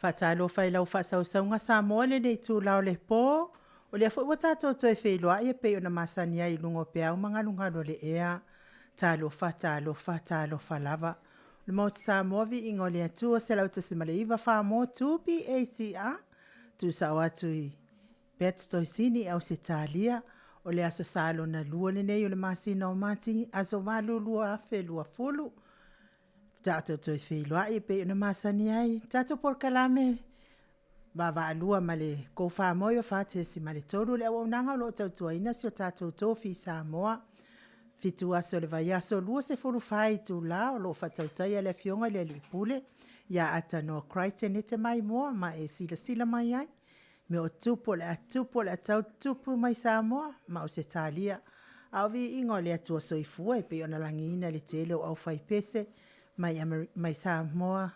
Faatalofa i lau faasausauga Samoa i lenei itula o le po, o lea foi ua tatou toe feiloai e pei ona masani ai i luga o peau ma galugalu o le ea. Talofa, talofa, talofa lava. Le Maota Samoa, viiga o le Atua, 101 4 2PACA tuusao atu i Pat Toesini i Ausetalia. O le Aso Sa lona lua lenei o le masina o Mati, aso 8 2020. Tatou toe feiloai e pei ona masani ai tatou polokalame vaavaalua ma le K1 4.3 le auaunaga o lo o tautuaina si o tatou tofi Samoa. 7 aso o le vaiaso, 24 itula o lo o faatautaia e le Afioga i le Alii Pule ia Atanoa Crichton e te maimoa ma e silasila mai ai, mea o tupu o le a tupu o le a tau tupu mai Samoa ma Ausetalia. A o viiga o le Atua Soifua e pei ona lagiina i le tele o aufaipese mai Samoa,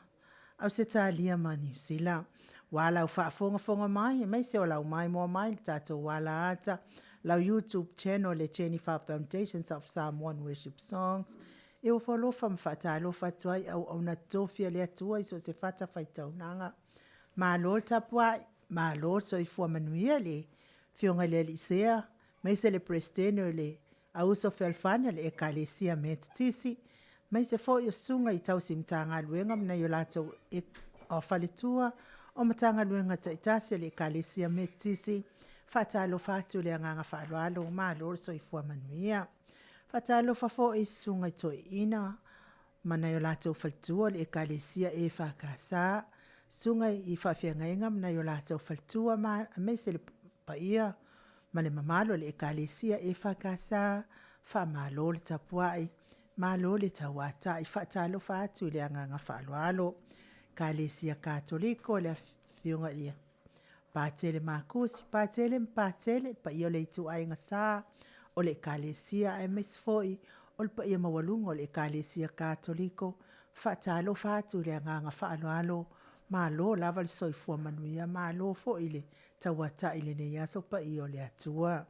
Ausetalia ma Niu Sila. Ua lau faafogafoga mai aemaise o lau maimoa mai i le tatou alaata, lau YouTube channel le Tenifafa Foundation of Samoan Worship Songs. E ofo alofa ma faatalofa atu ai auauna totofi a le Atua i so o se fatafaitaulaga. Malo le tapuai, malo le soifua manuia i le Afioga i le Alii Sea, aemaise le Peresetene o le Auuso Fealofani o le Ekalesia Metotisi, aemaise foi o Susuga i tausi Matagaluega ma nai o latou faletua o Matagaluega taitasi a le Ekalesia Metotisi, faatalofa atu i le agaga faaaloalo, malo le soifua manuia. Faatalofa foi i Susuga i Toeaina ma nai o latou faletua o le Ekalesia EFKS, Susuga i Faafeagaiga ma nai o latou faletua aemaise le paia ma le mamalu o le Ekalesia EFKS, faamalo le tapuai, malo le tauatai, faatalofa atu i le agaga faaaloalo. Ekalesia Katoliko, le Afioga ia Patele Makusi, Patele ma Patele, le paia o le ituaiga sa o le Ekalesia aemaise foi o le paia maualuga o le Ekalesia Katoliko, faatalofa atu i le agaga faaaloalo, malo lava le soifua manuia, malo foi le tauatai i lenei aso paia o le Atua.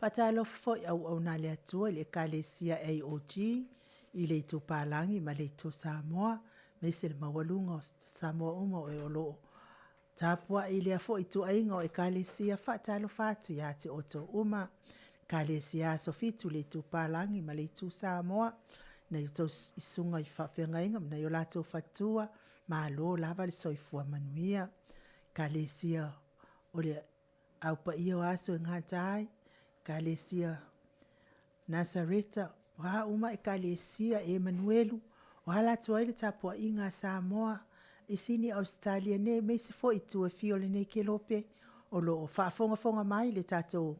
Faatalofa foi i auauna a le Atua i le Ekalesia AOG i le itu Palagi ma le itu Samoa, aemaise le maualuga o Samoa uma o lo o tapuai i lea foi ituaiga o Ekalesia, faatalofa atu ia te outou uma. Ekalesia Aso Fitu i le itu Palagi ma le itu Samoa, nai a outou Susuga i Faafeagaiga ma nai o latou faletua, malo lava le soifua manuia. Ekalesia o le Au Paia o Aso e Gata ai, Ekalesia Nasareta, o a uma Ekalesia Emanuelu, o ala atu ai le tapuaiga a Samoa i Sini Ausetalia nei aemaise foi itu e fia o lenei kelope o lo o faafogafoga mai i le tatou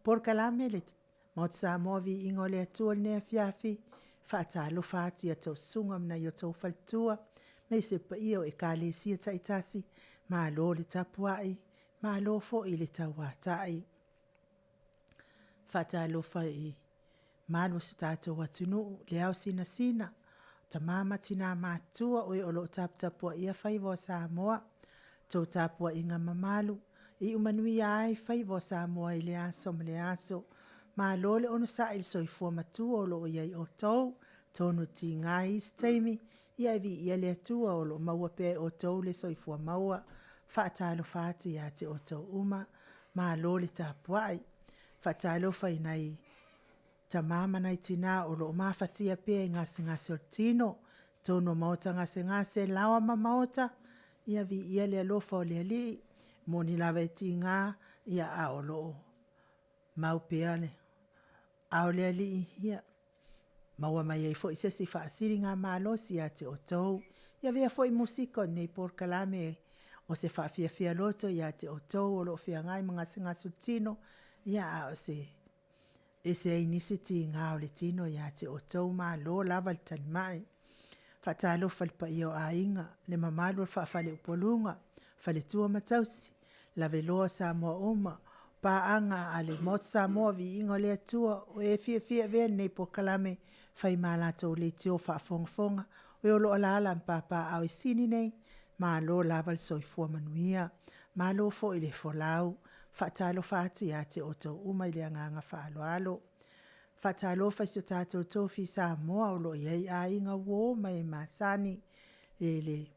polokalame le Maota Samoa Viiga o le Atua i lenei afiafi. Faatalofa atu i a outou susuga ma nai o outou faletua, aemaise le paia o Ekalesia taitasi, malo le tapuai, malo foi le tauatai. Faatalofa i malu o si o tatou atunuu, le ao sinasina, tama ma tina matutua o e o lo o taputapuaia faiva o Samoa, tou tapuaiga mamalu, e iu manuia ai faiva o Samoa i lea aso ma lea aso. Malo le onosai i le soifua matua o lo o i ai outou, atonu e tiga i isi taimi, ia ae viia le Atua o lo o maua pea e outou le soifua maua. Faatalofa atu ia te outou uma, malo le tapuai. Faatalofa i nai tama ma nai tina o lo o mafatia pea i gasegase o le tino, totonu o maota gasegase, laoa ma maota, ia viia le alofa o le Alii, e moni lava e tiga, ia ae o lo o mau pea le aao o le Alii, ia maua mai ai foi se isi faasiligamalosi ia te outou. Ia avea foi musika o lenei polokalame o se faafiafia loto ia te outou o lo o feagai ma gasegase o le tino, ia a o se ese ai nisi tiga o le tino ia te outou, malo lava le talimai. Faatalofa i le paia o aiga, le mamalu o le faa-faleupoluga, faletua ma tausi, lavaloa o Samoa uma, paaga a le Maota Samoa Viiga o le Atua, o e fiafia e avea lenei polokalame e fai ma latou leitio faafogafoga, e o lo o alaala ma papaaao i Sini nei, malo lava le soifua manuia, malo foi le folau. Faatalofa atu ia te outou uma i le agaga faaaloalo. Faatalofa i so tatou tofi Samoa o lo o i ai aiga, uo ma e masani i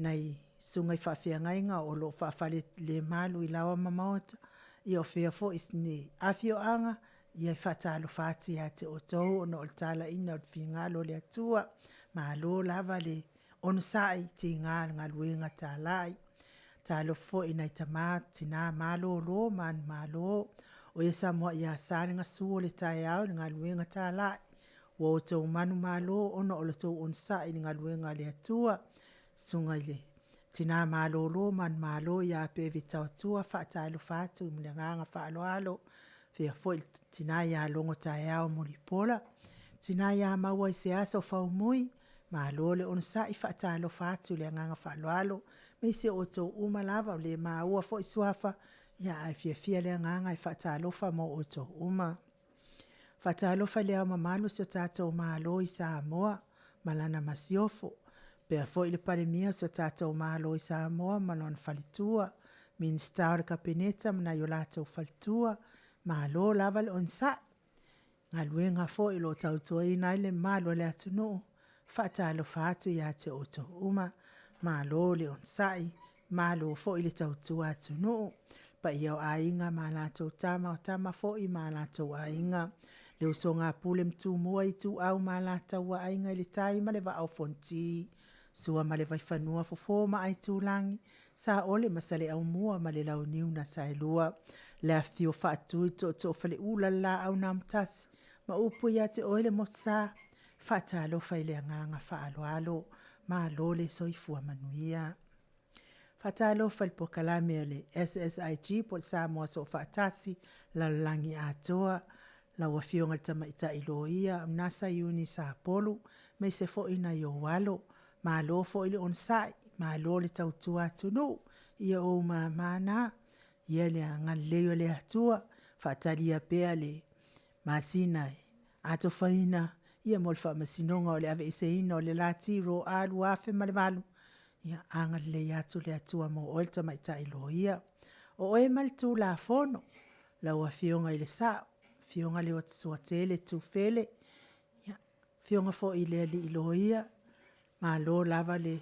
nai susuga i faafeagaiga o lo o faafalelemalu i laoa ma maota, ia o fea foi ni afioaga, ia e faatalofa atu ia te outou ona o le talaiina o le finagalo o le Atua. Malo lava le onosai, tiga le galuega talai. Talofa foi i nai tama ma tina malolo manumalo, o e samoa ia sa le gasu o le taeao i le galuega talai, ua outou manumalo ona o le tou onosai i le galuega a le Atua. Susuga i le tina malolo manumalo ia Peveta Taotua, faatalofa atu ma le agaga faaaloalo. Faapea foi le tina ia Logotaeao Mulipola. Tina ia Mauaiseaso Faumui, malo le onosai, faatalofa atu i le agaga faaaloalo, aemaise o outou uma lava e le maua foi suafa, ia ae fiafia le agaga e faatalofa mo outou uma. Faatalofa i le Ao mamalu o si o tatou Malo i Samoa ma lana Masiofo, faapea foi le Palemia o si o tatou Malo i Samoa ma lona faletua, Minisita o le Kapeneta ma nai o latou faletua, malo lava le onosai. O galuega foi o lo o tautuaina ai le mamalu o le atunuu, faatalofa atu ia te outou uma, malo le onosai, malo foi le tautua atunuu. Le paia o Aiga ma latou Tama, o Tama foi ma o latou Aiga, le usoga a Pule ma Tumua, Ituau ma Alataua, Aiga i le Tai ma le Vaa o Fonoti, Sua ma le Vaifanua, Fofo ma Aitulagi, Saole ma Saleaaumua ma le Launiu na Saelua, le afifio o Faatui o Tootoo o Faleula, le Laau na Amotasi ma upu ia te oe le Motusa, faatalofa i le agaga faaaloalo, malo le soifua manuia. Faatalofa i le Polokalame a le SSIG po o le Samoa Soofaatasi lalolagi atoa, lau Afioga i le Tamaitai Loia Unasa Iuni Sapolu, aemaise foi nai ou alo, malo foi le onosai, malo le tautua atunuu. Ia o ou mama na, ia le agalelei o le Atua faatalia pea le masina e atofaina ia mo le faamasinoga o le aveeseina o le lati Roe 2008, ia agalelei atu le Atua mo oe le tamaitai loia. O oe ma le Tulafono, lau Afioga i le Sao, Afioga Leuatesuatele Tufele, ia afioga foi i le alii loia, malo lava le...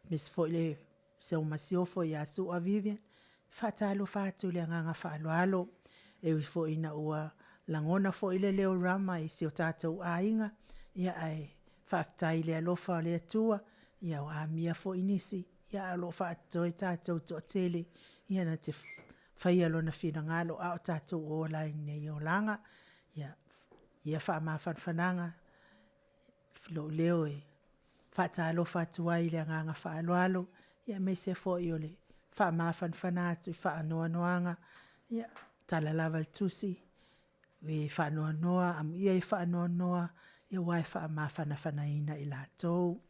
aemaise foi si au masiofo ia Su'a Vivian, faatalofa atu i le agaga faaaloalo. E ui foi ina ua lagona foi le leo rama i si o tatou aiga, ia ae faafetai i le alofa o le Atua, ia ua amia foi nisi, ia ae o lo o faatotoe ia tatou e toatele, ia na te faia lona finagalo a o tatou ola ai i lenei olaga. Ia ia faamafanafanaga lou leo e faatalofa atu ai i le agaga faaaloalo, ia aemaise foi o le faamafanafana atu i faanoanoaga, ia tala lava le tusi, o e faanoanoa amuia e faanoanoa, ia aua e faamafanafanaina i latou.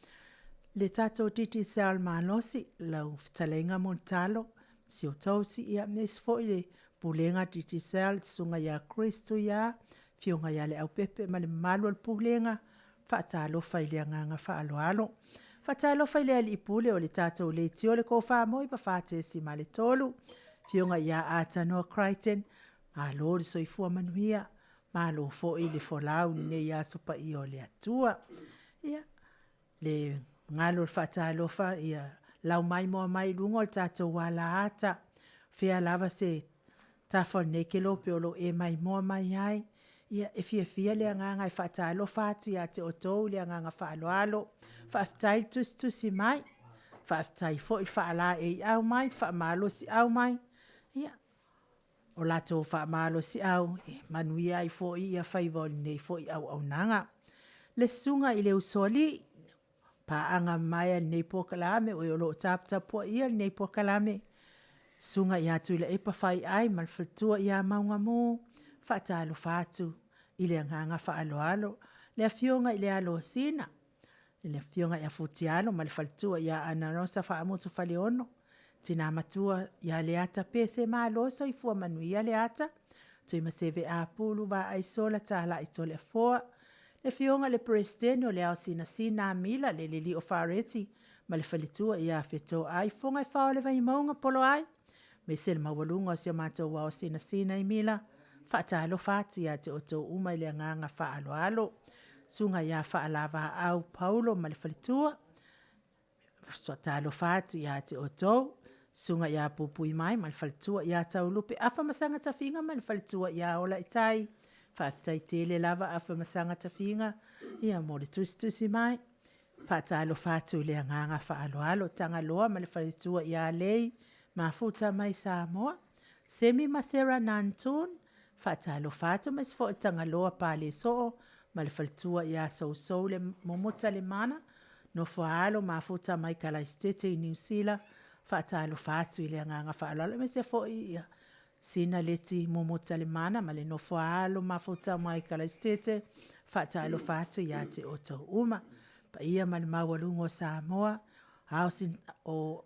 Le tatou Digicel malosi, lau fetalaiga Mulitalo Siofausi ia aemaise foi le Pulega Digicel, Susuga ia Chris Tuia, Afioga ia Leaupepe ma le mamalu o le Pulega, faatalofa i le agaga faaaloalo. Faatalofa i le Alii Pule o le tatou leitio le Tofa 94.3, Afioga ia Atanoa Crichton, malo le soifua manuia, malo foi le folau i lenei Aso Paia o le Atua. Ia le galo o le faatalofa ia laumaimoa mai i luga o le tatou alaata, fea lava se tafa o lenei kelope o lo o e maimoa mai ai, ia e fiafia le agaga e faatalofa atu ia te outou i le agaga faaaloalo. Faafetai le tusitusi mai, faafetai foi faalaeiau mai, faamalosiau mai, ia o latou faamalosiau e manuia ai foi faiva o lenei foi auaunaga. Le Susuga i le Usoalii, paaga mamae a lenei polokalame, o e o lo o taputapuaia lenei polokalame, Susuga ia Tuilaepa Faiai ma le faletua ia Maugamu, faatalofa atu i le agaga faaaloalo. Le afioga i le alo o Sina, le afioga ia Futialo ma le faletua ia Anarosa Faamusu Faleolo, tina matua ia Leata Pese, malo le soifua manuia Leata, Tuimaseve Apulu Vaaisola Talai Toleafoa. Le afioga i le Peresetene o le Ao Sinasina Amila le alii o Fareti ma le faletua ia Fetoai Fofoga e fao o le Vaimauga Poloai, aemaise le maualuga o si o matou Ao Sinasina i Mila, faatalofa atu ia te outou uma i le agaga faaaloalo. Susuga ia Faalavaau Paulo ma le faletua, Faatalofa atu ia te outou, Susuga ia Puipuimai ma le faletua ia Taulupe, Afa ma Saga Tafiga ma le faletua ia Olaitai. Faafetai tele lava Afa ma Saga Tafiga ia mo le tusitusi mai. Faatalofa atu i le agaga faaaloalo, Tagaloa ma le faletua ia Lei, Mafuta mai Samoa. Semi ma Sera Nantoon, faatalofa atu aemaise foi Tagaloa Palesoo ma le faletua ia Sousou Momota Lemana, nofo a alo mafuta mai Kalaisitete i Niu Sila, faatalofa atu i le agaga faaaloalo aemaise foi ia Sina Leti Momota Lemana ma le nofo a alo mafuta mai Kalaisitete, faatalofa atu ia te outou uma. Paia ma le maualuga o Samoa, o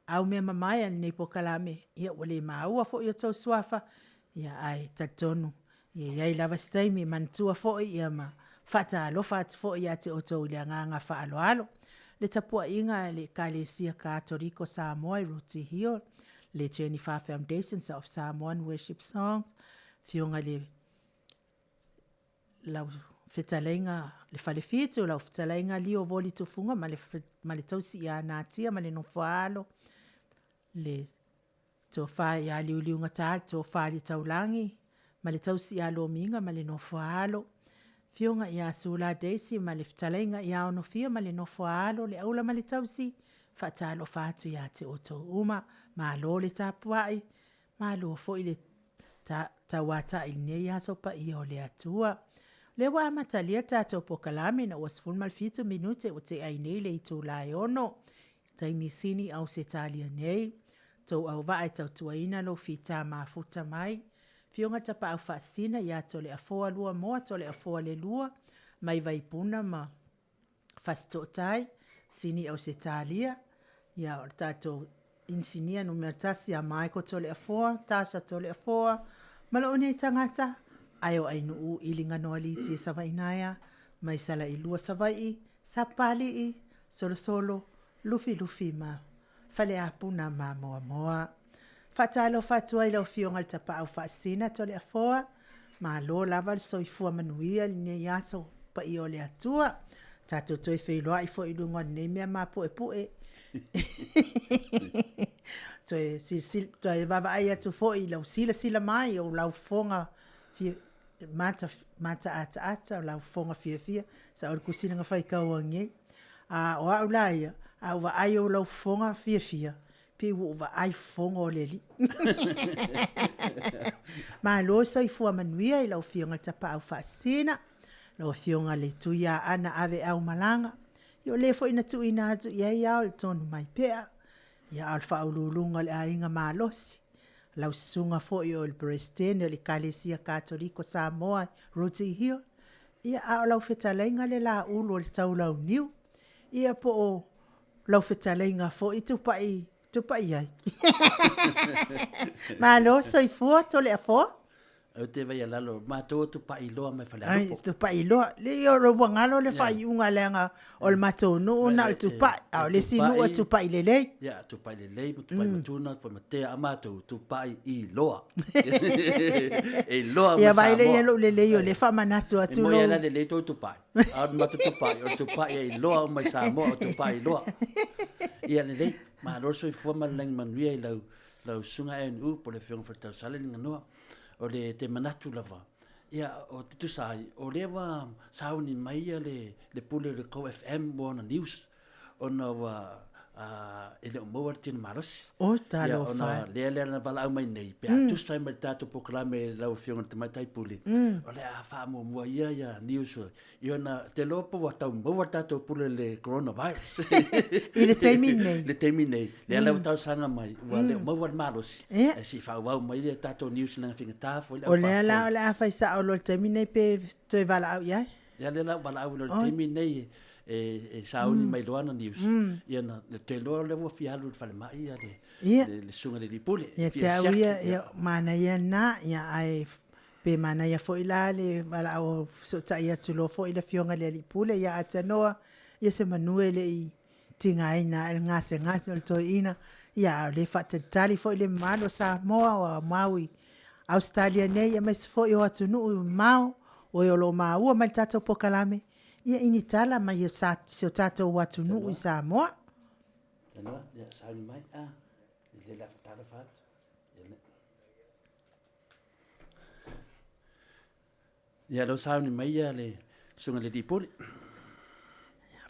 aumeamamae a lenei polokalame, ia ua le maua foi o outou suafa, ia ae talitonu e i ai lava se taimi e manatua foi ia ma faatalofa atu foi ia te outou i le agaga faaaloalo. Le tapuaiga a le Ekalesia Katoliko Samoa i Rooty Hill, le Jennifer Foundations of Samoan Worship Songs, Afioga i le lau fetalaiga le Falefitu, lau fetalaiga Lio Voli Tufuga ma le tausi ia Natia ma le nofo a alo, le tofa ia Liuliugata le tofa i le Taulagi ma le tausi ia Lomiga ma le nofo a alo, afioga ia Sula Daisy ma le fetalaiga ia Onofia ma le nofo a alo, Leaula ma le tausi, faatalofa atu ia te outou uma. Malo le tapuai, malo foi le tauatai i lenei aso paia o le Atua. O lea ua amatalia le tatou polokalame ina ua 17 minute ua tea ai nei le itula e 6:00 i taimi sini Ausetalia nei. Outou auvaa e tautuaina lou fita mafuta mai, Afioga i le Tapaau Faasisina ia Toleafoa Luamoa Toleafoa Leilua mai Vaipuna ma Fasitootai, Sini Ausetalia, ia o le tatou inisinia numera 1 ia Michael Toleafoa, Tasha Toleafoa, ma lou nei tagata, ae o Ainuu Iliganoaliitia Savainaea, mai Salailua Savaii, Sapapalii, Solosolo, Lufilufi ma Faleapuna ma Moamoa. Faatalofa atu ai i lau Afioga i le Tapaau Faasisina Toleafoa, malo lava le soifua manuia i lenei aso paia o le Atua. Tatou toe feiloai foi i luga o lenei mea mapuepue. Toe silasila, toe vaavaai atu foi i lou silasila mai o lau fofoga mataataata, o lau fofoga fiafia, sao le tusi na faitau ananei. A o au la ia, a ou vaai i ou fofoga fiafia, pei ua ou vaai i fofoga o le Alii. Malo le soifua manuia i lau Afioga i le Tapaau Faasisina, lau Afioga i le Tuiaana aveaumalaga, ia o le foi na tuuina atu i ai ao i le Tonumaipea, ia a o le faauluuluga o le Aiga Malosi, lau Susuga foi o le Peresetene o le Ekalesia Katoliko Samoa Rooty Hill, ia a o lau fetalaiga le Laulu o le Taulauniu, ia po o lau fetalaiga foi Tupai, Tupai ai. Malo le soifua Toleafoa. Ou te vaai lalo, matou o Tupai loa mai Falealupo. Ai, Tupai loa. Leai ua galo le faaiuga leaga o le matou nuu na o le Tupai, a o le isi nuu e Tupai lelei. Ia, Tupai lelei, Tupai matuna, Tupai matea, a matou Tupai i loa. E loa ma Samoa. Ia vaai lea i lou lelei o lea e faamanatu atu lou. E moni lava lelei tou Tupai. A o le matou Tupai, o le Tupai e iloa uma i Samoa o Tupai loa. Ia lelei, malo le soifua ma le lagi manuia i lau lau susuga ANU po o le Afioga Faletausala Liganoa. O le te manatu lava, ia o te tusa ai, o lea ua sauni mai ia le, le pule o le Go FM mo ona news, ona ua e le o maua le tino malosi. O talofa. Ona lea lea na valaau mai nei, pe a tusa ai ma le tatou polokalame lau Afioga i le Tamaitai Pule, o le a faamuamua ia ia news i ona te iloa po ua tau maua le tatou pule i le coronavirus. I le taimi nei. I le taimi nei. Lea la ua talosaga mai, ua le o maua le malosi, ae se i faaauau mai le tatou news leaga faigata foi le au. O lea la o le a fai sao loa i le taimi nei pe toe valaau i ai? Ia lea la ua valaau loa i le taimi nei e sauni mai loa ana news, ia na te iloa lea ua fia alu i le falemai ia le susuga i le alii pule. Ia te au ia, ia manaia lena, ia ae pe manaia foi la le valaau fesootai atu loa foi le afioga i le alii pule ia Atanoa, ia semanu e le i tigaina ae le gasegase o le toeaina, ia a o lea e faatalitali foi le mamalu o Samoa o aumau i Ausetalia nei, aemaise foi o atunuu e mamao, o e o lo o maua mai le tatou polokalame, ia i ni tala mai si o tatou atunuu i Samoa. Tanoa, ia, sauni mai, a, lelei le a faatalofa atu. Ia le. Ia, lea ua sauni mai ia le Susuga i le Alii Pule.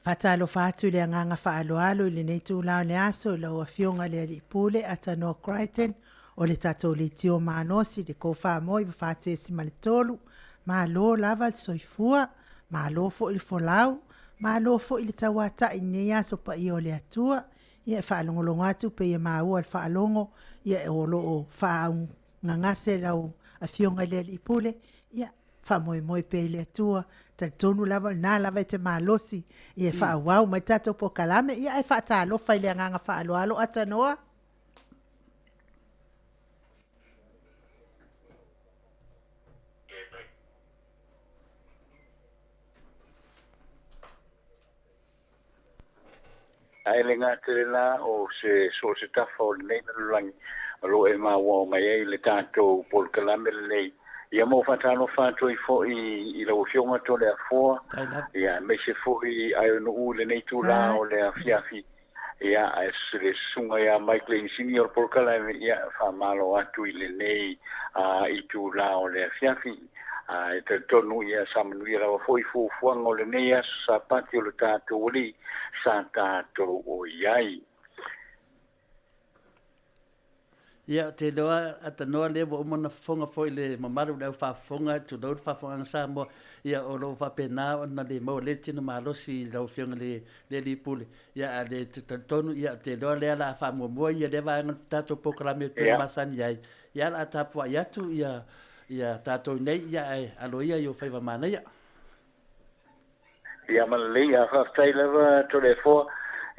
Faatalofa atu i le agaga faaaloalo i lenei itula o le aso i lau Afioga i le Alii Pule Atanoa Crichton o le tatou leitio malosi le 94.3. Malo lava le soifua, malo foi le folau, malo foi le tauatai i lenei aso paia o le Atua. Ia e faalogologo atu pei e maua i le faalogo o lo o faaaaogagase lau Afioga i le Alii Pule, ia faamoemoe pea i le Atua, talitonu lava o lena lava e te malosi e faaauau mai le tatou polokalame. Ia ae faatalofa i le agaga faaaloalo Atanoa. Ae le gata i lena, o se so o se tafa o lenei lalolagi o lo o e maua mai ai le tatou polokalame lenei. Ia mo faatalofa atu ai foi i lau Afioga Toleafoa, ia aemaise foi Aeonuu i lenei itula o le afiafi. Ia, ae le susuga ia Mike le Inisinia o le polokalame, ia faamalo atu i lenei itula o le afiafi. E talitonu ia sa manuia lava foi fuafuaga o lenei aso Sapati o le tatou Alii sa tatou o i ai. Ia, ou te iloa Atanoa lea ua uma ona fofoga foi le mamalu o le au faafofoga, tulou le faafofogaaga Samoa, ia o lo o faapena ona le maua lelei le tino malosi i lau Afioga i le Alii Pule. Ia, a le talitonu, ia, ou te iloa lea o le a faamuamua ia lea vaega o le tatou polokalame e pei ona masani ai. Ia, o le a tapuai atu ia, ia tatou nei, ia, ae alo ia i ou faiva manaia. Ia ma lelei, a faafetai lava Toleafoa.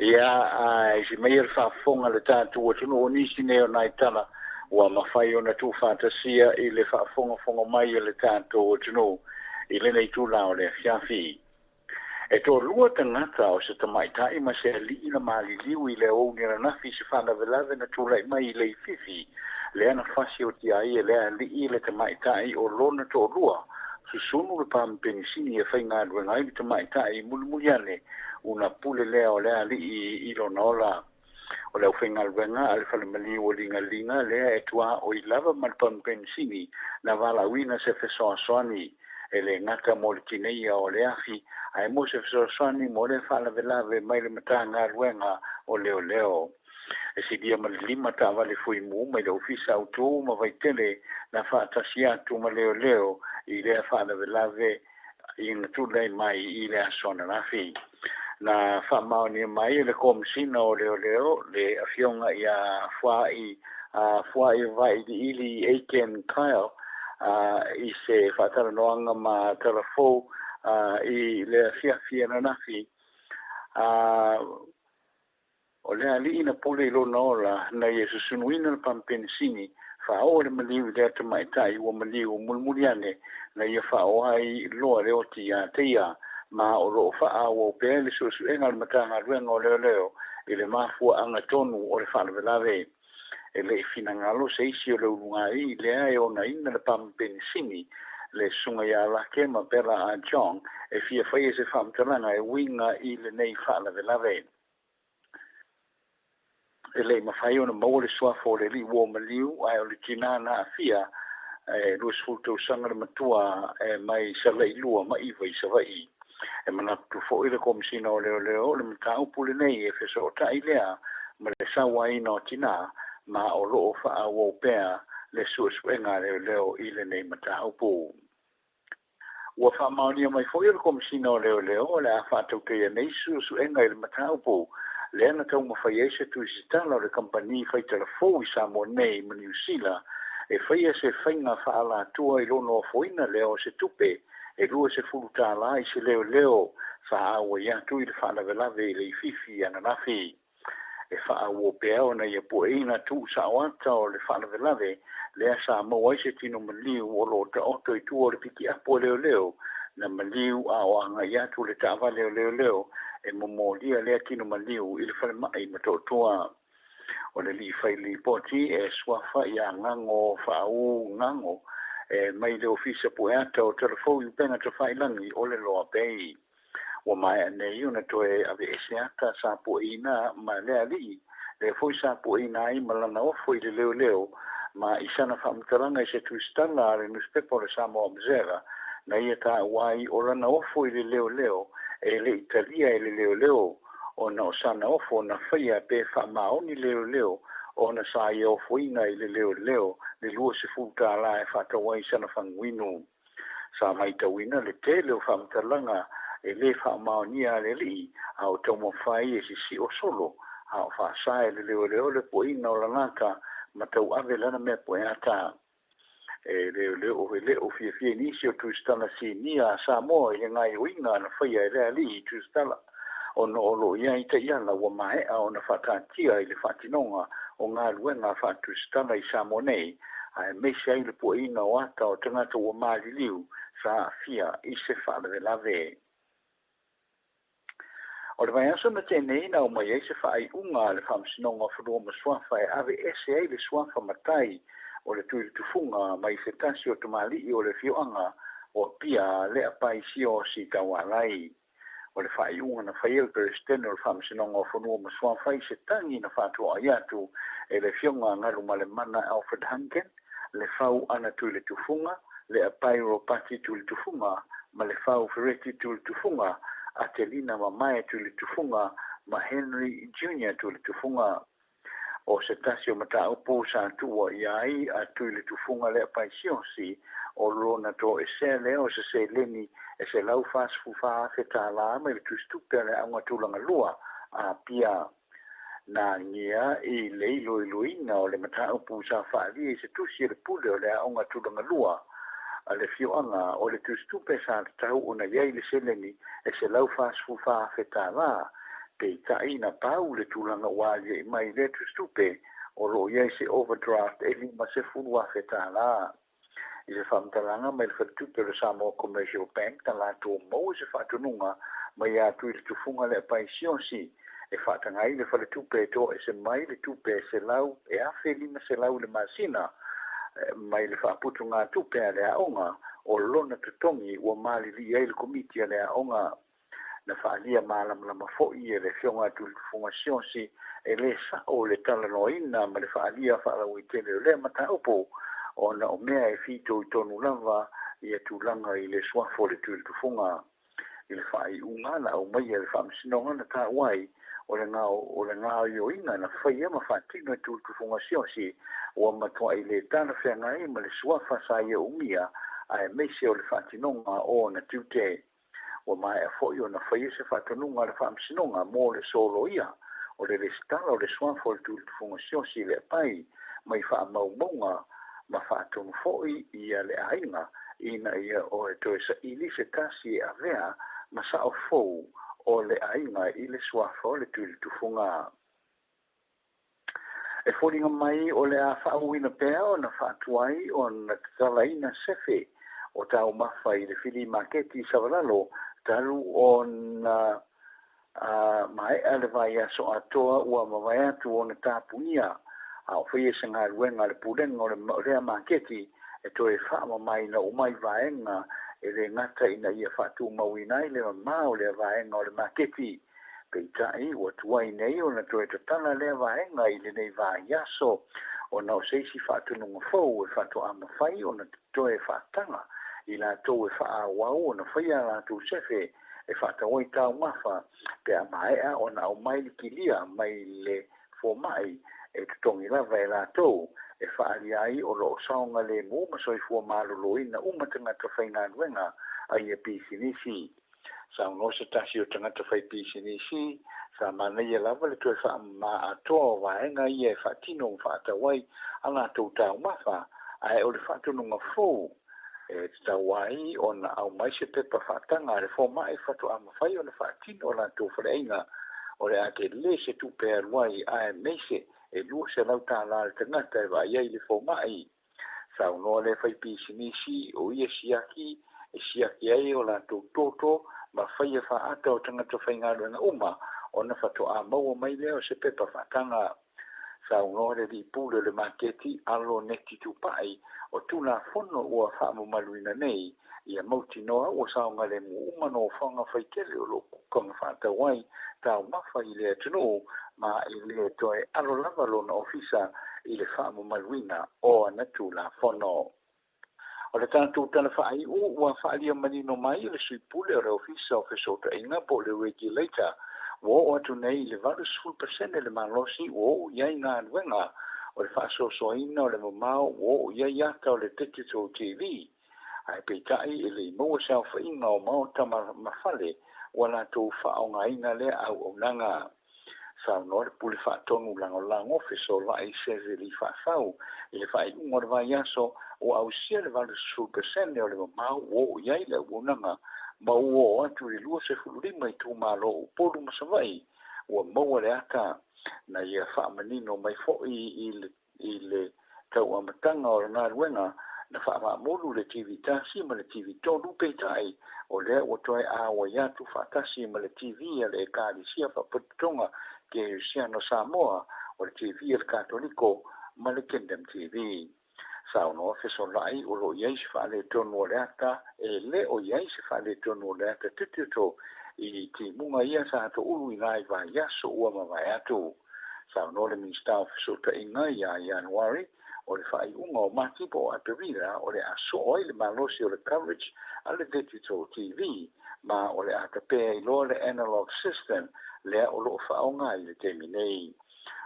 Ia, a isi mai le faafofoga a le tatou atunuu o nisi nei o nai tala ua mafai ona tuufaatasia i le faafogafoga mai a le tatou atunuu i lenei itula o le afiafi. E toalua tagata o se tamaitai ma se alii na maliliu i le aoauli ananafi i se faalavelave na tulai mai i Leififi, lea na fasiotia ai e lea alii le tamaitai o lona toalua, susunu le pamu penisini e faigaluega ai le tamaitai mulimuli ane una pule lea o lea alii i lona ola. O le aufaigaluega a le falemaliu o Ligaliga lea e tuaoi lava ma le pamu penisini na valaauina se fesoasoani e le gata mo le tineia o le afi ae mo se fesoasoani mo lea faalavelave mai le Matagaluega o Leoleo. E silia ma le 5 taavale fuimu mai le Ofisa Autu ma Vaitele na faatasi atu ma leoleo i lea faalavelave ina tulai mai i le aso ananafi. Na faamaonia mai e le Komesina o Leoleo le Afioga ia Fuaai Fuaai Vailiili Aiken Kyle i se faatalanoaga ma Talafou i le afiafi ananafi. O le alii na pule i lona ola, na ia susunuina le pamu penisini, faaoo le maliu i lea tamaitai ua maliu mulimuli ane, na ia faaoo ai loa le oti ia te ia, ma o lo o faaauau pea le suesuega a le Matagaluega o Leoleo i le mafuaaga tonu o le faalavelave. E le i finagalo se isi o le ulugai lea e onaina le pamu penisini, le susuga ia Lake ma Bella A. Jong, e fia faia se faamatalaga e uiga i lenei faalavelave. E le i mafai ona maua le suafa o le alii uo maliu, ae o le tinā na aafia, e 20 tausaga le matua e mai Salailua ma Iva i Savaii. E manatu foi le Komesina o Leoleo o le mataupu lenei e fesootai lea ma le sauaina o tinā, ma o lo o faaauau pea le suesuega a leoleo i lenei mataupu. Ua faamaonia mai foi e le Komesina o Leoleo o le a faatautaia nei suesuega i le mataupu lea na taumafai ai se tusitala o le kamupani faitala fou i Samoa nei ma Niu Sila e faia se faiga faaalatua i lona ofoina lea o se tupe e $20 i se leoleo faaauai atu i le faalavelave i Leififi ananafi. E faaauau pea ona ia pueina tuusaoata o le faalavelave lea sa maua ai se tino maliu o lo o taoto i tua o le pikiapu a leoleo na maliu a o agai atu le taavale o leoleo e momolia lea tino maliu i le falemai i Motootua. O le alii fai lipoti e suafa ia Gago Faauu Gago e mai le Ofisa Pueata o Talafou i Upega Tafailagi o le Loa Bay. Ua maea nei ona toe aveese ata sa pueina ma le alii, lea foi sa pueina ai ma lana ofo i le leoleo, ma i sana faamatalaga i se tusitala a le nusipepa o le Samoa Observer, na ia taua ai o lana ofo i le leoleo e le i talia e le leoleo, ona o sana ofo na faia pe faamaoni leoleo ona sa ia ofoina i le leoleo le $20 e faatau ai sana faguinu. Sa matauina le tele o faamatalaga e lē faamaonia a le alii, a o taumafai e sisi'o solo, a o faasā e le leoleo le pueina o lana ata ma tauave lana mea pueata. E leoleo e lē o fiafia i nisi o tusitala sinia a Samoa i le gaoioiga na faia e le alii i tusitala, ona o loo i ai taiala ua maea ona faataatia i le faatinoga o galuega faatusitala i Samoa nei, aemaise ai le pueina o ata o tagata ua maliliu sa aafia i se faalavelave. O le vaiaso na tea nei na aumai ai se faaiuga a le Faamasinoga o Fanua ma Suafa e aveese ai le suafa matai o le Tuiletufuga mai se tasi o tamalii o le afioaga o Apia, Leapai Siaosi Taualai. O le faaiuga na faia e le Peresetene o le Faamasinoga o Fanua ma Suafa i se tagi na faatoai atu e le Afioga a Galumalemana Alfred Hunkin, Lefau Ana Tuiletufuga, Leapai Ropati Tuiletufuga ma Lefau Fereti Tuiletufuga, Atelina Mamae Tuiletufuga ma Henry Junior Tuiletufuga. O se tasi o mataupu sa tuua i ai a Tuiletufuga Leapai Siaosi, o lona toesea lea o se seleni e $144,000 mai le tusitupe a le Aoga Tulaga Lua a Apia. Na agia i le iloiloina o le mataupu sa faaalia i se tusi a le pule o le Aoga Tulaga Lua a le afioaga o le tusitupe sa tatau ona i ai le seleni e $144,000, peitai na pau le tulaga ua alia'i mai i lea tusitupe o loo i ai se overdraft e $50,000. I se faamatalaga mai le faletupe o le Samoa Commercial Bank, na latou maua se faatonuga mai ia Tuiletufuga Leapai Siaosi e faataga ai le faletupe e toese mai le tupe e selau e $1,500 i le masina mai le faaputugatupe a le aoga o lona totogi ua maliliu ai le komiti a le aoga. Na faaalia malamalama foi e le Afioga a Tuiletufuga Siaosi e lē sa'o le talanoaina ma le faaalia faalauaitele o lea mataupu, ona o mea e fitoitonu lava ia tulaga i le suafa o le Tuiletufuga. I le faaiuga na aumaia e le Faamasinoga, na taua ai o le o le gaoioiga na faia ma faatino e Tuiletufuga Siaosi ua matuai le talafeagai ma le suafa sa ia umia, aemaise o le faatinoga o ona tiute. Ua maea foi ona faia se faatonuga a le Faamasinoga mo le soloia o le resitala o le suafa o le Tuiletufuga Siaosi Leapai mai faamaumauga, ma faatonu foi ia le aiga ina ia o e toe saili se tasi e avea ma sao fou o le aiga i le suafa o le Tuiletufuga. E foliga mai o le a faaauauina pea ona faatuai ona tatalaina sefe o taumafa i le fili maketi i Savalalo talu ona maea le vaiaso atoa ua mavae atu ona tapunia, a o faia se galuega a le pulega o lea maketi e toe faamamaina uma i vaega e lē gata ina ia faatumauina ai le mamā o lea vaega o le maketi. Peitai ua tuai nei ona toe tatala lea vaega i lenei vaiaso, ona o se isi faatonuga fou e faatoa mafai ona toe faataga i latou e faaauau ona faia a latou sefe e faatau ai taumafa pe a maea ona aumai le kilia mai le fomai e totogi lava e latou, e faaalia ai o loo saogalemu ma soifua maloloina uma tagata faigaluega a ia pisinisi. Saunoa se tasi o tagata fai pisinisi, sa manaia lava le toe faamama atoa o vaega ia e faatino ma faatau ai a latou taumafa, ae o le faatonuga fou e tatau ai ona aumai se pepa faataga a le fomai faatoa mafai ona faatino latou faleaiga, o le a telē se tupe e alu ai, aemaise e $200 le tagata e vaai ai le fomai. Saunoa le fai pisinisi o ia siaki e siaki ai o latou toto ma faia faata o tagata faigaluega uma ona faatoa maua mai lea o se pepa faataga. Saunoa le alii pule o le maketi Alo Neti Tupai, o Tulafono ua faamamaluina nei Ia mautinoa ua saogalemu uma nofoaga faitele o lo o kukaga faatau ai taumafa i le atunuu ma e le toe alo lava lona ofisa i le faamamaluina o ana Tulafono. O le tatou tala faaiu ua faaalia manino mai e le Sui Pule o le Ofisa o Fesootaiga po o le Regulator ua oo atu nei i le 80% le malosi ua oo i ai galuega o le faasoasoaina o le mamao ua oo i ai ata o le Digital TV. Ae peitai e le i maua se aofaiga o maota ma fale ua latou faaaogaina lea auaunaga. Saunoa le Pule Faatonu Lagolago Fesola'i Sesili Faasau i le faaiuga o le vaiaso ua ausia le 80% o le mamao ua oo i ai le auaunaga ma ua oo atu i le 25 itumalo o Upolu ma Savaii ua maua le ata. Na ia faamanino mai foi i le tau amataga o le galuega na faamaamulu le TV tasi ma le TV tolu, peitai, o lea ua toe auai atu faatasi ma le TV a le Ekalesia Faapotopotoga Kerisiano Samoa, o le TV a le Katoliko ma le Kingdom TV. Saunoa Fesola'i o lo o i ai se faaletonu o le ata, e le o i ai se faaletonu o le ata digital i timuga ia sa touluina ai vaiaso ua mavae atu. Saunoa le Minisita o Fesootaiga ia Ianuari, o le faaiuga o Mati po o Aperila o le a soo ai le malosi o le coverage a le Digital TV ma o le a tapea ai loa le analog system lea o lo o faaaoga i le taimi nei.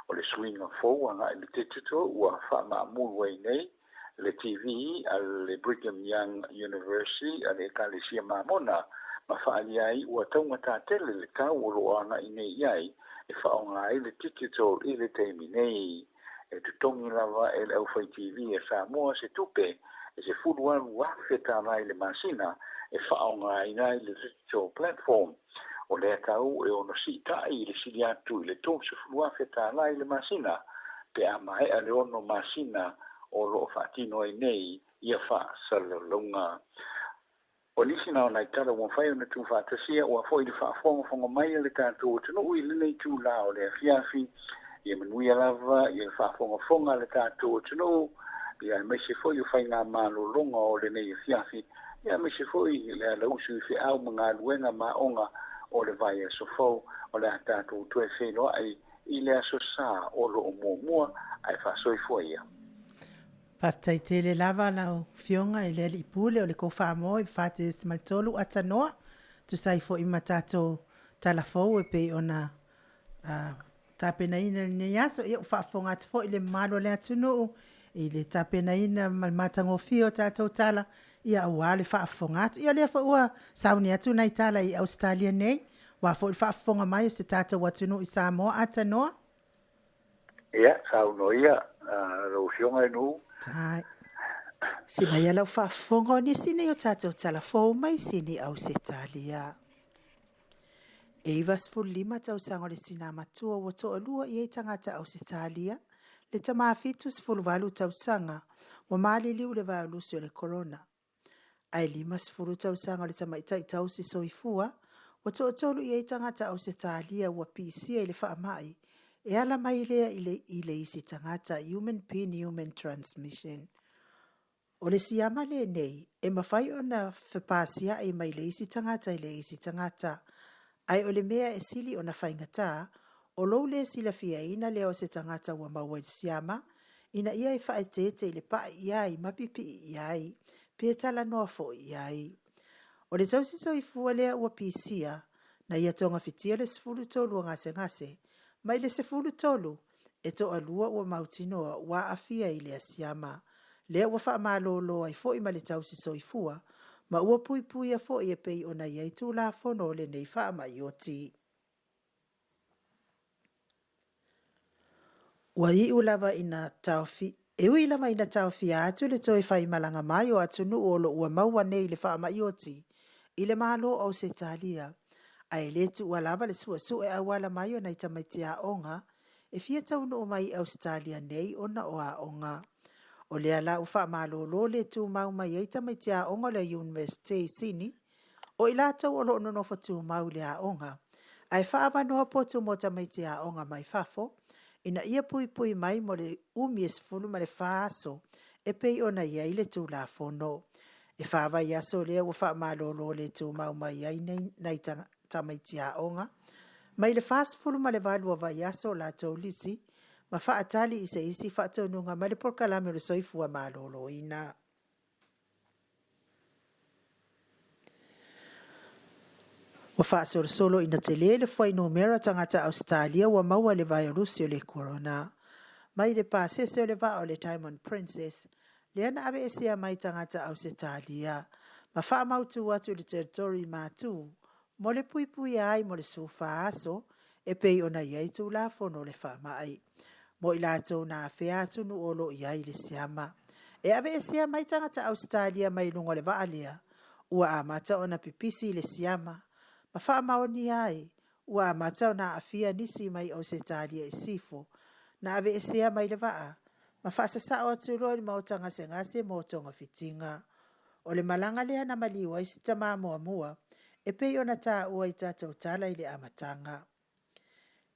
O le suiga fou agai i le digital ua faamaamulu ai nei le TV a le Brigham Young University a le Ekalesia Mamona ma faaalia ai ua taugata tele le tau o lo o agai nei i ai e faaaoga ai le digital i le taimi nei. E totogi lava e le aufai TV a Samoa se tupe e $18,000 i le masina e faaaogaina ai le digital platform. O lea tau e ono siitai i le sili atu i le $30,000 i le masina pe a maea le ono masina o lo o faatino ai nei ia faasalasalauga. O nisi na o nai tala ua mafai ona tuufaatasia ua foi le faafogafoga mai a le tatou atunuu i lenei itulā o le afiafi. Ia manuia lava ia le faafogafoga a le tatou atunuu, ia aemaise foi o faigamalologa o lenei afiafi, ia aemaise foi le alausu i feau ma galuega ma aoga o le vaiaso fou. O le a tatou toe feiloai i le Aso Sa o lo o muamua, ae faasoifua ia. Faafetai tele lava lau Afioga i le Alii Pule o le Kofaamoa i 4.3 Atanoa, tusa ai foi ma tatou tala fou e pei ona tapenaina i lenei aso. Ia, ua faafofoga atu foi le mamalu o le atunuu i le tapenaina ma le matagofie o tatou tala, ia aua le faafofoga atu. Ia o lea foi ua sauni atu nai tala i Ausetalia nei, aua foi le faafofoga mai o si tatou atunuu i Samoa. Atanoa. Ia, saunoa ia, lau Afioga e Nuu. Tai. Si mai lau faafofoga o nisi nei o tatou tala fou mai Sini Ausetalia. E 95 tausaga o le tinā matua ua toalua i ai tagata Ausetalia, le tama 78 tausaga ua maliliu i le vaelusi o le corona. Ae 50 tausaga o le tamaitai tausi soifua ua toatolu i ai tagata Ausetalia ua pisia i le faamai e ala mai lea i le isi tagata, human pin human transmission. O le siama lenei e mafai ona fepasia'i mai le isi tagata i le isi tagata, ae o le mea e sili ona faigata, o lou le silafiaina lea o se tagata ua maua i le siama, ina ia e faaeteete i le pa'i i ai ma pipii i ai, pe talanoa foi i ai. O le tausi soifua lea ua pisia, na ia togafitia le 13 o gasegase, mai le 13 e toalua ua mautinoa ua aafia i lea siama, lea ua faamalolo ai foi ma le tausi soifua, ma ua puipuia foi e pei ona i ai Tulafono o lenei faamai oti. Ua iu lava ina taofi, e ui lava ina taofia atu le toe faimalaga mai o atunuu o lo o ua maua nei i le faamai oti i le Malo o Ausetalia, ae le tuua lava le suesue auala mai o nai tamaiti aoga e fia taunuu mai i Ausetalia nei ona o aoga. O lea la ua faamalolo le tumau mai ai tamaiti aoga o le Iunivesite i Sini, o i latou o lo o nonofo tumau i le aoga, ae faaavanoa potu mo tamaiti aoga mai fafo, ina ia puipui mai mo le umi e 14 aso e pei ona i ai le Tulafono. E fa vaiaso lea ua faamalolo le tumau mai ai nei nai tamaiti aoga mai le 48 o vaiaso o latou lisi ma faatali i se isi faatonuga mai le Polokalame o le Soifua Maloloina. Ua faasolosolo ina tele le fuainumera o tagata Ausetalia ua maua i le vaelusi o le corona. Mai le pasese o le vaa o le Diamond Princess, lea na aveesea mai tagata Ausetalia ma faamautu atu i le Territory matu mo le puipuia ai mo le 14 aso e pei ona i ai Tulafono o le faamai. Mo i latou na afea atunuu o lo o i ai le siama. E aveesea mai tagata Ausetalia mai luga o le vaa lea, ua amata ona pipisi le siama ma faamaonia ai ua amata ona aafia nisi mai Ausetalia i Sisifo na aveesea mai le vaa ma faasasao atu loa i le maota gasegase mo togafitiga. O le malaga lea na maliu ai si tama muamua e pei ona taua i tatou tala i le amataga.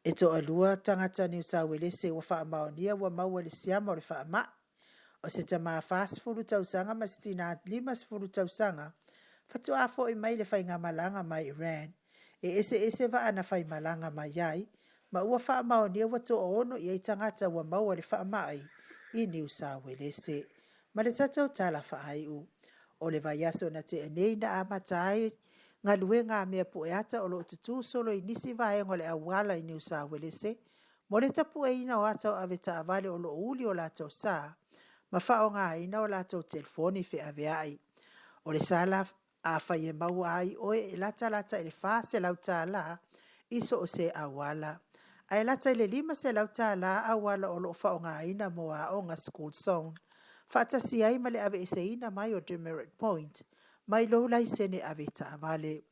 E toalua tagata Niu Sauelese ua faamaonia ua maua i le siama o le faamai. O se tama 40 tausaga ma se tina 50 tausaga faatoa foi mai le faigamalaga mai Iran. E eseese vaa na faimalaga mai ai, ma ua faamaonia ua toaono i ai tagata ua maua i le faamai i Niu Sauelese. Ma le tatou tala faaiu, o le vaiaso na tea nei na amata ai galuega a mea pueata o lo o tutu solo i nisi vaega o le auala i Niu Sauelese mo le tapueina o ata o avetaavale o lo o uli o latou sa ma faaaogaina o latou telefoni feaveai. O le sala afai e maua ai oe e latalata i le $400 i so o se auala, ae lata i le $500 auala o lo o faaaogaina mo aoga school zone, faatasi ai ma le aveeseina mai o demerit point mai lou laisene avetaavale.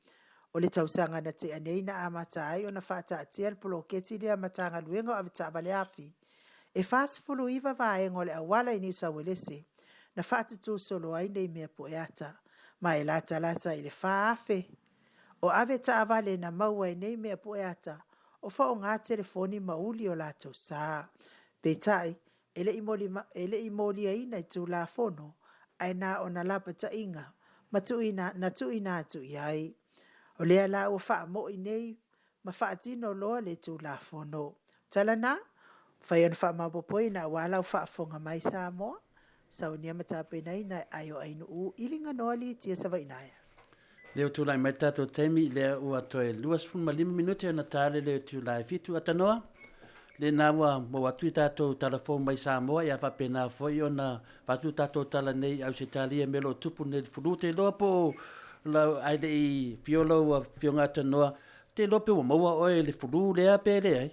O le tausaga na tea nei na amata ai ona faataatia le poloketi lea a Matagaluega o Avetaavale afi, e 49 vaega o le auala i Niu Sauelese na faatutu solo ai nei mea pueata, ma e latalata i le 4,000 o avetaavale na maua e nei mea pueata o faaaoga telefoni ma uli o latou sa. Peitai, e le i moliaina i Tulafono, ae na ona lapataiga ma na tuuina atu i ai. O lea la ua faamoi nei ma faatino loa le Tulafono. Tala na, mafai ona faamaopoopoina aua lau faafofoga mai Samoa, saunia ma tapenaina e Aioainu'u Iliganoa Litia Savaiinaea. Lea ua tulai mai le tatou taimi, lea ua toe 25 minute ona ta le lea o itula e 7. Atanoa, lena ua maua atu i tatou tala fou mai Samoa, ia faapena foi ona avatu tatou tala nei i Ausetalia i mea o lo o tupu nei i le flu. Ou te iloa po o lau, ae le i afio lau Afioga Atanoa, ou te iloa pe ua maua oe i le flu lea pe leai.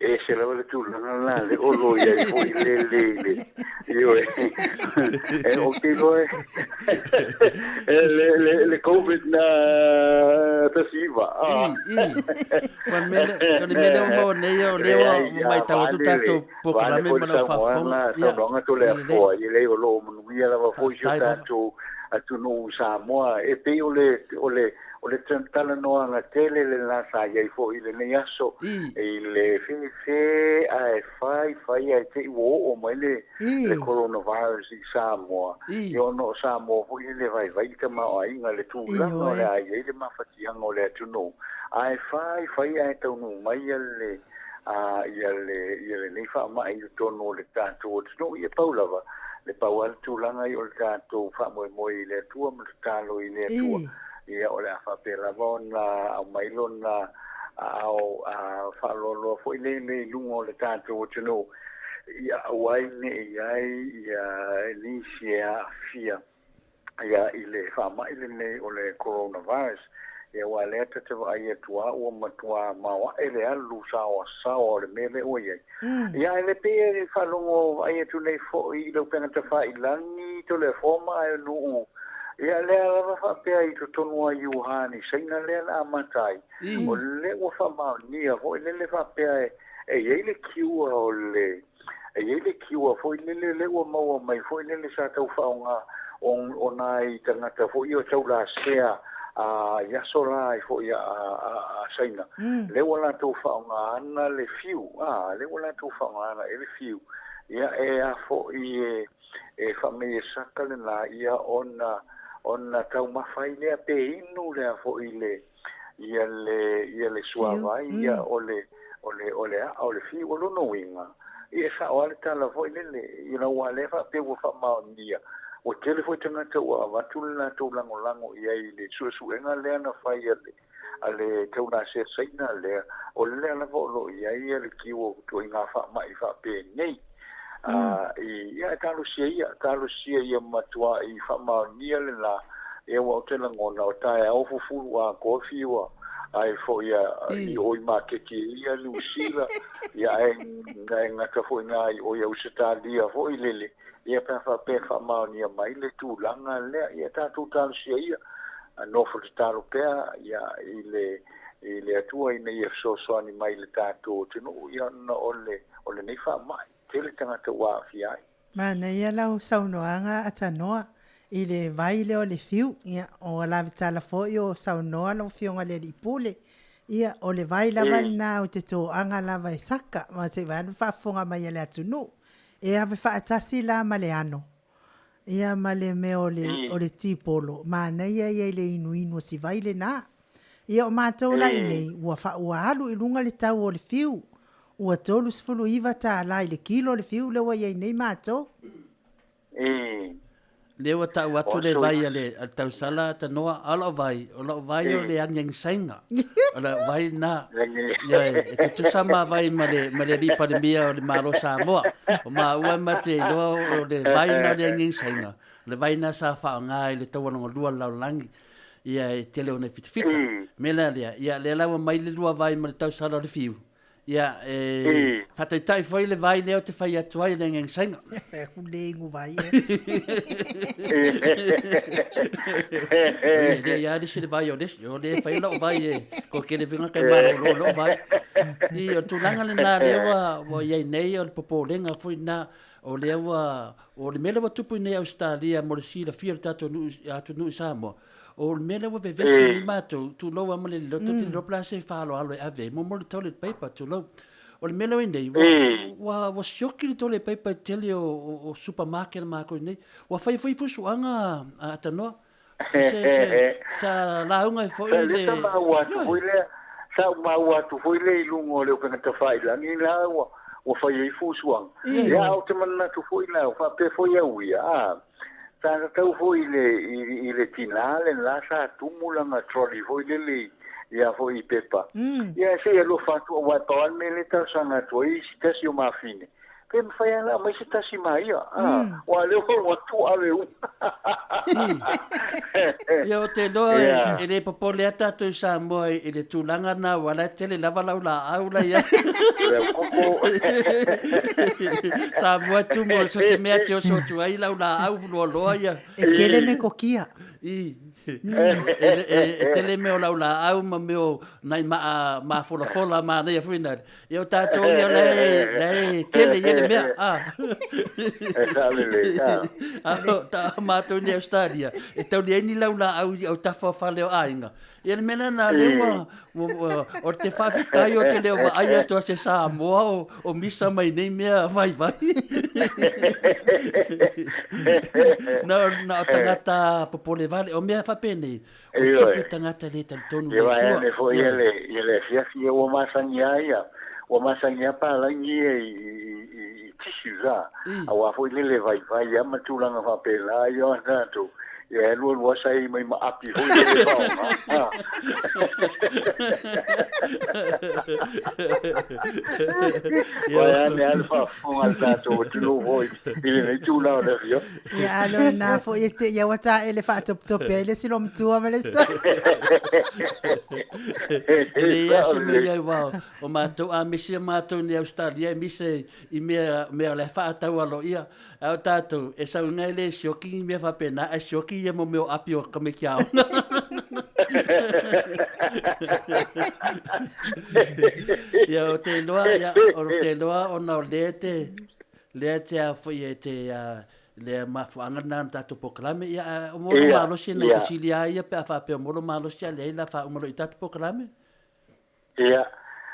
E ese lava le tulaga la le olo i ai foi le le le ioe e o te iloa e le le le COVID na tasiva ah. O le mea lea ua maua nei o lea ua matau atu tatou polokalame ma lau faafofoga. Saunoaga Toleafoa i lei o lo o manuia lava foi si o tatou atunuu Samoa e pei o le o le O le talanoaga tele lena sa i ai foi i lenei aso i le fefe ae fai fai ae te i ua oo mai le le coronavirus i Samoa. Ia ona o Samoa foi e le vaivai le tamaoaiga i le tulaga o le a i ai le mafatiaga o le atunuu ae fai fai ae taunuu mai le a ia le ia lenei faamai i totonu o le tatou atunuu. Ia pau lava le pau lava le tulaga ia o le tatou faamoemoe i le Atua ma tatalo i le Atua. Ia o le a faapea lava ona aumai lona aao faaloaloa foi lele i luga o le tatou atunuu, ia aua ai ne i i ai ia nisi e aafia ia i le faamai lenei o le coronavirus. Ia aua o lea ta te vaai atu lava ua matua maoae le alu saoasaoa o le mea lea ua i ai. Ia ae le pei e faalogo vaai atu nei foi i lau upega tafailagi Toleafoa ma Aeonuu. Ia lea lava faapea i totonu lava i Wuhan i Saina lea na amata ai, o lea ua faamaonia foi lele faapea e i ai le cure o le e i ai le cure foi lele lea ua maua mai foi lele sa tau faaaoga o nai tagata foi ia tau lasea i aso la ai foi a Saina, lea ua latou faaaogaina le fiu, lea ua latou faaaogaina e le fiu. Ia e a fo'i e e faamei e saka lenā ia ona ona taumafa ai lea pe inu lea fo'i le ia le ia le suavai ia o le o le o le a'a o le fiu. O lona uiga ia e sa'o a le tala foi lele ina ua lea faapea ua faamaonia ua tele foi tagata ua avatu le latou lagolago i ai i le su'esu'ega lea na fai a le a le taulasea Saina lea o lea lava o lo'o i ai le kiu o ituaiga fa'ama'i fa'apenei a ia e talosia ia talosia ia matua'i faamaonia lenā ia ua ou te lagona o taeao fufulu atoa fiu ai foi i o i maketi ia Niu Sila ia ae ae gata foi na i o i Ausetalia foi lele ia pe a faapea e faamaonia mai le tulaga lea ia tatou talosia ia nofo tatalo pea ia i le i le Atua ina ia fesoasoani mai i le tatou atunuu ia ona o le o lenei faama'i tele tagata ua aafia ai. Manaia lau saunoaga Atanoa i le vai lea o le fiu, ia o lavetala foi o saunoa lau Afioga i le Alii Pule, ia o le vai lava lena o te toaga lava e saka, ma se i vaeatu le faafofoga mai a le atunuu. E ave faatasi la ma le ano, ia ma le mea o le, o le tipolo, manaia ia i le inuinu o si vai lena. Ia o matou la i inei, ua fa, ua alu i luga le tau o le fiu, ua $39 i le kilo le fiu lea ua i ai nei matou. Lea ua tau atu le vai a le, a le tausala tanoa, a o lau vai, o lau vai o le agiagi Saina. O lau vai lena. Ia, e tutusa ma vai ma le, ma le alii Palemia o le Malo Samoa. O maua ma te iloa o le vai lena o le agiagi Saina, o le vai lena sa faaaoga i le taua lona lua o le lalolagi. Ia, e tele ona fitafita. Mea la lea, ia, lea la ua mai le lua vai ma le tausala o le fiu, Ia, e faataitai foi le vai lea ou te fai atu ai i le agiagi Saina. E ku le ingu vai e. E le ia le le vai o le o le fai lau vai e ko ke le vinga kai maro lo lo vai. I o tulaga lena lea ua ua iai nei o le popolega foi na o lea ua o le mea lea ua tupu i nei Ausetalia mo le silafia o le tatou nuu atunuu i Samoa. O le mea lea ua vevesi nei matou, tulou lava ma le loto, te iloa po o le a se faaaloalo e ave ai, mo le toilet paper, tulou. O le mea lea ua i ai nei, ua, ua sioki le toilet paper i le tele o, o, o supermarket a matou i nei. Ua fai foi fusuaga a Tanoa. Se, se, sa lauga ai foi le... Sa maua atu foi lea, sa ou maua atu foi lea i luga o le upega tafailagi la ua, ua fai ai fusuaga. Ia, ou te manatu foi la, faapea foi au ia, a, Sa tatau foi i le, i, i le tinā lenā sa tumu lana trolley foi lele i, ia foi i pepa. Ia se i alofa atu aua e pau lava le mea lea e talosaga atu ai i si tasi o mafine, pe mafai lava ona aumai se tasi ma ia, a, aua o lea ua alu atu ave uma. Ia ou te iloa e le popole lava tatou i Samoa i le tulaga lena aua o la e tele lava lau laau la i ai. Lau koko. Samoa e tumu so se mea te oso atu ai lau laau loaloa ia. E tele me kokia. I. E tele mea o lau laau ma mea o nai maa mafolafola manaia foi na. Ia o tatou ia la e, la e tele ia le mea. Ah. E sao lelei, ah. A o ta matou nei Australia, e tau leai ni lau laau i autafa o fale o aiga. Ia le mea lena lea ua, ua, ua, o te faafetai o te le o vaai atu a se Samoa o, o misa mai nei mea vaivai. Na, na o tagata popole vale, o mea faapenei, o tupe tagata le talitonu i le Atua. Ia vae ane foi ia le, ia le afiafi ia ua masani a ia, ua masani a palagi ia i, i, i, i tissues a, aua foi lele vaivai a ma tulaga faapena ia o tatou. Ia e alu alu asa ai mai ma api foi lele faaaoga. Vae ane a le faafofoga a le tatou atunuu foi i lenei tulaga o le afiafi. Ia alo lena foi e te ia ua taele faatopetope ai le isi loomatua ma le isi E leai lava se mea i ai aua o matou a misi a matou i Ausetalia e misi i mea o la e faatau aloaia. A o tatou, e sau ina e le sioki ni mea faapena, ae sioki ia mo mea o api o tamaiti aoga. Ia, o te iloa, ia, o te iloa ona o lea te, lea te a foi e te, a, lea mafuaaga lena o le tatou polokalame, ia, a o mo lou malosi nai fesili lava ia pe a faapea o mo lou malosi a leai la faauma loa i tatou polokalame. Ia,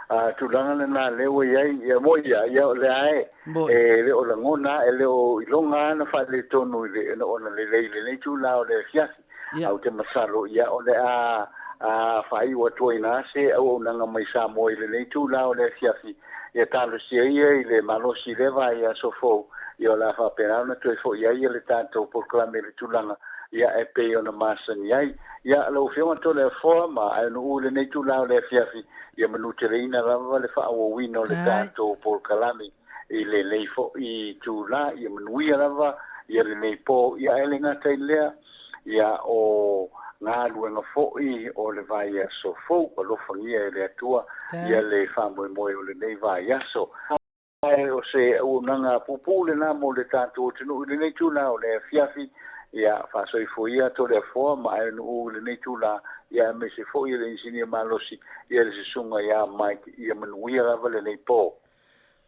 Tulaga lena lea ua i ai, ia mo'i lava, ia o lea e, e le o lagona, e le o iloga lava ona faaletonu i le, ona lelei i lenei itula o le afiafi. Ae ou te masalo, ia o le a faaiu atu ai i ina se auaunaga mai Samoa i lenei itula o le afiafi, ia talosia ia i le malosi i lea vaiaso fou, ia o le a faapena ona toe foi ai le tatou polokalame i le tulaga ia e pei ona masani ai. Ia, lau Afioga Toleafoa ma Aenuuu i lenei itula o le afiafi, ia manuteleina lava le faaauauina o le tatou polokalame i lenei foi itula, ia manuia lava ia lenei po, ia ae le gata i lea, ia o galuega foi o le vaiaso fou, alofagia e le Atua ia le faamoemoe o lenei vaiaso. Ae o se auaunaga puupuu lena mo le tatou atunuu i lenei itula o le afiafi, ia faasoifua ia Toleafoa ma Aenuuu i lenei itula, ia aemaise foi le inisinia malosi, ia le susuga ia Mike, ia manuia lava lenei po.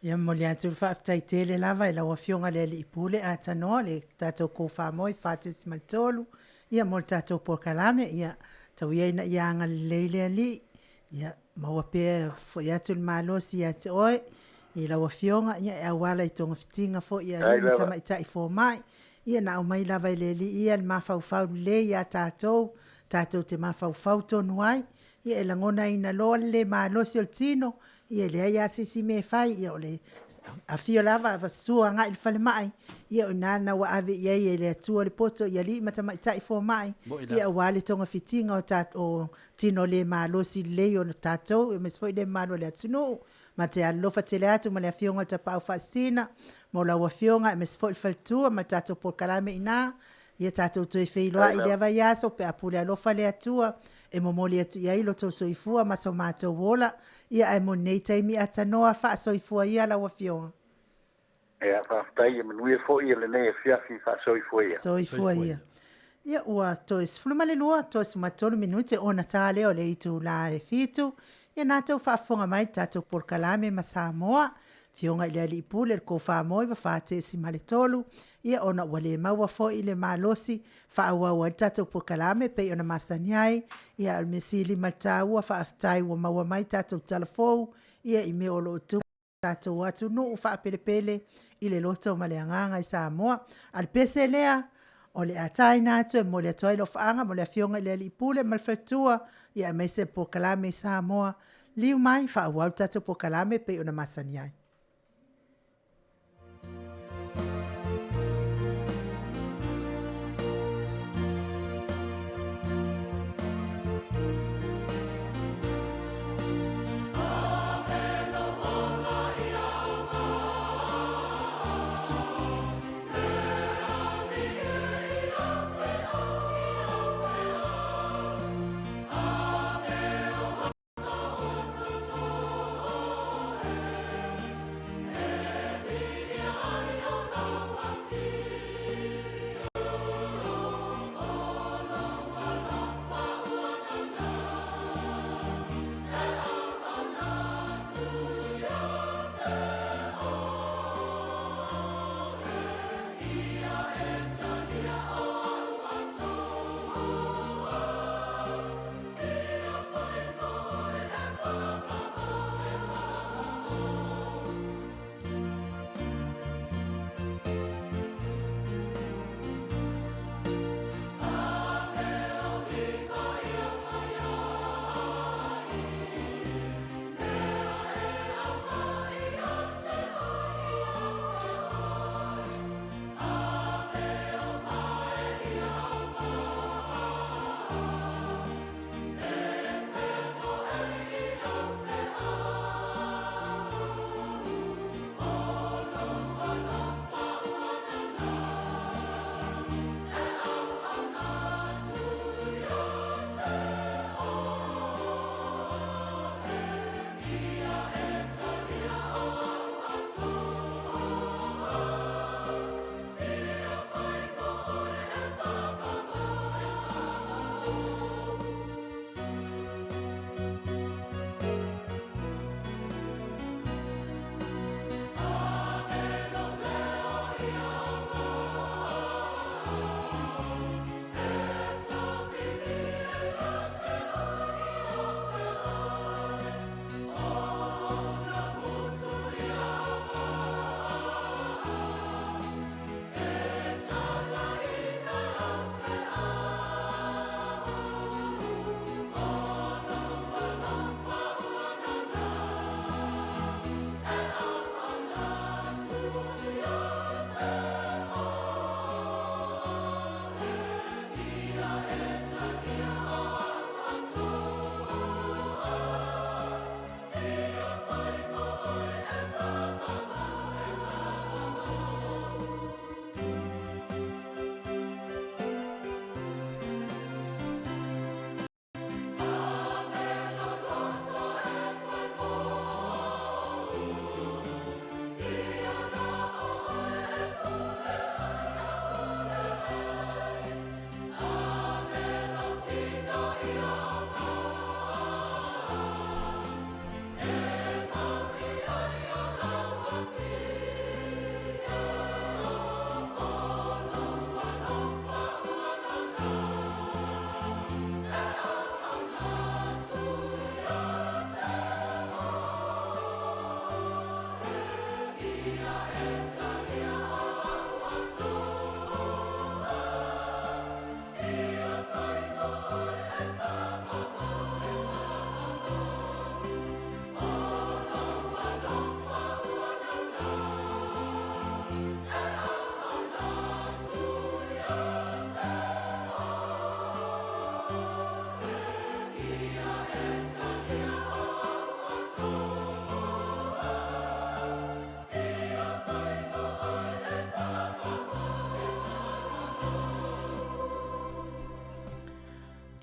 Ia momoli atu le faafetai tele lava i lau Afioga i le Alii Pule Atanoa le tatou Kofamoe 4.3 ia mo le tatou polokalame. Ia tau ia ina ia agalelei le Alii, ia maua pea e foi atu le malosi ia te oe i lau Afioga ia e auala i togafitiga foi i alii ma tamaitai fomai. Ia na aumai lava e le Alii ia le mafaufau lelei ia tatou, tatou te mafaufau tonu ai. Ia e lagonaina loa le le malosi o le tino, ia e leai lava se isi mea e fai, ia o le afio lava ma susu agai i le falemai, ia o i ina lena ua ave i ai e le Atua le poto i alii ma tamaitai fomai, ia aua le togafitiga o tino le malosi lelei o tatou, aemaise foi le mamalu o le atunuu. Ma te alolofa tele atu ma le Afioga i le Tapaau Faasisina mo lau Afioga aemaise foi le faletua ma le tatou polokalame i ina. Ia tatou toe feiloai i lea vaiaso pe a pule alofa le Atua e momoli atu i ai lo outou soifua ma so matou ola. Ia ae mo lenei taimi atanoa faasoifua ia lau Afioga. Ia, faafetai, ia manuia foi lenei afiafi, faasoifua ia. Soifua ia. Ia ua toe 12 toe 13 minute ona ta lea o le itula e 7. Ia na tou faafofoga mai i le tatou polokalame ma Samoa. Afioga i le Alii Pule, le Kofa Moe 4.3, ia ona ua le maua foi le malosi faaauau ai le tatou polokalame pei ona masani ai. Ia o le mea sili ma le taua, faafetai ua maua mai tatou tala fou ia i mea o lo o tupu tatou atunuu faapelepele i le loto ma le agaga i Samoa. A o le pese lea, o le a taina atu e momoli atu ai alofaaga mo le Afioga i le Alii Pule ma le Faletua, ia aemaise le polokalame i Samoa. Liu mai, faaauau le tatou polokalame pei ona masani ai.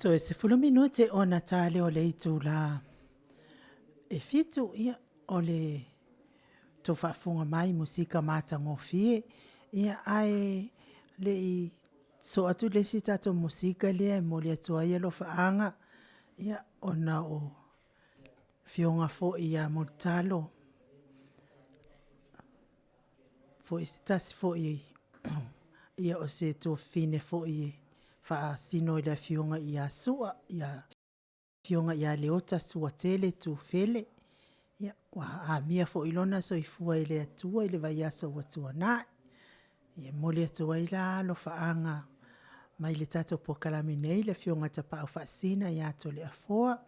Toe 10 minute ona ta lea o le itula e 7, ia, o le tou faafofoga mai i musika matagofie, ia ae le i sosoo atu le isi tatou musika lea e momoli atu ai alofaaga, ia, ona o afioga foi ia Mulitalo foi se tasi foi o se tuafafine foi e faasino i le afioga ia Sua, le afioga ia Leota Suatele Tufele, ia ua amia foi lona soifua e le Atua i le vaiaso ua tuanai. E momoli atu ai la alofaaga mai le tatou polokalame nei i le afioga i le Tapaau Faasisina ia Toleafoa,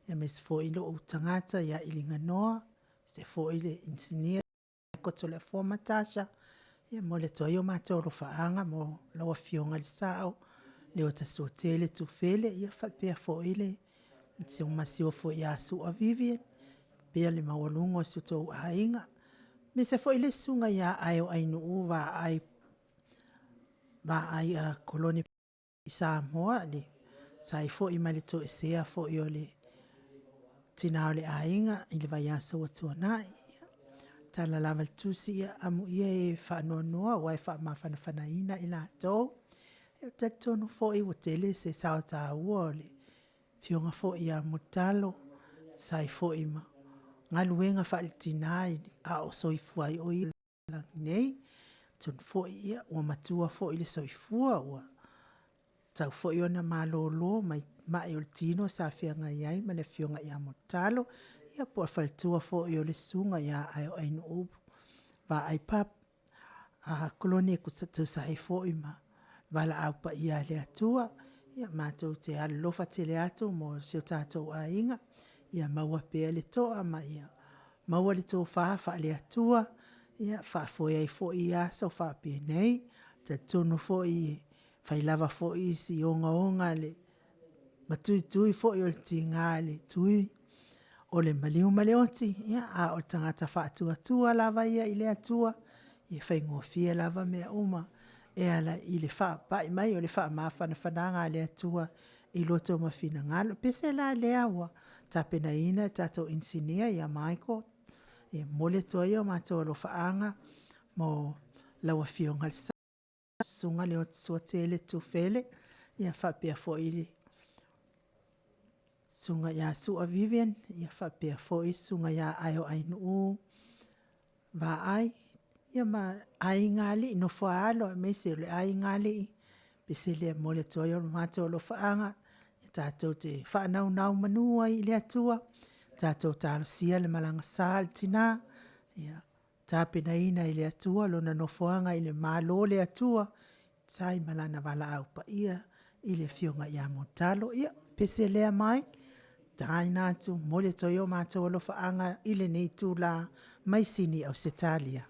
aemaise foi lou tagata ia Iliganoa, aemaise foi le Inisinia ia Toleafoa ma Tasha, e momoli atu ai o matou alofaaga mo lau afioga i le Sao Leota Suatele Tufele, ia faapea foi si ou masiofo ia Sua Vivian, faapea le maualuga o si outou aiga. Aemaise foi le susuga ia Aeo Ainuu Vaai Kolone i Samoa, e tusa ai foi ma le toesea foi o le tina o le aiga i le vaiaso ua tuanai. Ia, tala lava a le tusi, ia amuia e faanoanoa ua e faamafanafanaina i latou. Ou te talitonu foi ua tele se sao taua o le afioga foi ia Mulitalo e tusa ai foi ma galuega faale-tina a o soifua ai o ia nei. Atonu foi ua matua foi le soifua, ua tatau foi ona malolo mai mai o le tino sa feagai ai ma le afioga ia Mulitalo, ia po o le faletua foi o le susuga ia Aeoainuu Vaai Pap Kolone e tusa ai foi ma valaau paia a le Atua. Ia matou te alolofa tele atu mo si o tatou aiga, ia maua pea le toa ma ia maua le tofa faale-Atua e faafoe ai foi ia aso faapenei. E talitonu foi e fai lava foi si ogaoga ma tuitui foi o le tiga i le tui o le maliu ma le oti, a o le tagata faatuatua lava ia i le Atua, e faigofie lava mea uma e ala i le faapai mai o le faamafanafanaga a le Atua i loto ma finagalo. O le pese la lea ua tapenaina e le tatou inisinia ia Michael, e momoli atu ai o matou alofaaga mo lau Afioga i le Susuga Leota Suatele Tufele, ia faapea foi le Susuga ia Sua Vivian, faapea foi le Susuga ia Aeoainuu Vaai, ia ma aiga alii, nofo a alo aemaise o le aigaalii. Pese lea e momoli atu ai o matou alofaaga, tatou te faanaunaumanū ai i le Atua, tatou talosia le malaga sa a le tina, ia tapenaina e le Atua lona nofoaga i le Malo o le Atua, e tusa ai ma lana valaau paia i le afioga ia Mulitalo. Ia, pese lea Mike, taina atu, momoli atu ai o matou alofaaga i lenei itula mai Sini, Ausetalia.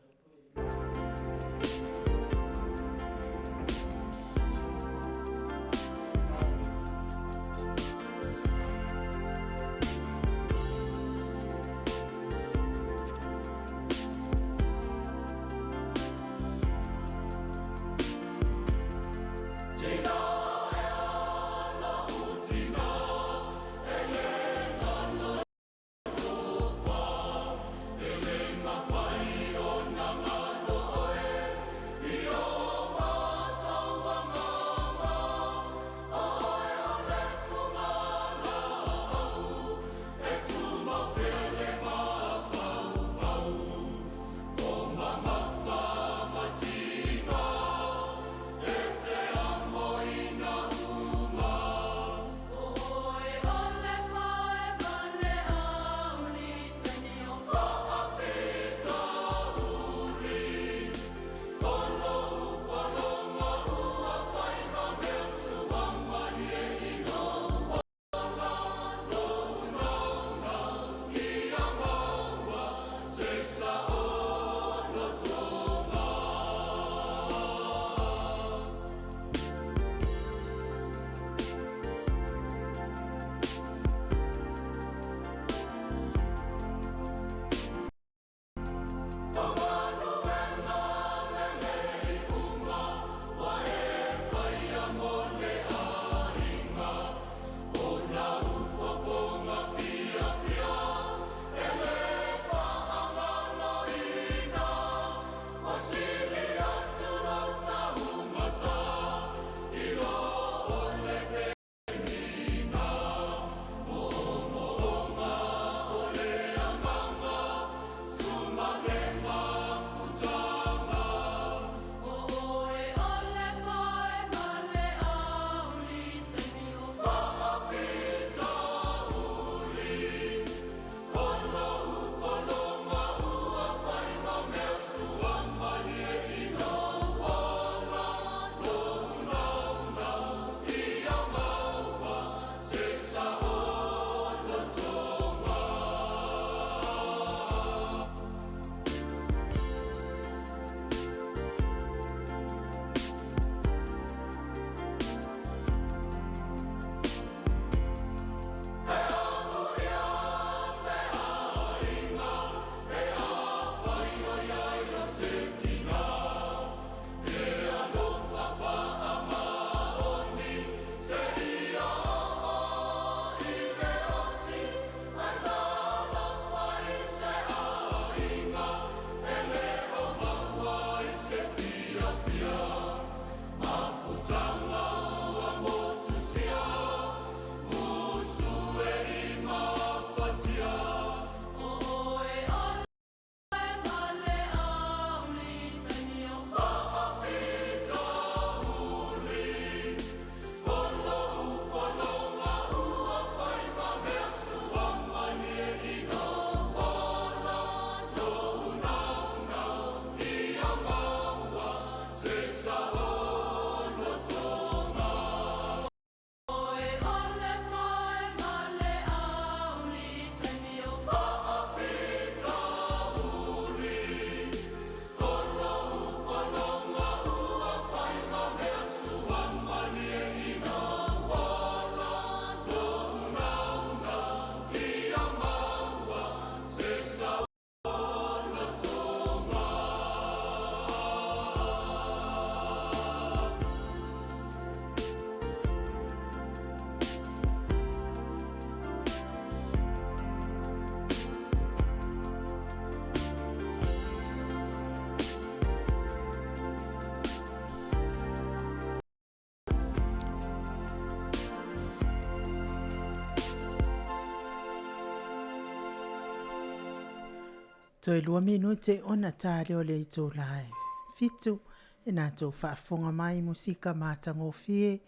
Toe 2 minute ona ta lea o le itula e 7, e na tou faafofoga mai musika matagofie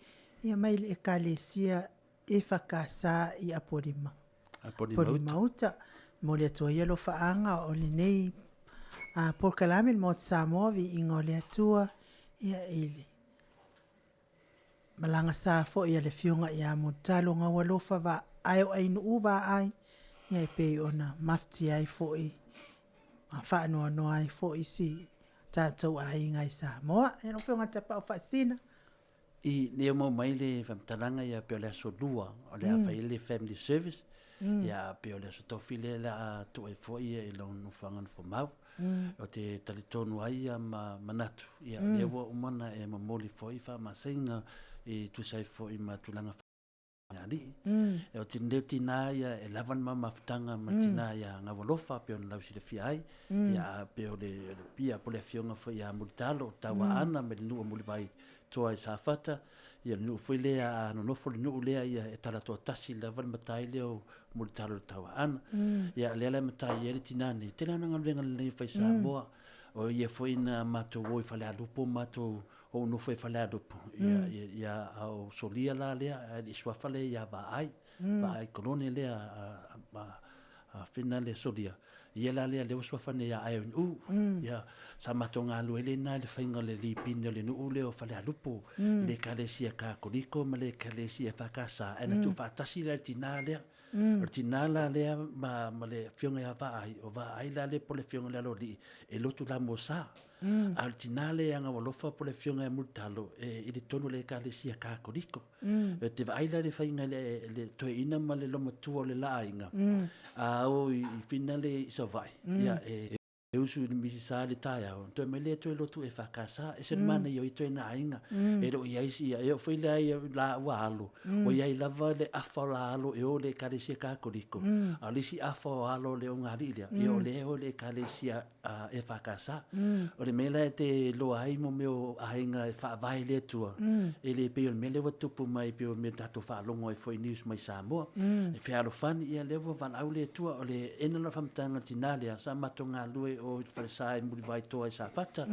ia mai le Ekalesia EFKS i Apolima. Apolima Uta. Momoli atu ai alofaaga o lenei polokalame le Maota Samoa, viiga o le Atua, ia i le malaga sa foi a le Afioga ia Mulitalo Gaualofa Vaae o Ainuu Vaai, ia e pei ona mafatia ai foi ma faanoanoa ai foi si tatou aiga i Samoa. Ia lau Afioga i le Tapaau Faasisina. I nei mau mai le faamatalaga ia pei o le aso lua o le a fai ai le family service ia pei o le aso tofi lea o le a tuu ai foi ia i lou nofoaga nofomau. Ou te talitonu ai ia ma manatu ia lea ua uma ona e momoli foi faamasaiga e tusa ai foi ma tulaga alii. E o te leo tina ia e lava le mafutaga ma tina ia Gaualofa pei ona lausilafia ai. Ia pei o le ia po le afioga foi ia Mulitalo Tauaana me le nuu o Mulivai toa i Safata. Ia le nuu foi lea a nonofo le nuu lea ia e tala toatasi lava le matai lea o Mulitalo Tauaana. Ia lea la e matai ai le tina nei. Tele ana galuega lelei fai Samoa. O ia foi na matou o i Falealupo matou ou nofo i Falealupo, ia, ia, ia a o solia la lea, a le i suafa lea ia Vaai, Vaai Kolone lea a, a, a, a Fina lea solia, ia la lea lea ua suafa nei ia Iron U, ia, sa matou galue lena i le faiga o le lipine o le nuu lea o Falealupo, i le Ekalesia Katoliko ma le Ekalesia EFKS, ae na tuufaatasi la i le tina lea. O le tina la lea ma, ma le afioga ia Vaai, o Vaai la lea po o le afioga i le Aloalii, e lotu la mo sa. A o le tina lea ia Gaualofa po o le afioga ia Mulitalo, e i totonu o le Ekalesia Katoliko. E te vaai la i le faiga i le, le toeaina ma le olomatua o le la aiga, a o i, i Fina le i Savaii, ia e, e usu i le Misisa i le taeao, ona toe mai lea toe lotu EFKS, ese le manaia o ia ituaiga aiga. E le o i ai si, e oo foi la i laua alo, ua i ai lava le afa o la alo e o i le Ekalesia Katoliko, a o le isi afa o alo o le ogalii lea, ia o lea e o i le Ekalesia EFKS. O le mea la e te iloa ai mo mea o aiga e faavae i le Atua, e le pei o le mea lea ua tupu mai pei o mea tatou faalogo ai foi i news mai Samoa. E fealofani, ia lea ua valaau le Atua, o le ena lena o le faamatalaga a le tina lea, sa matou galulue i o i le falesa i Mulivaitoa i Safata,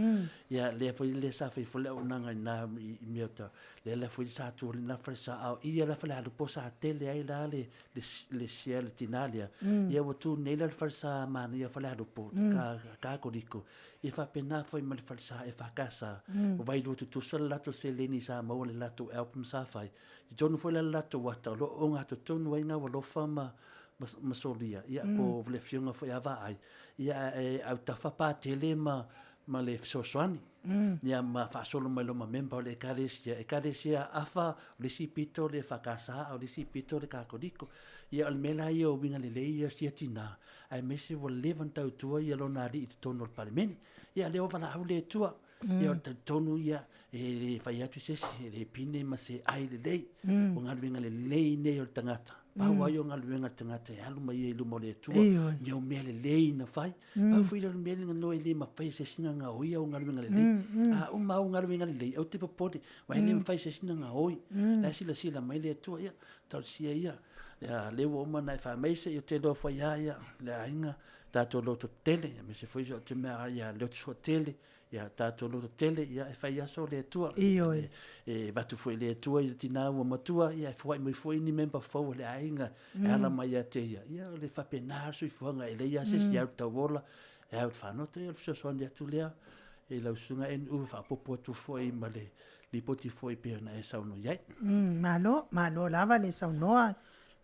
ia lea foi lea sa fai foi le auaunaga i ina i mea o ta, lea la foi sa tu lena falesa, a o i la Falealupo sa tele ai la le le, le share le tina lea, ia ua tu nei la le falesa manaia o Falealupo, ka, Katoliko, ia faapena foi ma le falesa EFKS, o vailua tutusa le latou seleni sa maua i le latou album sa fai, i totonu foi la le latou ata o lo o ogatotonu ai Gaualofa ma, ma, ma Solia, ia po o le afioga foi ia Vaai, ia e autafa Patele ma, ma le fesoasoani, ia ma faasolo mai loa ma member o le Ekalesia, Ekalesia afa, o le isi pito o le EFKS, a o le isi pito o le Katoliko. Ia o le mea la ia o uiga lelei ia sia tina, aemaise ua leva ona tautua ia lona alii i totonu o le Palemene. Ia lea ua valaau le Atua, ia o le talitonu ia, e le fai atu se isi, e le pine ma se ai lelei, o galuega lelei nei o le tagata. Pau lava ia o galuega a le tagata e alu mai ai i luma o le Atua, i au mea lelei na fai. Pau foi lea o le mea lena e le mafai e se isi ona gaoi au galuega lelei. A uma au galuega lelei, aua te popole, aua e le mafai e se isi ona gaoi. La e silasila mai le Atua, ia, talosia ia, ia lea ua uma ona e faamaise, ia ou te iloa foi lava ia le aiga, tatou loto tetele, aemaise foi o te mea ia loto suatele, ia tatou loto tetele, ia e fai aso le Atua. Ioe. E avatu foi i le Atua i le tina ua matua, ia e foai mai foi ni member fou a le aiga e ala mai ia te ia. Ia o le faapena le soifuaga, e leai lava se isi e au i le tauola, e au i le fanoto, ia o le fesoasoani atu lea i lau susuga NU e faaopoopo atu foi ma le lipoti foi pei ona e saunoa i ai. Malo, malo lava le saunoa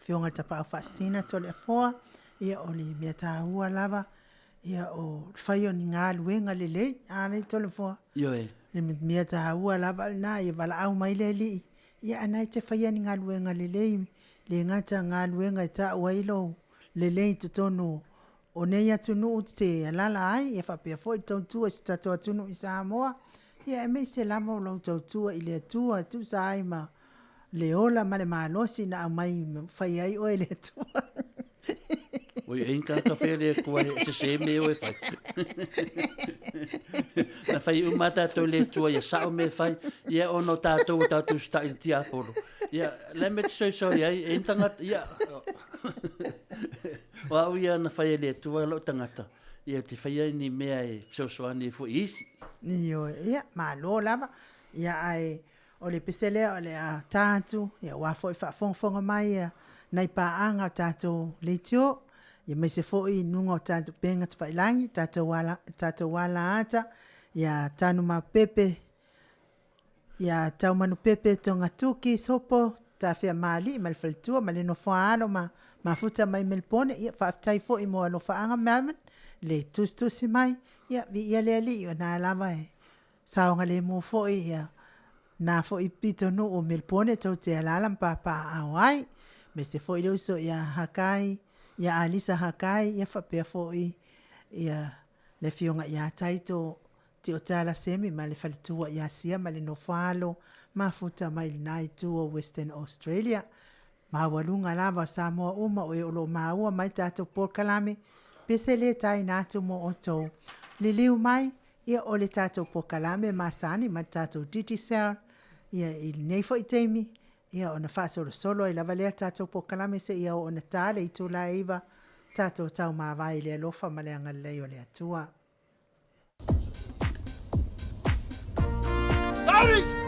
Afioga i le Tapaau Faasisina Toleafoa, ia o le mea taua lava, ia o le fai o ni galuega lelei, a lea Toleafoa? Ioe. Le mea taua lava lena, ia valaau mai le Alii, ia a na e te faia ni galuega lelei, le gata galuega e tau ai lou lelei i totonu o nei atunuu e te alaala ai, ia faapea foi le tautua i si o tatou atunuu i Samoa, ia aemaise lava o lau tautua i le Atua e tusa ai ma le ola ma le malosi na aumai ma fai ai oe e le Atua. Oi, e inga ka whea le Atua he sese me oe whai. Na whai uma tātou le Atua ia sao me whai, ia ono tātou o tātou stai le tiapolo. Ia, le me te soisoi ai, e intanga, ia, O au ia na fai e le Atua lou tagata, ia ou te faia ni mea e fesoasoani ai foi i isi. Ioe, ia, malo lava. Ia, ae o le pese lea o le a ta atu, ia aua foi faafogafoga mai a nai paaga o tatou leitio, ia aemaise foi i luga o tatou upega tafailagi, tatou ala, tatou ala ata, ia Tanumapepe, ia Taumanupepe Togatuki Sopo, Tafiamaalii ma le faletua ma le nofoaalo ma mafuta mai Melepone. Ia faafetai foi mo alofaaga Melvin, le tusitusi mai, ia viia le Alii o lena lava e saogalemu foi ia na foi pitonuu o Melepone tou te alaala ma papaaao ai. Aemaise foi le uso ia Hakai, ia Alisa Hakai, ia faapea foi ia le afioga ia Taito Tiotai Semi ma le faletua ia Sia ma le nofo-a-alo, mafuta mai lena itu o Western Australia. Maualuga lava o Samoa uma o e o lo o maua mai tatou polokalame, pese lē taina atu mo outou. Liliu mai, ia o le tatou polokalame masani ma le tatou Digicel, ia i lenei foi taimi, ia ona faasolosolo ai lava lea o le tatou polokalame seia oo ina ta le itula e 9, tatou taumavae i le alofa ma le agalelei o le Atua. Sauni!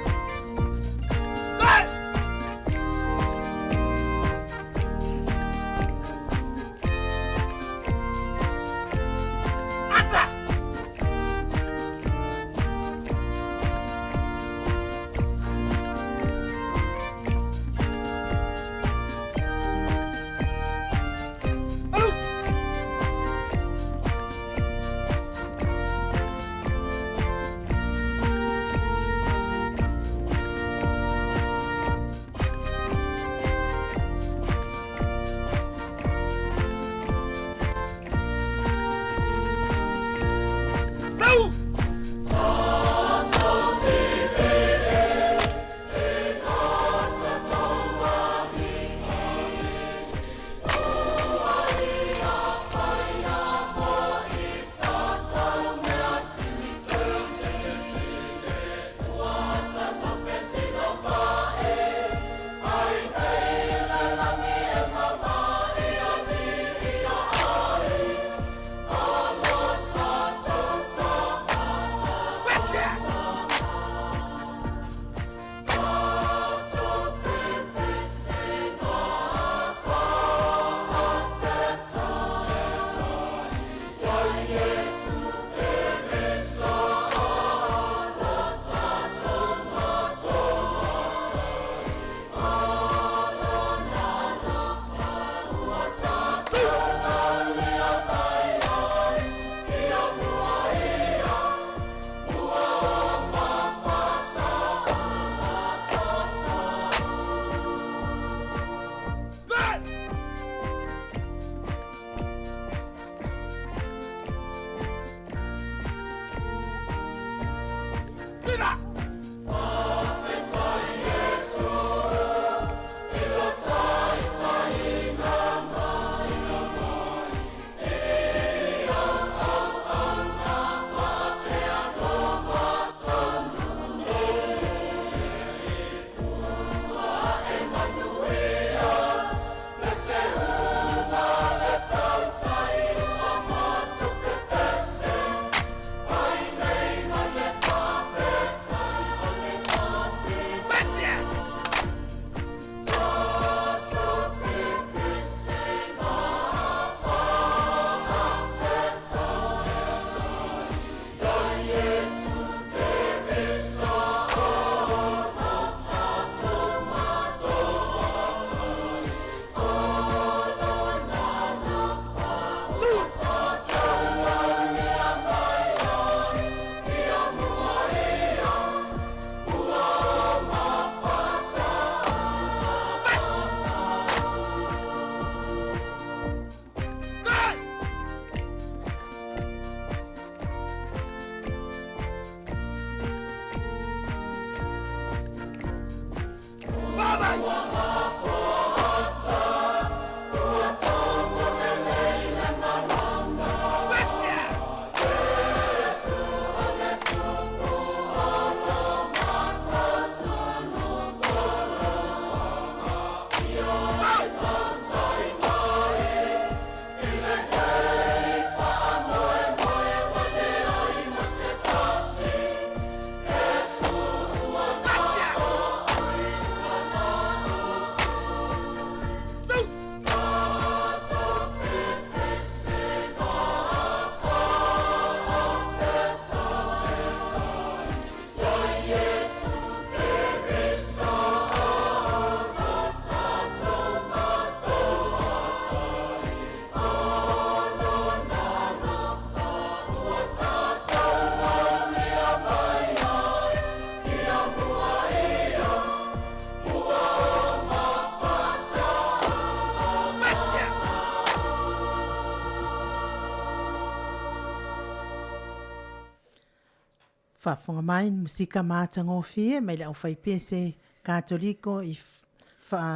Faafofoga mai, musika matagofie mai le aufaipese Katoliko i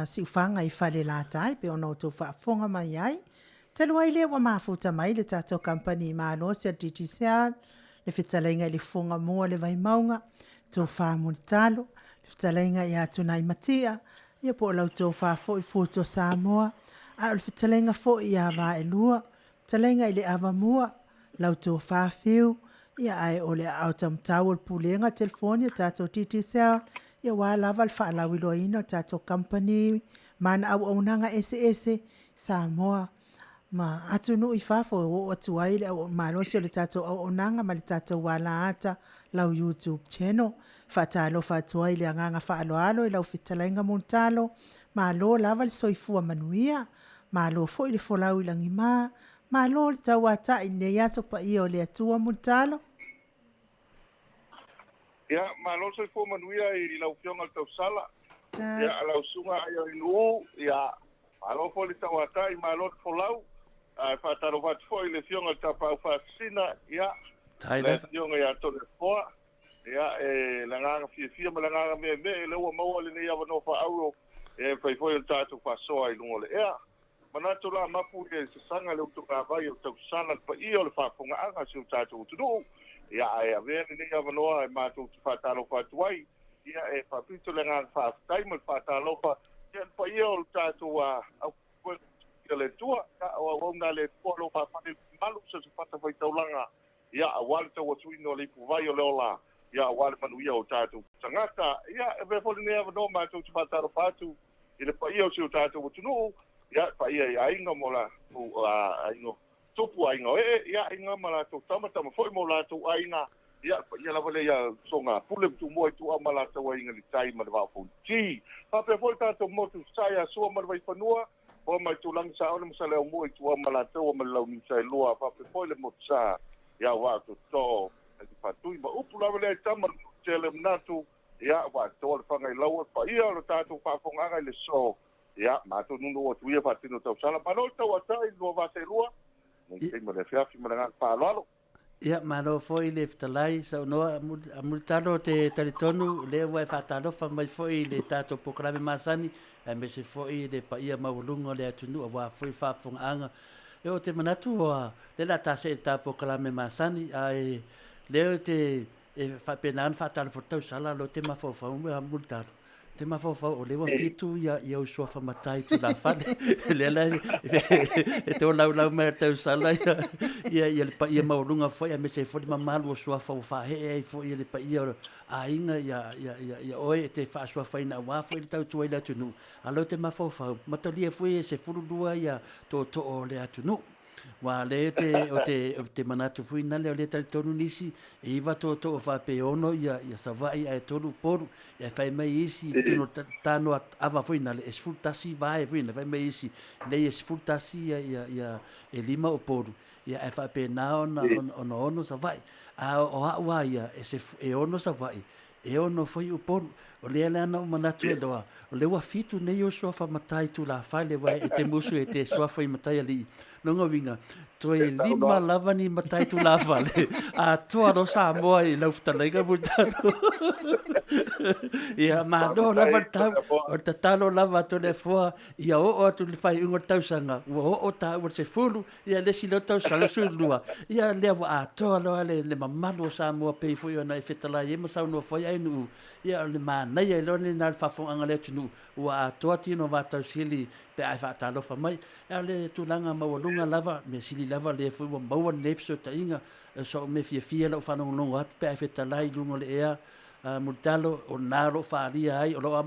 Siufaga i Falelatai pei ona outou faafofoga mai ai. Talu ai lea ua mafuta mai le tatou kamupani malosi a le Digicel, le fetalaiga i le Fofoga Mua o le Vaimauga, Tofa Mulitalo, le fetalaiga ia Tunaimatia, ia po o lau tofa foi Fuata Samoa, a o le fetalaiga foi ia Vaelua, fetalaiga i le Avamua, lau tofa Fiu, ia ae o le aao taumatau o le Pulega o Telefoni a le tatou Digicel, ia aua lava le faalauiloaina o le tatou kamupani ma ana auaunaga eseese, Samoa ma atunuu i fafo e oo atu ai le malosi o le tatou auaunaga ma le tatou alaata, lau YouTube channel. E faatalofa atu ai i le agaga faaaloalo i lau fetalaiga Mulitalo, malo lava le soifua manuia, malo foi le folau i lagima, malo le tauatai i lenei aso paia o le Atua Mulitalo. Ia, malo le soifua manuia i lau Afioga i le Tausala. Ia, lau Susuga Aioinuu, ia, malo foi le tauatai, malo le folau. Ae faatalofa atu foi i le Afioga i le Tapaau Faasisina, ia, le Afioga ia Toleafoa. Ia, e le agaga fiafia ma le agaga meemee lea ua maua lenei avanoa faaauro e mafai foi ona tatou faasoa i luga o le ea. Manatu la mapu i le sasaga le utugavai o tausala le paia o le faafofogaaga a si o tatou atunuu. Ia, ae avea lenei avanoa e matou te faatalofa atu ai, ia, e faapito le agaga faafetai ma le faatalofa i le paia o le tatou aufaigaluega a le Atua, ia, o auauna a le Atua o lo o faafaale i le malu so o se fatafaitaulaga, ia, aua le tauasuina o le ipuvai o le ola, ia, aua le manuia o tatou tagata. Ia, e avea foi lenei avanoa matou te faatalofa atu i le paia o si o tatou atunuu, ia, le paia i aiga ma latou aiga tupu, aiga o ee, ia, aiga ma latou tama, tama foi ma o latou aiga, ia, le paia lava lea ia Soga Pule ma Tumua Ituau ma latou aiga i le tai ma le Vaa o Fonoti. Faapea foi le tatou motu i Sasae ia Sua ma le Vaifanua, Foa ma Aitulagi, Saole ma Saleaaumua, Ituau ma Alataua ma le Launiusaelua, faapea foi le Motusa ia Vaa Tootoo, Faatui ma upu lava lea i tama le tele manatu, ia ua atoa le faga i laua le paia o le tatou faafofogaaga i le so, ia matou nunu atu ia faatino tausala. Malo le tauatai lua vasa e lua, nei taimi o le afiafi ma le agaga faaaloalo. Ia, malo foi le fetalai, saunoa Mulitalo te talitonu o lea ua e faatalofa mai foi i le tatou polokalame masani, aemaise foi le paia maualuga o le atunuu aua foi le faafofogaaga. E ou te manatu ua lea o le a ta see i le ta polokalame masani, ae lea ou te e faapena ona faatalofa atu tausala lo te mafaufau Mulitalo. Te mafaufau o lea ua fitu ia ia ou suafa matai tulafale. Lea la e tolaulau mai a tausala ia ia ia le paia maualuga foi aemaise ai foi le mamalu o suafa ua faaee ai foi le paia o aiga ia ia ia ia oe e te faasuafaina aua foi le tautua i le atunuu. A lea ou te mafaufau, matalia foi e 12 ia tootoo o le atunuu. Aua o lea te, o te, o te manatu foi nale o lea talitonu nisi, e iva tootoo faapea e ono ia, ia Savaii ae tolu Upolu, ia fai mai isi tino tanoa ava foi nale e 11 vae foi nale, fai mai isi nei e 11 ia, ia, ia e lima Upolu, ia ae faapena ona, ona, ona ono Savaii. A o au a ia, e, se, e ono Savaii, e ono foi Upolu. O lea la na ou manatu e loa, o lea ua fitu nei ou suafa matai tulafale, aua e te musu e te suafa i Mataialii. Lona uiga, toe lima lava ni matai tulafale, atoa loa Samoa i lau fetalaiga Mulitalo. Ia, malo lava le tau, o le tatalo lava a Toleafoa, ia oo atu i le faaiuga o le tausaga, ua oo taua i le 10, Ia le isi lea tausaga 12, ia lea ua atoa loa le, le mamalu o Samoa pei foi ona e fetalai ai ma saunoa foi Ainuu, ia o le manaia ai loa lena o le faafofogaaga a le atunuu, ua atoa tino o Vatausili pe a e faatalofa mai. A o le tulaga maualuga lava, mea sili lava lea foi ua maua lenei fesootaiga, o sou mea fiafia lau faalogologo atu pe a e fetalai i luga o le ea, Mulitalo, o lena o lo o faaalia ai, o lo o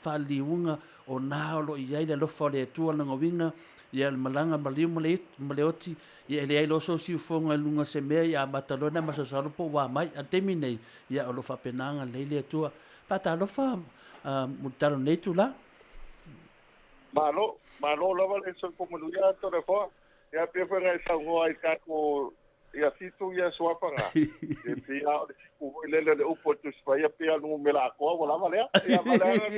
faaliliuga, o lena o lo o i ai le alofa o le Atua lona uiga, ia le malaga maliu ma le ma le oti, ia e leai loa sou siufoga i luga o se mea, ia amata loa ona masalosalo po ua mai. A o le taimi nei, ia o lo o faapena ona lelei le Atua. Faatalofa Mulitalo i lenei itula. Malo, malo lava le soifua manuia Toleafoa. Ia pei foi ona e saunoa i tatou Ia fitu ia suafa na. E pei lava o le fitu foi lele o le upu a le Tusi Paia, pei lava o le numera atoa ua lava lea. Ia ma le agaga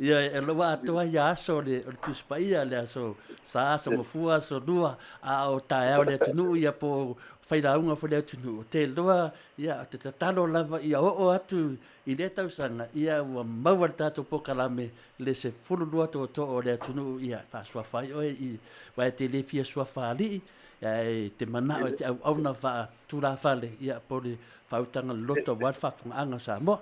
Ia, e lo ua atoa ia aso o le, o le Tusi Paia, le aso Sa, aso Gafua, aso Lua, a o taeao le atunuu ia po o Failauga foi le atunuu, te iloa, ia, te tatalo lava ia oo atu i lea tausaga, ia ua maua le tatou polokalame le 12 tootoo o le atunuu, ia faasuafa ai oe i aua e te le fia suafa alii, ae te manao e te auauna faatulafale, ia po o le faautaga loloto aua le faafofogaaga a Samoa.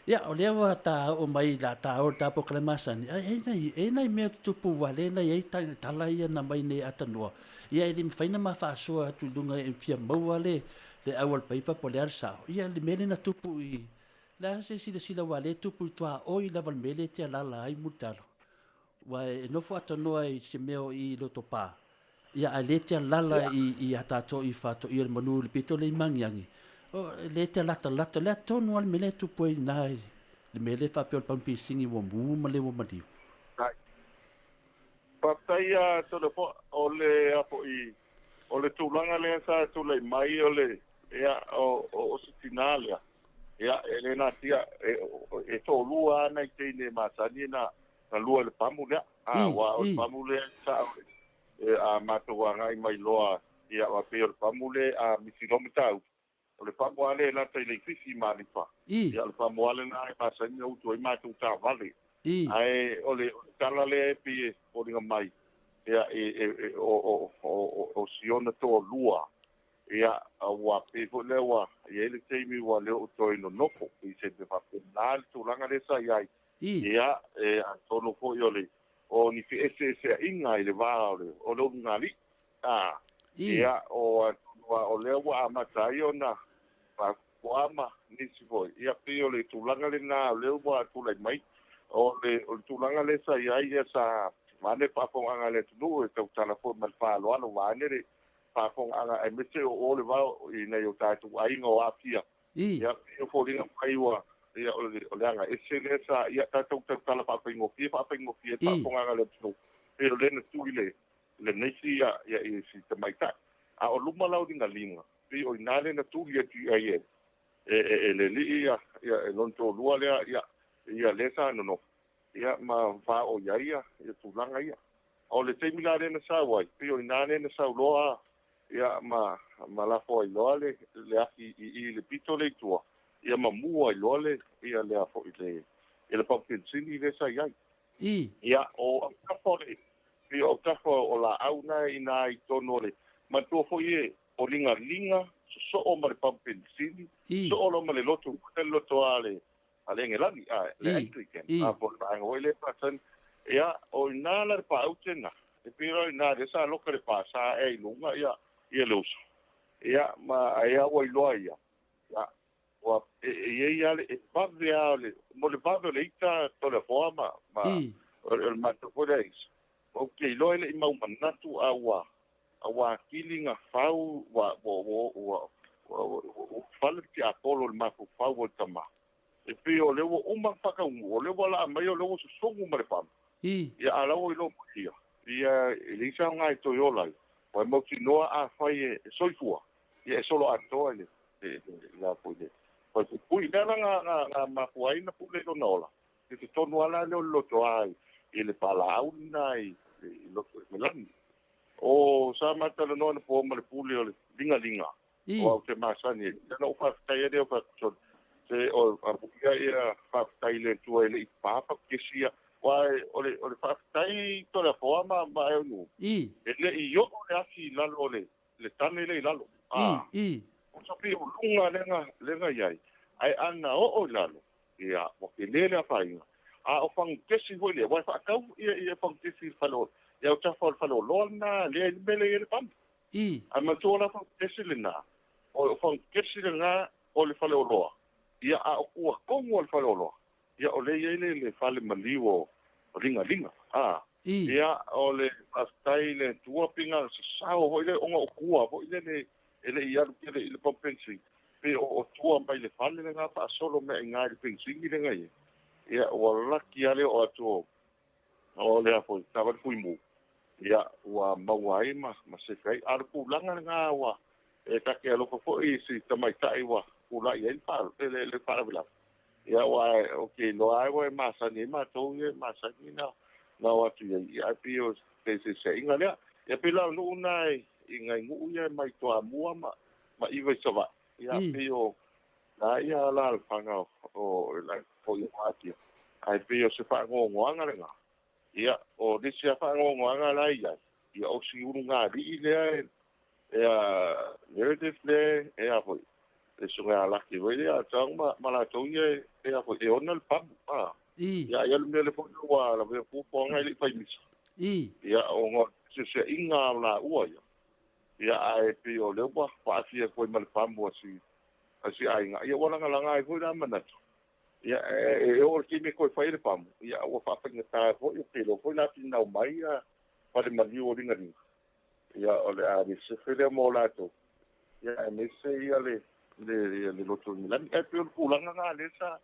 Ia, o lea ua ta oo mai la ta o le ta polokalame masani, ai e nai e nai mea tutupu ua le nai ai tala ia na mai nei atanoa. Ia e le mafai ona ma faasoa atu i luga e fia maua le au a le paipa po o le a le sao. Ia le mea lea na tupu i le a se silasila ua le tupu i tuaoi lava le mea lea e te alaala ai Mulitalo. Ua e nofo atanoa i se mea o i Lotopa, ia ae le te alaala i a tatou i Faatoia le manu i le pito lea i Magiagi. O le te latalata le tonu lava le mea lea e tupu ai i ina i le mea lea faapea o le pamu pisini ua mu ma le ua maliu. Faafetai a Toleafoa, o le a foi o le tulaga lea sa tulai mai o le ia o se tinā lea. Ia e le natia e toalua lava nai teine masani na lua i le pamu lea. Aua o le pamu lea sa e a matou agai mai loa ia ua pei o le pamu lea a misi loa mataupu. O le pamu lava lea e lata i Leififi i Malifa. Ia o le pamu lava lena e masani ona utu ai matou taavale. Ae o le tala lea e pei e foliga mai, ia o si ona toalua, ia ua pei foi lea ua i ai le taimi ua le oo toe nonofo. I se mea faapena le tulaga lea sa i ai. Ia e atonu foi o le o ni feeseeseaiga i le va o le ulugalii. Ia o o lea ua amata ai ona faafuama ma nisi foi. Ia pei o le tulaga lena o lea ua tulai mai. O le tulaga lea sa i ai ia sa vaeane faafofogaaga a le atunuu e tautala foi ma le faaaloalo vaeane le faafofogaaga aemaise o le vao i nai o tatou aiga o aafia. Ia pei o foliga mai ua ia o le aga ese lea sa ia tatou tautala faafaigofie faafofogaaga a le atunuu. Pei o lea na tui le nisi ia i si tamaitai. A o luma lau ligaliga, pei o ina lea na tuli atu i ai e le alii ia e lona toalua lea ia lea sa nonofo ia ma faaoo i ai ia tulaga ia. O le taimi la lea na sau ai, pei o ina lea na sau loa ia ma lafo ai loa le afi i le pito le i tua, ia ma mua ai loa le ia lea foi le pamu penisini lea sa i ai. Ia o autafa o le pei o autafa o laau na ina i tonu o le manatua foi e o ligaliga sosoo ma le pamu penisini, sosoo loa ma le lotu, le lotu a le Engelani, le Anglican, a po o le vaega foi lea faasani. Ia, o ina la le paaute na, e pei o ina lea sa loka le pasa e i luga ia le uso. Ia, ma ai ua iloa ia. Ia, ua e i ai le e vave a le mo le vave o le ita Toleafoa ma o le matou foi lea isi. Ou te iloa e le i mau manatu a ua akili ga fau ua fale te apolo le mafaufau o le tama. E pei o lea ua uma whakaungu, o lea ua laa mai o lea ua sosogu ma le pamu. Ia a lau ilo ia, ia e leisa o ngai toi ola i, o e mautinoa a fai e soifua, ia e solo atoa i le la foi le. Pui pui lea la nga mafua ai na pule lona ola. E te tonu ala lea o le loto ai i le palaau lina i loto i melani. O sa matalanoa na po ma le pule o le ligaliga. O au te masani e. Tena o whawhitai e leo whakatonu. Se o apukia ia whawhitai le tua i le i pāpa kesia. Wai o le whawhitai Toleafoa ma e onu. E le i oo le afi i lalo le tane le i lalo. O sa pi o lunga lenga iai. Ai ana oo i lalo. Ia, wa ke le le awhainga. A o whangutesi hoi le. Wai whaakau ia whangutesi i whalo. Ia o tafa o le whalo loa na lea i mele i le pamu. A matua la whangutesi le nā. O whangutesi le ngā o le whale o loa. Ia a o kua kongu o le whale o loa. Ia o le ia le whale maliu o ringaringa. Ia o le whawhitai le tuapinga sasao hoi le onga o kua hoi le e le i alu kele i le pampensi. Pe o tua mai le whale le ngā whaasolo mea i ngā i le pensingi le ngai. Ia ua laki ale o atu o le afoi, tawari kui mu. Ia ua maua ai ma se kai. A le pulanga le ngā ua e take alofa foi si tamaitai ua pulai ai le faalavelave. Ia ua o ke loa ai ua e masani e matou ia e masani na o atu ia i ai pei o se seinga lea. Ia pei la o nuu na i ngai nguu ia mai toamua ma ma iva i Savaii. Ia pei o la ia alaalafaga o le foi o Atia. Ae pei o se faagoagoaga lena. Ia, o nisi a faagoagoaga la e i ai, ia o si ulugalii lea e a Meredith lea e a foi, le susuga ia Laki foi lea a Tang ma latou ia e a foi, e ona le pamu. Ia, ia le mea lea foi ua lavea fuafuaga e le i fai misa. Ia, ona o le feseseaiga o laua ia. Ia, ae pei o lea ua aafia atu ai ma le pamu a si aiga. Ia, ua lagalaga ai foi la manatu. Ia, e oo i le taimi e toe fai ai le pamu, ia, ua faafaigata foi, ou te iloa foi la finau mai ia fale maliu o Ligaliga. Ia, o le a le sefe lea mo latou, ia, aemaise ia le loto Igilani. Ae pei o le tulaga lena lea sa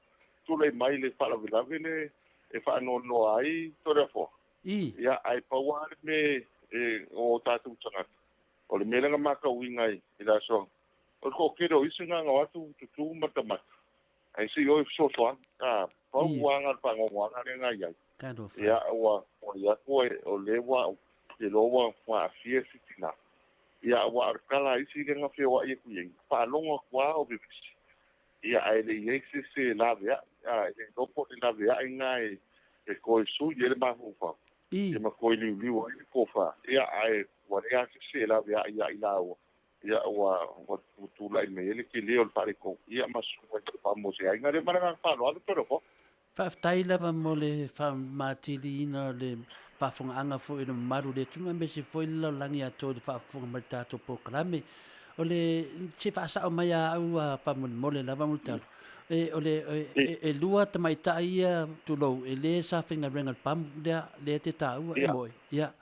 tulai mai i le faalavelave le e faanoanoa ai Toleafoa. Ia, ae pau lava le mea o tatou tagata, o le mea lea na matauina i le aso, o le toatele o isi na o atu tutu matamata, ae se i o e fesoasoani. Pau lava na o le faanoanoaga lea na i ai. Ia, ua i atu o lea ua iloa ua aafia si tina. Ia, ua o le tala a isi lea na feoai atu i ai, faalogo atu lava o vevesi. Ia, ae le i ai se se laveai, e le iloa po o le laveai na e toe sui ai le mafaufau, ia ma toe liuliu ai le tofa. Ia, ae ua leai lava se se laveai ia i laua. Ia, ua tulai mai ai le tele o le faaletonu, ia ma susuga i le pamu o se aiga lea. Ma le agaga faaaloalo Toleafoa. Faafetai lava mo le faamatiliina o le faafofogaaga foi o le mamalu o le atunuu aemaise foi le lalolagi atoa i le faafofoga mai i le tatou polokalame. O le se faasao mai a au a faamolemole lava Mulitalo. E, o le, e, e lua tamaitai ia tulou e le sa faigaluega i le pamu lea, lea te taua e moe. Ia.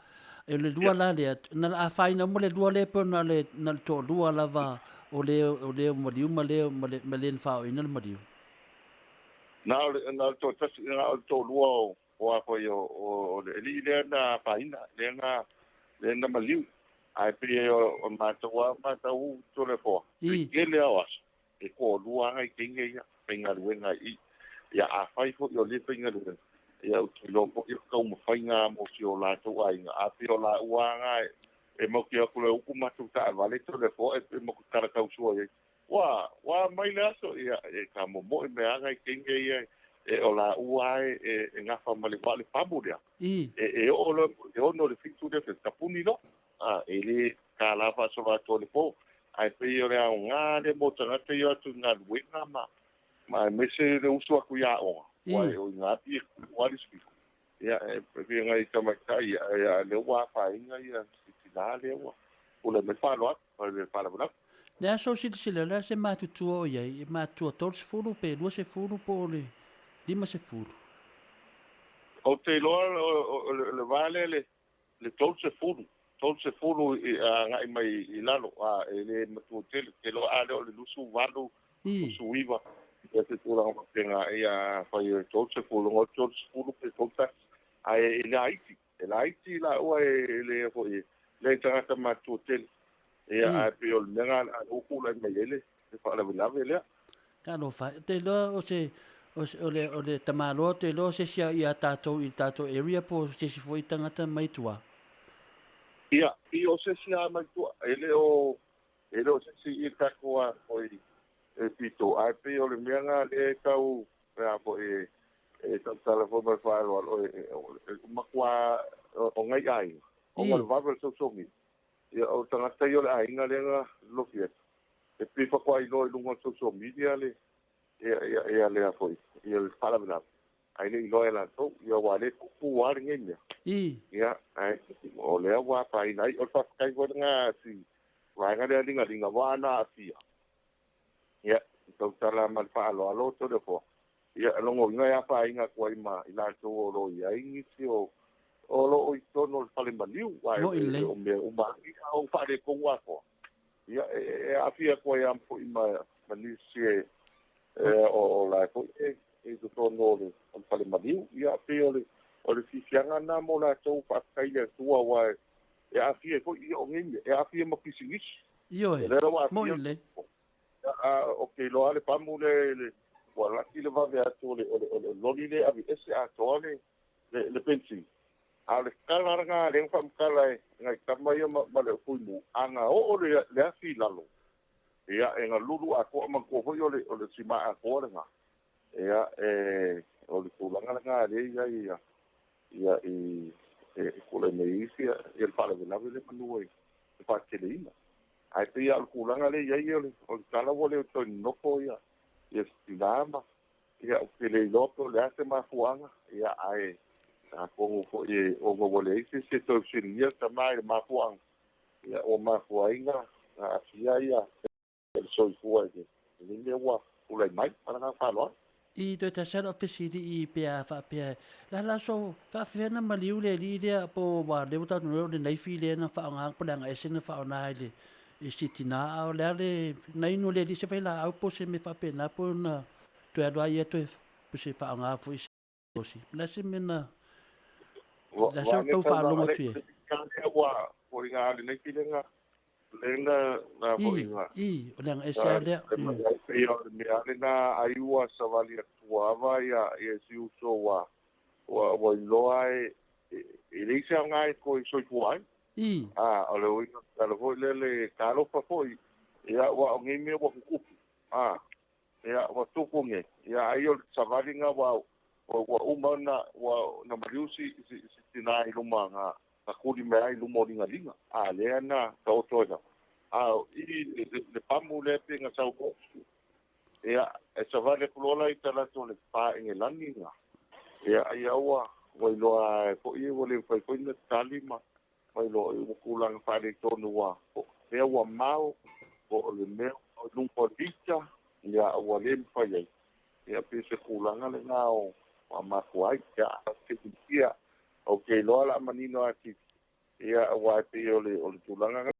E o le lua la lea, na la afaina uma le lua lea pe na o le, na o le toalua lava o le, o le maliu ma le, ma le, ma le na faaoina le maliu. Na o le, na o le toatasi, na o le toalua o, o a foi o, o le alii lea na afaina, lea na, lea na maliu. Ae pei o, o matou a matou Toleafoa, i tele lava o aso, e toalua lava nai teine ia faigaluega i i. Ia afai foi o lea faigaluega, ia ou te iloa foi o taumafaiga mo si o latou aiga, a pei o laua lava na e matou te o atu loa e utu matou taavale Toleafoa e matou talatau sua i ai. Ua, ua mai le aso, ia, e ka momoe mai lava nai teine ia e o laua lava e gafa ma le vaa le pamu lea. E oo loa i le 6 i le 7 le tapuni loa. E le tala faasolo atoa i le po. Ae pei o le aoga lea mo tagata ia o atu i galuega ma aemaise le usu atu i aoga. Ua e o i ngā pia kuku lava le sipiko. Ia, e pei nai tamaitai, ia, lea ua afaina ia si tina lea ua pule mai le faaaloalo, le faalavelave. Le aso o silasila, o le a se matutua o i ai? E matutua 30 pe 20 po o le 50? Ou te iloa o le va lea le 30, 30 i agai mai i lalo, e le matua tele. Ou te iloa a lea o le 28, 29, ia se tulaga faapena, ia afai o le 30, o le 30 pe 31. Ae e laiti, e laiti laua e le foi, le tagata matua tele. Ia, ae pei o le mea lena a lea ua tulai mai ai le faalavelave lea. Talofa, te iloa o se, o se, o le, o le tamaloa te iloa o se isi ia tatou i le tatou area po o se isi foi tagata mai tua. Ia, i o se isi lava mai tua, e le o, e le o se isi i le tatou a foi e pito, ae pei o le mea lena lea e tau, a foi e tautala foi ma le faaaloalo, e matua o nai aiga, ona o le vave o le social media. Ia, o tagata ia o le aiga lea na lofi atu, e pei faatoa iloa i luga o le social media le, ia, ia, ia lea foi, ia le faalavelave, ae le i iloa e latou, ia aua o lea e tupu lava lenei mea. Ia, ae o lea ua afaina ai, o le faafetai foi lena a si vaega lea Ligaliga, aua ana aafia, ia, tautala ma le faaaloalo Toleafoa, ia, logoina e afaina atu ai ma i latou o lo o i ai nisi o o lo o i totonu o le fale maliu, aua e o mea uma lava a ou faaletonu atoa, ia, e aafia atu ai lava foi ma nisi e o la e foi e i totonu o le fale maliu. Ia, pei o le fiafiaga lena mo latou, faafetai i le Atua, aua e aafia ai foi, ia, o nei mea, e aafia ma pisinisi. Ioe, moni lelei. Ou te iloa le pamu lea, ua laki le vave atu o le loli lea e aveese atoa le penisini. A o le tala lena lea na faamatala e nai tama ia ma le fuimu, a na oo le afi i lalo, Ia e galulu atoa manatua foi o le sima'a atoa lena. Ia e o le tulaga lena lea i ai ia ia i e tulai mai ai isi ia le faalavelave lea manu e faateleina. Ae pei lava o le tulaga lea e i ai o le tala ua le toe nonofo ia se tina ma ia ou te le iloa po o le a se mafuaaga. Ia ae atonu foi ona ua leai se isi e toe fesiligia le tama i le mafuaaga, ia ua mafua ai na aafia ia le soifua i lenei mea ua tulai mai. Ma le agaga faaaloalo. I toe tasi lava lau fesili i pe a faapea la la so faafefea na maliu le alii lea po ua lea ua tatou iloa o le naifi lea na faaaoga po o le agaese na faaaoga i le i si tina a o le a le na inu le alii se vailaau po o se mea faapena po na toe alu a ia toe po se faaaoga foi se osi le a se mea na la se tau faalogo atu i ai. Ua foi le naifi lea lena na foi na I o le agaese lava lea. Pei o le mea lena ai ua savali atu ava ia si uso ua ua iloa e leai se aoga e toe soifua ai. A o le uiga tala foi lea le talofa foi ia ua o nei mea ua tutupu. A ia ua tupu nei ia ai o le savaliga ua uma ona ua na maliu si tina i luma na tuli mai ai i luma o ligaliga. A lea na taoto ai lava. A i le pamu lea pe na sau ia e savali atu loa la i talaatu o le pa Engelani na. Ia ai ua iloa foi ua le mafai foi na tali ma iloa ua tulaga faaletonu ua mea ua mao po o le mea o luma o lita ia ua le mafai ai. Ia pe se tulaga lena o mafua ai. Ia te o ke iloa la manino atu ia ua pei o le tulaga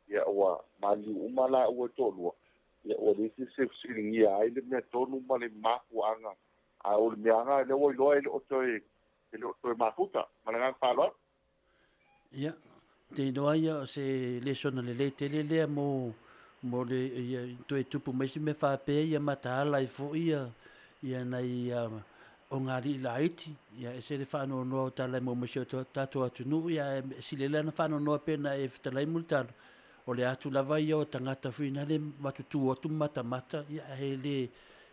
ia ua maliu uma la ua toalua ia ua leai se fesiligia ai le mea tonu ma le mafuaaga. A o le meaga lea ua iloa e le o toe mafuta. Ma le agaga faaaloalo. Ia te iloa ia o se lesona lelei tele lea mo le ia toe tupu mai se mea faapea ia mataala ai foi ia ia nai o ngā laiti ia e se le whaanonoa o tala mo mai o tātou atunuu ia e sile na whaanonoa pena e fetalai mo le talo o le atu lava ia o tangata fuina le matutu atu matamata ia he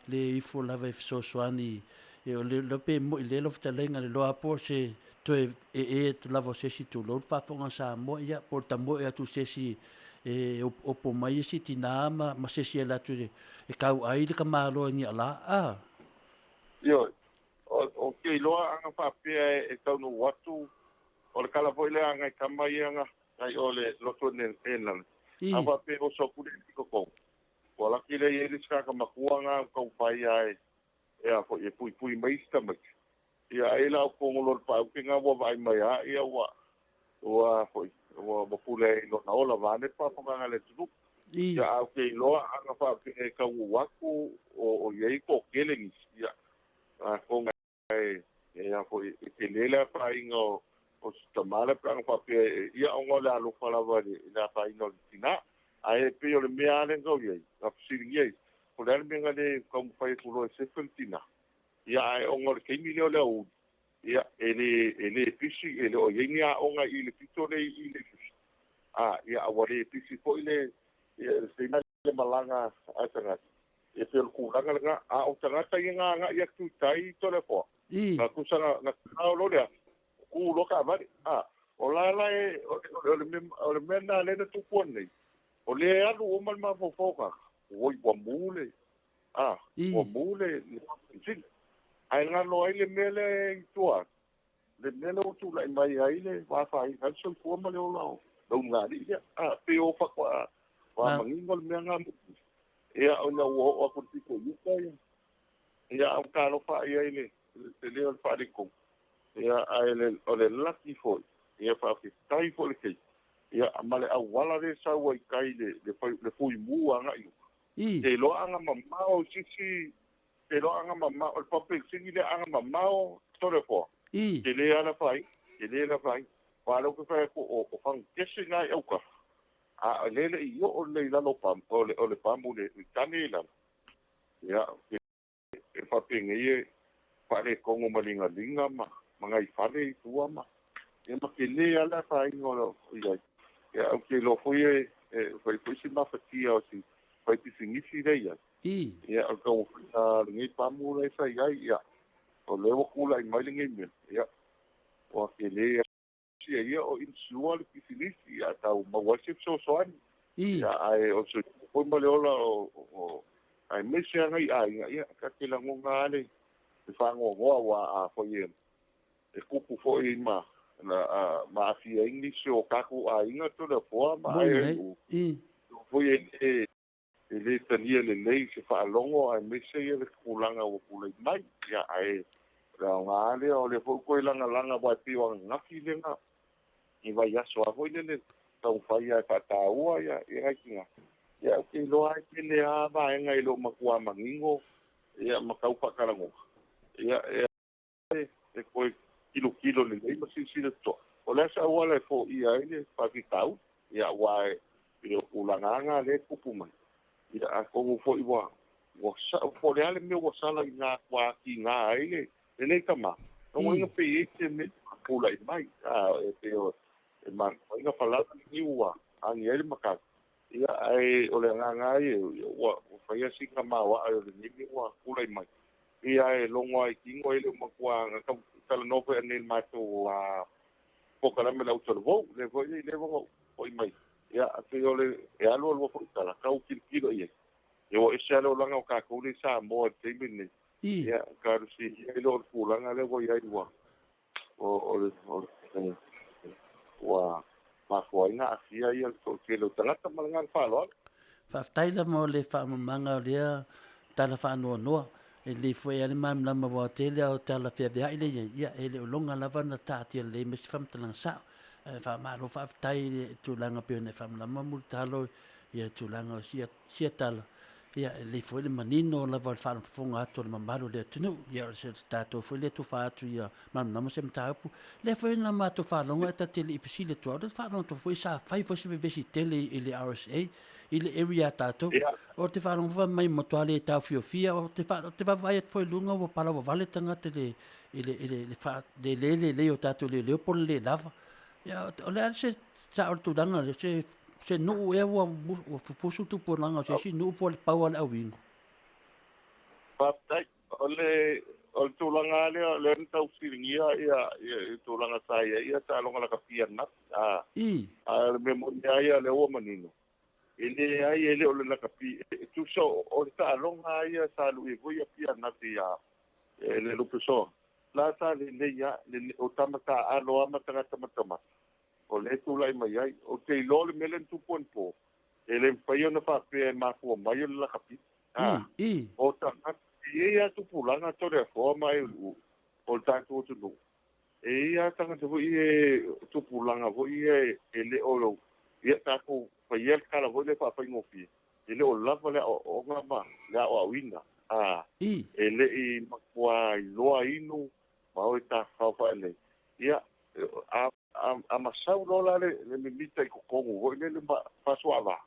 le ifo lava e fesoasoani e o le lope mo i le lo fetalaiga le loa po se toe e lava o se isi tulou le faafofoga Samoa ia po o le tamoe atu se isi e opo mai e si tina ma se isi e latu e kau ai le kamalo ni ala a. Io o ke iloa anga faapea e taunu atu o le kala foi le anga i tama ia nga ai o le loto ne ena. A faapea o soku le tiko. Ua laki le i le skaka makua nga kau pai ai e a foi e pui pui mai sta mai. Ia ai la o kongo lo pa ke nga ua vai mai a ia ua ua foi ua pule i lona ola vane pa nga le tulu. Ia au ke iloa anga faapea e kau atu o iai ko kele ngisi. Ia a konga e a foi e te lele faainga o tamala pe anga faapea ia onga le alofa lava le afaina o le tina. Ae pei o le mea ale ngau iai na fesiligia ai o le a le mea nga le taumafai atu loa e sefe le tina. Ia ae ona o le taimi lea o le auli ia e le pisi e le o iai ni aoga i le pito le i le pisi. A ia ua le pisi foi le seina le malaga a tagata. E pei o le tulaga lena a o tagata ia nga agai atu i tai Toleafoa. Na tusa na tao lo lea ku lo ka vale. A o la la e o le mea na le na tupu nei. O le alu o ma le mafaufauga. Oi ua mule. A ua mule le sili. Ai ngalo ai le mea le i tua. Le mea le o tulai mai ai le wāwhai ai soifua ma le ola o lau ngāri ia. A pe o whakwa wā mangingo le mea ngā muku. Ia o na ua o aku piko yuka ia. Ia au talofa ia i le leo le wharekong. Ia ai le o le laki foi. Ia whaafetai foi le kei. Ia ma le auala le sau ai kai le fui mua anga iu. Te loa anga mamao sisi, te loa anga mamao, o le pape singi le anga mamao Toleafoa. Te le ala whai, te le ala whai. Wā leo ke whai ko o whang kese ngai auka. A lele i o le lalo pam, o le pamu le tane i lalo. Ia, e whapenge ie, whare kongo malinga linga ma, ngai whare i tua ma. Ia ma ke le ala whainga o ia. Ia, au ke lo foi e whai foi si mafatia o si fai pisinisi le ia. Ia, o le taumafaiga a lenei pamu lea sa i ai, ia, o lea ua tulai mai lenei mea, ia, ua tele sia ia o insure le pisinisi, ia, tau maua ai se fesoasoani. Ia, ae o le soifua foi ma le ola o aemaise lava nai aiga, ia, ta te lagona lava le faanoanoa, aua a fai e tupu foi ma aafia ai nisi o tatou aiga Toleafoa ma ae foi e le talia lelei se faalogo aemaise ia le tulaga ua tulai mai. Ia, ae o le aoga lea o lea foi toe lagalaga aua e pei o ananafi lena i vaiaso lava foi lele taumafai lava e faataua ia nai tina. Ia, ou te iloa ai tele lava vaega e le o matua manino ia ma tau faatalanoa. Ia, e toe kilokilo lelei ma silasila totoa. O le a se auala e foia ai le faafitauli, ia, aua e le o tulaga lava lea e tupu mai. Ia, atonu foi ua po o le a le mea ua sala i ina ua atiga ai lenei tama. Lona uiga pe i ai se mea tulai mai, e pei o e mafai falala ni ua agi ai le makau. Ia, ae o le agaga ai ua faia sina maoae o lenei mea ua tulai mai. Ia, e logo ai tino ai le matua talanoa foi anei le matou polokalame le autolavou, le foi le ua foi mai. Ia, pei o le e alu alua foi tala, tau kilokilo i ai. Ia, ua ese lava le olaga o tatou le Samoa i le taimi lenei. Ia, kalusi ai le o le tulaga lea ua i ai ua o le ua mafua ai na aafia ia le toatele o tagata ma le agaga faaaloalo. Faafetai lava mo le faamamaga o lea tala faanoanoa. E lelei foi lava le malamalama aua tele lava o tala feaveai lea i ai, ia e le o loga lava na taatia lelei mai se faamatalaga sao. Ae faamalo faafetai i le tulaga pei ona e faamalamalama Mulitalo ia le tulaga o sia tala. Ia e lelei foi le manino lava o le faafofoga atu o le mamalu o le atunuu. Ia o se tatou foi lea tufa atu ia malamalama se mataupu. Lea foi na matou faalogo e ta te le i fesili atu au, le faalogo atu foi sa fai foi se vevesi tele i le RSA i le area a tatou. O te faalogo foi mai matua le taofiofia, o te vaavaai atu foi i luga ua palavavale tagata i le le le lelei o tatou leoleo po o le le lava. Ia, o le a se sao o le tulaga lea, se nuu ea ua fufusu tupulaga o se isi nuu po o le pau a le auigo? Faafetai. O le tulaga lea, o lea na tau fesiligia ia tulaga sa i ai ia taaloga lakapi ananafi. A o le mea moni lava ia lea ua manino, e leai e le o le lakapi, e tusa o le taaloga ia sa lui ai foi Apia ananafi ia le Lupesoa. La sa lelei lava, o tama taaalo lava ma tagata matamata, o lea e tulai mai ai. O te iloa le mea lea na tupu anapo, e le mafai ona faapea e mafua mai o le lakapi. O tagata, e i ai lava tupulaga Toleafoa ma e o le tatou atunuu. E i ai lava tagata foi e tupulaga foi e le o ia tatou faia le tala foi lea faafaigofie. E le o lava le aoaoga ma le aoaoina. E le i matua iloa inu ma o e tafafao faalelei. Ia, a masau loa la le mimita i totonu foi lele ma faasoaava.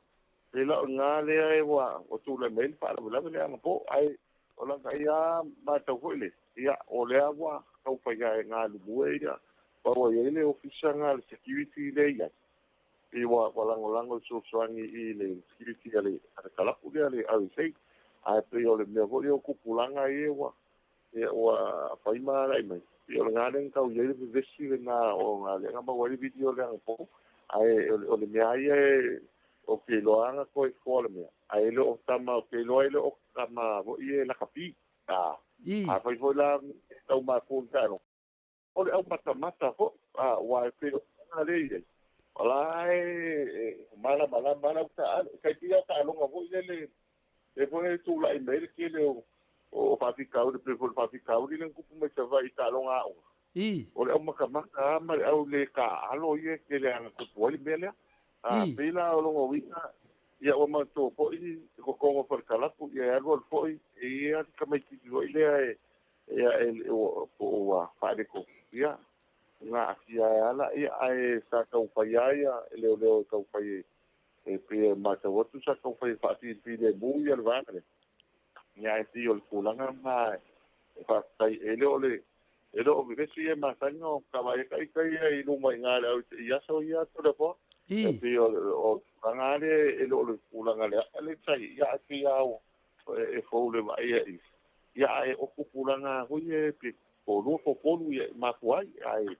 E la o ina lea e ua tulai mai le faalavelave lea anapo. Ae o lana ia matau foi le, ia, o lea ua taumafai e galulue ia, ua i ai le ofisa na le security lea i ai. I ua lagolago i fesoasoani i le security a le kalapu lea le RSA. Ae pei o le mea foi o tupulaga ia ua fai ma alai mai. Pei o le gā lea na tau i ai le vevesi lena o ngā lea na maua ai le video lea anapo. Ae o le mea ia e o ke iloa ana toe foa le mea. Ae le o tama, o ke iloa e le o tama foi e lakapi. A fai foi la tau mafua i taaloga. O le au matamata foi, ua e pei o tulaga lea i ai. O la e malamalama lau taalo. Kai pei taaloga foi lele, e foi e tulai mai le tele o faafitauli, pe foi le faafitauli le tupu mai Savaii i taaloga aoga. O le au matamata ma le au le taalo ia tele ana tupu ai le mea lea. Pei la o lona uiga, ia ua manatua foi i totogo o le kalapu, ia e alu alu foi, e ia le tamaitiiti foi lea e ua faaleko. Ia, nga aafia ai ala, ia, ae sa taumafai lava ia leoleo e taumafai e pei e matau atu sa taumafai e faafilefilemu ia le vaega lea. Ia, ae pei o le tulaga lena e faafetai e le o le e le o vevesi ia masani o kavaai ita ia i luma i ngā le au i aso ia Toleafoa. E pei o tulaga lea e le o le tulaga lea le tai ia pei au e fou le vaai ai ia ae o tupulaga foi e pe po lua po tolu ia mafua ai ae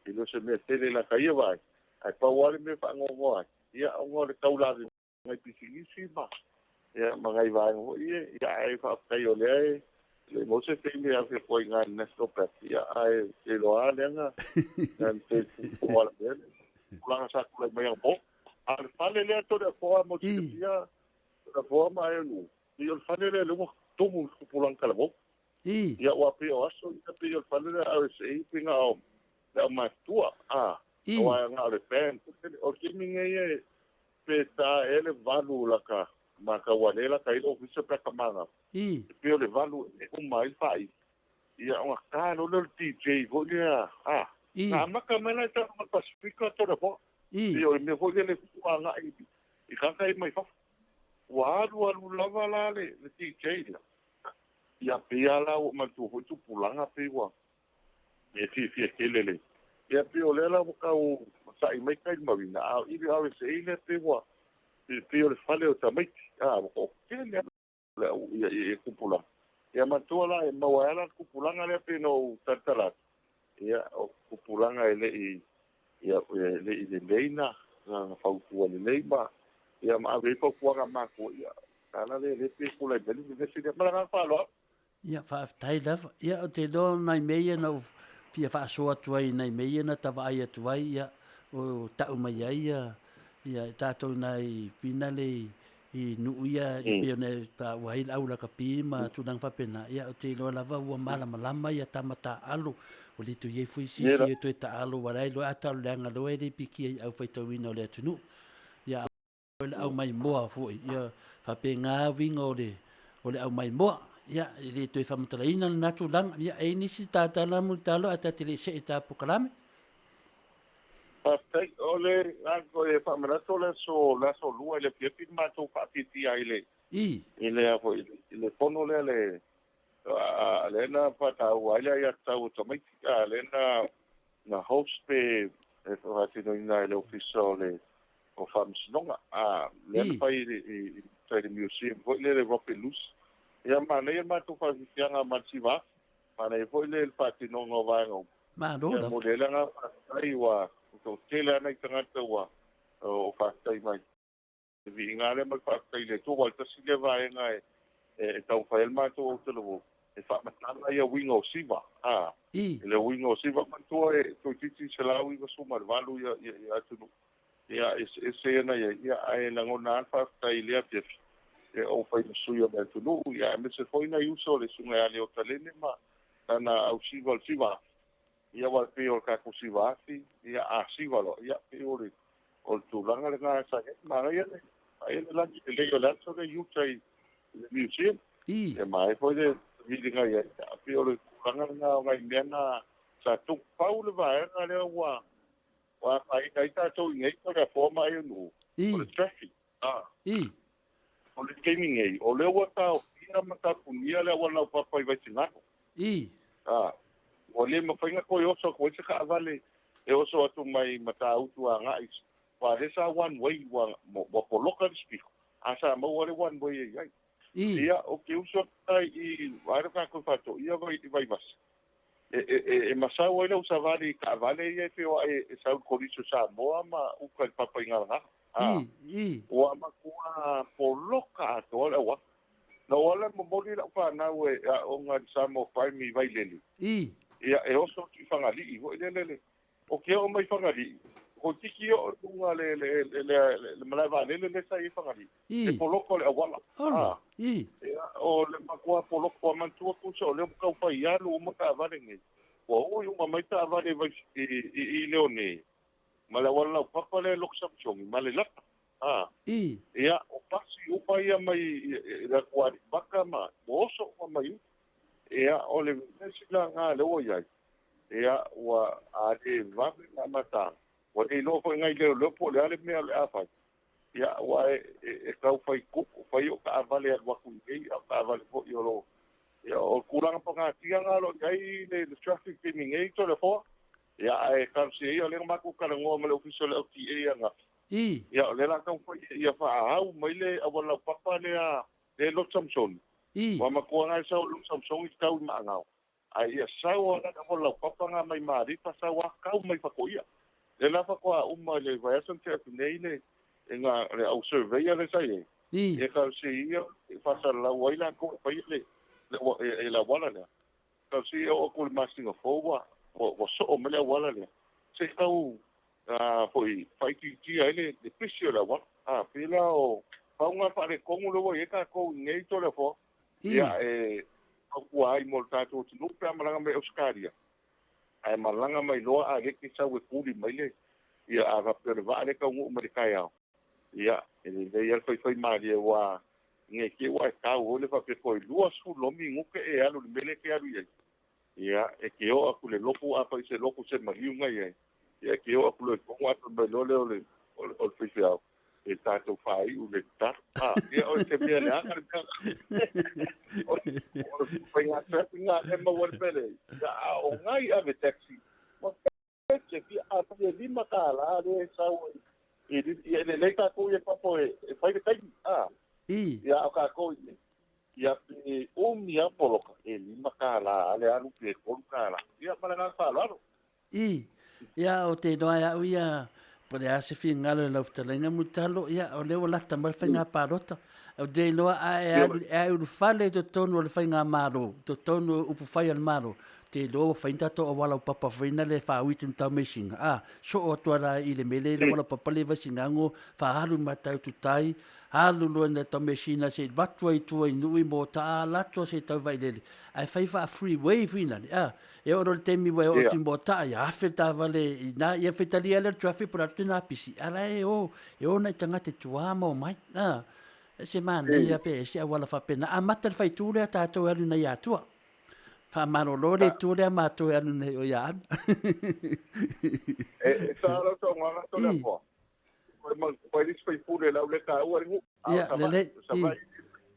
e le o se mea tele la ka ia vaai ae pau lava le mea faanoanoa ai ia ona o le taulave nai pisinisi ma ia ma nai vaega foi ia ia ae faafetai o lea e le maua se taimi e afe atu ai i ina i le National Bank ia ae te iloa lava lea na na te o ala mea le tulaga sa tulai mai anapo. A o le fale lea Toleafoa mo silafia Toleafoa ma Aeonuu pei o le fale lea lea ua tumu i le tupulaga talavou. Ia aua pei o aso ia pei o le fale lea RSA pei na o le aumatutua a aua na o le band o le taimi nei e pe ta ea le 8 lata matau a lea lata ai le ofisa pe a ta manava e pei o le 8 e uma ai le faaiu ia ona ta loa lea o le DJ foi lea a na amata mai la i tano ma le Pasifika Toleafoa pei o le mea foi lea le agai i tagata ia mai fafo ua alu alu lava la le DJ lea ia pei lava la ua ou manatua foi tupulaga pei ua e fiafia tele le ia pei o lea la ua tau sa'i mai tai le marina a o i le RSA lea pei ua pei o le fale o tamaiti a ua toatele lava le au ia ia tupulaga ia manatua la e maua ai lava la le tupulaga lea pei ona ou talatala atu ia o tupulaga e le i ia e le i lelei na na fautua lelei ma ia ma ave ai fautuaga a matua ia tala lea lea pei e tulai mai le vevesi lea ma le agaga faaaloalo. Ia, faafetai lava. Ia, ou te iloa o nai mea ia na ou fia faasoa atu ai i nai mea ia na ta vaai atu ai, ia, o tau mai ai ia, ia i tatou nai finale i, i nuu ia i pei ona e taua ai le au lakapi ma tulaga faapena, ia, ou te iloa lava ua malamalama ia tama taaalo, ua le toe i ai foi se isi e toe taaalo aua o la e iloa a taaalo leaga loa e le pikia i au faitauina o le atunuu. Ia, o le aumaimoa foi, ia faapena uiga o le, o le aumaimoa. Ia, e le toe faamatalaina lena tulaga. Ia, e i ai nisi tatala mulitalo ae ta te le i see i ta polokalame. Faafetai. O le agaga e faamanatu o le aso, le aso Lua i le afiafi na matou faafiafia ai i le, i le a foi, i le fono lea le, lea na faataua ai le aiatatau a tamaiti, a lea na, na host pe e faatinoina e le Ofisa o le o Faamasinoga, a lea na fai i tai le museum foi lea le Robert Lucy. Ia manaia le matou faafiafiaga ma le siva, manaia foi le faatinoga o vaega uma. Malo lava. Ia momoli ai le agaga faafetai ua toatele lava nai tagata ua o faafetai mai. Le viiga lea ma le faafetai i le Atua, aua o le tasi lea vaega e taumafai ai le matou autalavou, e faamatala ia uiga o siva, a, i le uiga o siva, manatua e toeitiiti 198 ia, ia, ia atunuu, ia, eseese ia na i ai, ia, ae lagona lava le faafetai i lea afiafi, e ou fai ma sui o le atunuu, ia, aemaise foi nai uso o le Susuga ia Leota Lele ma lana au siva o le siva afi, ia, aua e pei o le tatou siva afi, ia, a siva loa, ia, pei o le, o le tulaga lena sa i ai. Manaia le, manaia le lagi lelei o le aso lea i uta i le museum. E manaia foi le viliga i ai. E pei o le tulaga lena o nai mea na sa tupu. Pau le vaega lea ua ua afaina ai tatou i inei po o le afoa ma Aeonuu, o le traffic. O le taimi nei, o lea ua taofia ma tapunia le auala laupapa i Vaisigano. Ua le mafai ona toe oso atu ai se taavale e oso atu mai Matautu agai aua o lea sa one way ua poloka le isi pito, ae sa maua le one way e i ai. Ia, ou te usu atu la i vae le tatou faatoia i Vaivase, e masau ai lau savali i taavale ia e feoai e sau i le Kolisi o Samoa ma uka i le Papaigalagala. Ua matua poloka atoa le auala. Na ou ala momoli lau fanau e aoga i le Samoa Primary i Vailele. Ia, e oso atu i Fagalii foi lele le. O ke oo mai Fagalii, toeitiiti oo i luga le le le le malae vaalele lea sa i ai Fagalii. E poloka le auala. Ia, o le matua poloka, ua manatua tusa o lea ua tau fai alu uma taavale nei. Ua ui uma mai taavale i i Leone ma le auala laupapa lea e Loksamsongi ma le Lata. Ia, o pasi uma ia mai i le atu Aleipata ma ua oso uma mai uta. Ia, o le vevesi la lena lea ua i ai, ia, ua a le vave ona amata, ua le iloa foi e nai leoleo po o le a le mea o le a fai. Ia, aua e tau fai kuku, fai o taavale e alu atu i inei, a o taavale foi o lo o... Ia, o le tulaga pagatia lena o lo o i ai le traffic i le taimi nei, Toleafoa. Ia, ae talosia ia, o lea na matou talanoa ma le Ofisa o le LTA ananafi, Ia, o lea o le a taumafai ia faaau mai le auala laupapa lea le Loto Samasoni. Ua matua lava e sau le Loto Samasoni tau i Maagao. Ae ia sau lava le auala laupapa lena mai Malifa sau lava tau mai Faatoia. Lea la faatoa uma i le vaiaso na tea atu nei le le au surveyor lea sa i ai. Ia talosia ia e faasalalau ai latou e faia le le auala lea. Talosia ia oo atu i le masina fou ua ua soo mai le auala lea. Se i tau foi faaitiitia ai le pisi o le auala. A pei la o pau lena o le faaletonu lea ua i ai tatou i lenei Toleafoa. Ia e fautua ai mo le tatou atunuu pe a malaga mai Ausetalia, ae malaga mai loa a le te sau e tuli mai le ia a faapea o le vaa lea e taunuu mai le taeao, ia e lelei lava le faifai malie aua ne i te i ua e tau foi lea faapea toe 20 loa minute e alu i le mea lea e te alu i ai. Ia, e te oo atu i le lotu, afai se lotu se maliu na i ai, ia e te oo atu loa i totonu ae fai mai loa lea o le, o le, o le faifeau, e tatou faaiu i le tatalo. A, ia o se mea leaga le mea lena. O le faiga traffic lena lea e maua ai le mea lea, ia, a o nai ave taxi, ua pete fia, afai e $5 lea e sau ai, ia e lelei tatou ia i fafo e fai le taimi, a. Ia, a o tatou i inei, Ia pe umi lava poloka, e $5 lava le alu pe $3. Ia ma le agaga faaaloalo. I, ia o te iloa e au ia, po o le a se finagalo i lau fetalaiga Mulitalo, ia o lea ua lata mai le faiga palota. Ou te iloa a e alu, e ae ulufale i totonu o le faigamalo, i totonu o upufai a le Malo, ou te iloa ua fai ni tatou auala aupapa foi na le faaui atu i Taumeasina, a, soo atu lava la i le mea lea i le auala aupapa lea i Vaisigano, faaalu i Matautu tai, Alu loa ina tau measina se i avatu ai i tua i Nui mo ta ala atu se i tau vailele ae fai faa free way foi nale a e oo loa i le taimi ua e oo atu i Moataa ia afe le taavale i ina ia faitalia lea o le traffic po o le a atu ina pisi a la e o e o nai tagata i tua ma omai a e se manaia pe ese auala faapena amata le faaitu lea tatou e alu nei Atua faamalolo le itu lea matou e alu nei o ia Ana E sa lau saunoaga Toleafoa. Koe le isi faipule lau le taua le nuu. A o Savaii, o Savaii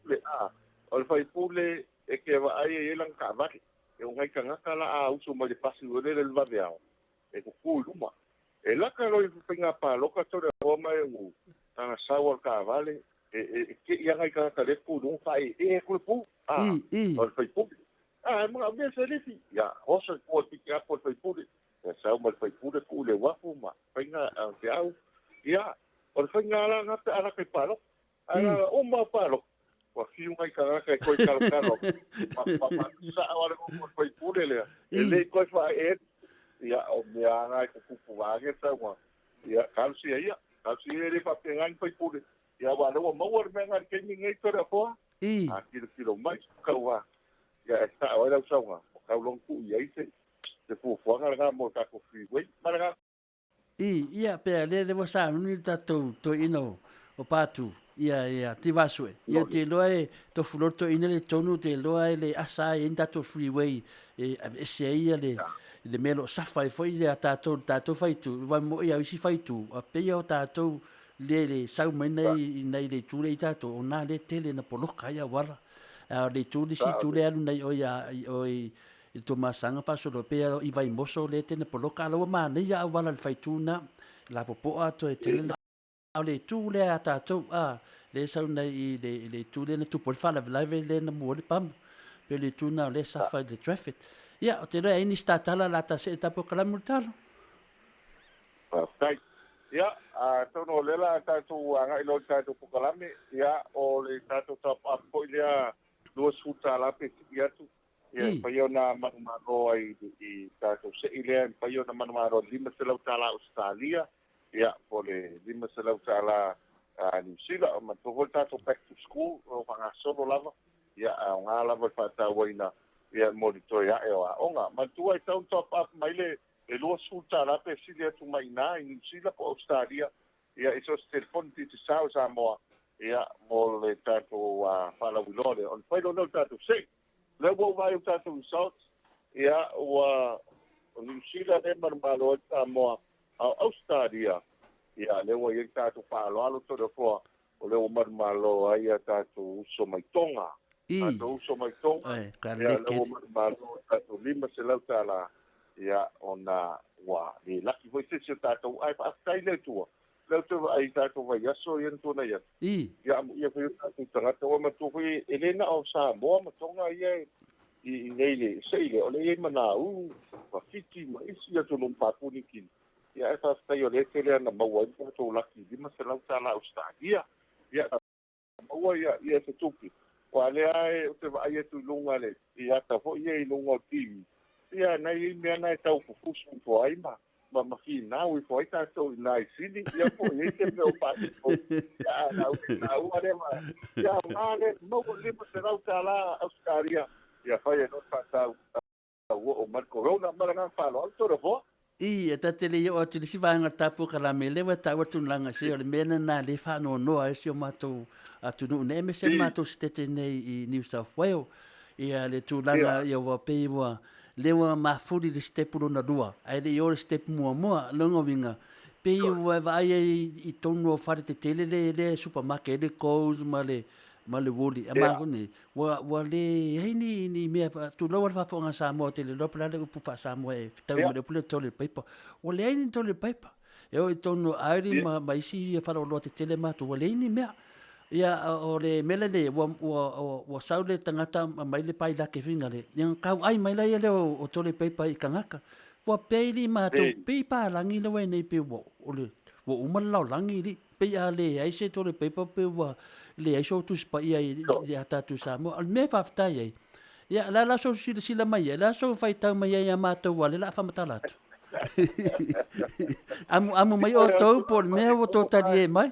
le a. O le faipule e te vaai e i ai lana taavale. E o nai tagata la a usu mai le pasi ua lele le vaveao, e tutu i luma. E lata loa i faiga palota tau le hoa mai o tana sau o le taavale, e te i a nai tagata le tutu i luga faaee atu le pu. A, o le faipule. A, e manaomia se lifi. Ia, oso i tua i piki atu o le faipule. Ia sau ma le faipule tuu i le uafu ma faiga a te au. Ia, o le faiga la na pe a lata i palota. Ae na ona uma o palota, ua fiu nai tagata e toe talotalo atu. Ma, ma, ma sao lava le upu a le faipule lea, e le i toe faaee atu. Ia, o mea lava na e tutupu vaeane saunoaga. Ia, talosia ia, talosia ia e le faapena ni faipule. Ia, aua o lea ua maua le mea na i le taimi lenei Toleafoa. A tilotilo mai, tau lava, ia e sao ai lau saunoaga, ua tau loa ona tuu i ai se se fuafuaga lena mo le tatou freeway. Ma le agaga. I, ia, pea lea lea ua sauni le tatou toeaina o, o Patu, ia, ia, Tivasue. Ia, ou te iloa e tofu loa le toeaina lea i totonu, ou te iloa e le asa ai ni tatou freeway e aveese ai ia le, le mea o lo o safa ai foi ia tatou, le tatou faaitu, aua e moni lava o isi faaitu, a pei o tatou lea i le sau mai nai, nai le itu lea i tatou, o na lea e tele na poloka ai auala. A o le itu, le isi itu lea e alu nei oi a, i oi i le Tuamasaga faasolo pei lava i Vaimoso lea e tele poloka a la ua manaia auala i le faaitu lena lapopoa toe tele le a o le itu lea a tatou a lea e sau nei i le i le itu lea na tupu ai le faalavelave lea na mua ai le pamu pei o le itu lena o lea e suffer i le traffic. Ia ou te iloa e ai nisi tatala o le a ta see ta polokalame o le talo. Faafetai. Ia, atonu o lea o le a tatou agai loa i le tatou polokalame, ia, o le tatou top up foi lea $20 pe sili atu, ia, e mafai ona manumalo ai i tatou sei lea, e mafai ona manumalo i le $500 Ausetalia, ia, po o le $500 Niu Sila. Manatua foi le tatou back to school, o lo o faagasolo lava, ia, e aoga lava le faatauaina, ia, mo le toe ae o aoga. Manatua e tatau ona top up mai le $20 pe sili atu mai i ina i Niu Sila po o Ausetalia, ia, i so o se telefoni Digicel Samoa, ia, mo le tatou faalauiloa lea. Ona fai loa lea o le tatou sei. O lea ua ou vaai i tatou results, ia, ua o Niu Sila lea e manumalo ai Samoa, a o Ausetalia, ia, lea ua i ai le tatou faaaloalo Toleafoa, o lea ua manumalo ai a tatou uso mai Tonga. Tatou uso mai Tonga, ia, lea ua manumalo ai tatou $500, ia, ona ua le laki foi se isi o tatou, ae faafetai i le Atua, Lea ou te vaai i tatou vaiaso ia na tuanai atu. Ia amuia foi o tatou tagata ua matua foi e le na o Samoa ma Tonga ia i inei le sei lea o lea e i ai ma Nauru ma Fiti ma isi atunuu ma Papua Niu Kini. Ia ae faafetai o lea e tele lava na maua ai le tatou laki i $500 Ausetalia. Ia maua ia se tupe. Aua o lea lava ou te vaai atu i luga le i ata foi ia i luga o le TV, ia na i ai mea na e tau fufusu ifo ai ma ma ma finau ifo ai tatou i ina i Sini, ia po o i ai se mea o faatino, ia a na ua taua lea ma ia aoga lea, maua le $500 Ausetalia, ia fai ai loa le faatau oo mai le Corona. Ma le agaga faaaloalo, Toleafoa. I, e ta te le i oo atu i le isi vaega o le tapu kalame, lea ua taua tulaga se o le mea lena lea e faanoanoa ai si o matou atunuu nei, aemaise le matou setete nei i New South Wales. Ia le tulaga ia ua pei ua lea ua mafuli le sitepu lona lua, ae le i oo le sitepu muamua. Lona uiga, pei ua e vaai ai i totonu o fale tetele lea e supermarket ai le Coles ma le ma le Woolies, a matou nei, ua ua leai ni ni mea tulou a le faafofoga a Samoa, ou te le iloa po o le a le upu faa-Samoa e fetaui ma le upu lea o le toilet paper. Ua leai ni toilet paper. E oo i totonu o Aldi ma ma isi faleoloa tetele matou, ua leai ni mea. Ia, o le mea lenei, ua ua ua sau le tagata aumai le pailake foi lea, ia ona tauai mai lea o toilet paper i tagata. Ua pei alii matou, pei palagi le wai nei pei ua o le ua uma le lalolagi alii. Pei a leai se toilet paper pei ua leai so Tusi Paia i a tatou i Samoa. O le mea e faafetai ai, ia o le a la sou silasila mai ai, o le a sou faitau mai ai ia matou aua o lea o le a faamatala atu. Amu amu mai outou po o le mea ua outou talie mai.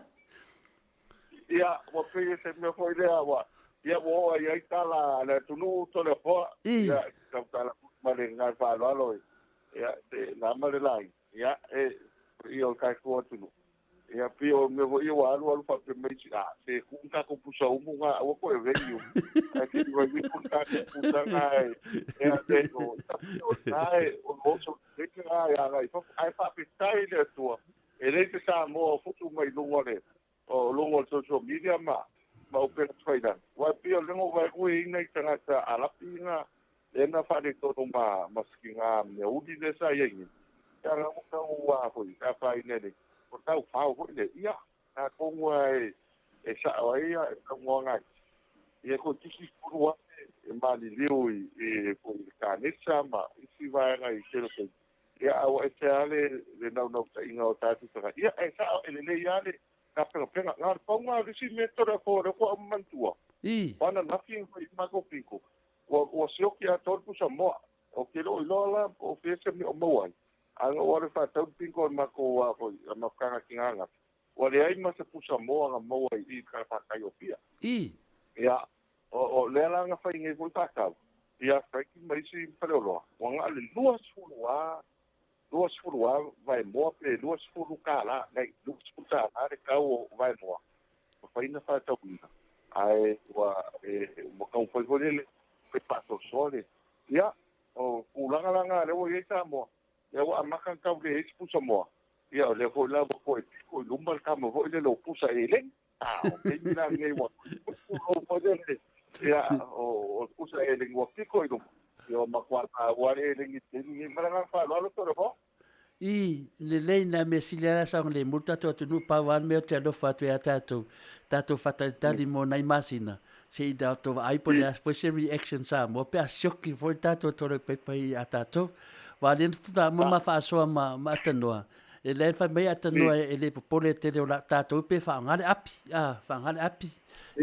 Ia, ua pei o se mea foi lea ua, ia ua oo ai ai tala a le atunuu Toleafoa. Ia, tautala foi ma le agaga faaaloalo ia, se na ma le laina. Ia, e, ia o le tatou atunuu. Ia, pei o mea foi ia ua alu alu faapea mai isi, a, se tuu le tatou pusa umu na, aua toe veni umu. Ae se i vaivai foi le tatou pusa na e, e a te o, o lena e, o le oso le na e agai i fafo. Ae faafetai i le Atua, e leai se Samoa o futu mai luga o le, o luga o le social media ma, ma upega tafailagi. Aua e pei o lea na ou vaai atu e i ai nai tagata Arapi na, lea na faaletonu ma, ma sikiga meauli lea sa i ai nei. Ia na ua tau a foi, sa faaina e le, o tau fao foi lea. Ia, atonu lava e, e sao ai ia saunoaga a isi. Ia toeitiiti 10,000 e maliliu i, i, i le kanesa ma isi vaega i tele o taimi. Ia, a ua ese lava le, le naunautaiga o tatou tagata. Ia, e sao, e lelei lava le tapenapena. Na o le pau lena o le isi mea Toleafoa o lea faatoa ou manatua, o ananafi na fai ai le matou bingo, ua, ua sioki atoa le pusa moa. Ou te le o iloa la po o fea se mea o maua ai, ae na ou alu e faatau le bingo a le matou a foi, a matou taga tina ananafi, ua leai ma se pusa moa na maua i i i le talafatai o Apia. Ia, O lea la na fai nei foi faatau ia Frankie ma isi faleoloa, ua na o le 20 lava, 20 lava vaemoa pe 20 tala, nei, 20 tala le tau o vaemoa, mafai ona faatauina, ae ua, e, ua taumafai foi lele fai faasoasoa le, ia, o tulaga la na lea ua i ai Samoa, lea ua amata ona tau leai se pusa moa, ia o lea foi la ua toe piko i luma le tama foi lele o pusa eleni. A o taimi la lenei ua tulou foi lele, ia, o le pusa elegi ua piko i luma, ia ua matua taua le elegi i le taimi lenei. Ma le agaga faaaloalo Toleafoa. I, lelei nā mea sili lava saogalemu le tatou atunuu, pau lava le mea ou te alofa atu ia tatou, tatou faatalitali mo nai masina, se i tatou vaai po o le a foi se reaction Samoa pe a sioki foi le tatou toilet paper ia tatou. Aua o lea na uma ma faasoa ma Atanoa, E le fai mai Atanoa e le popole tele o la tatou pe faaaoga le api, a, faaaoga le api.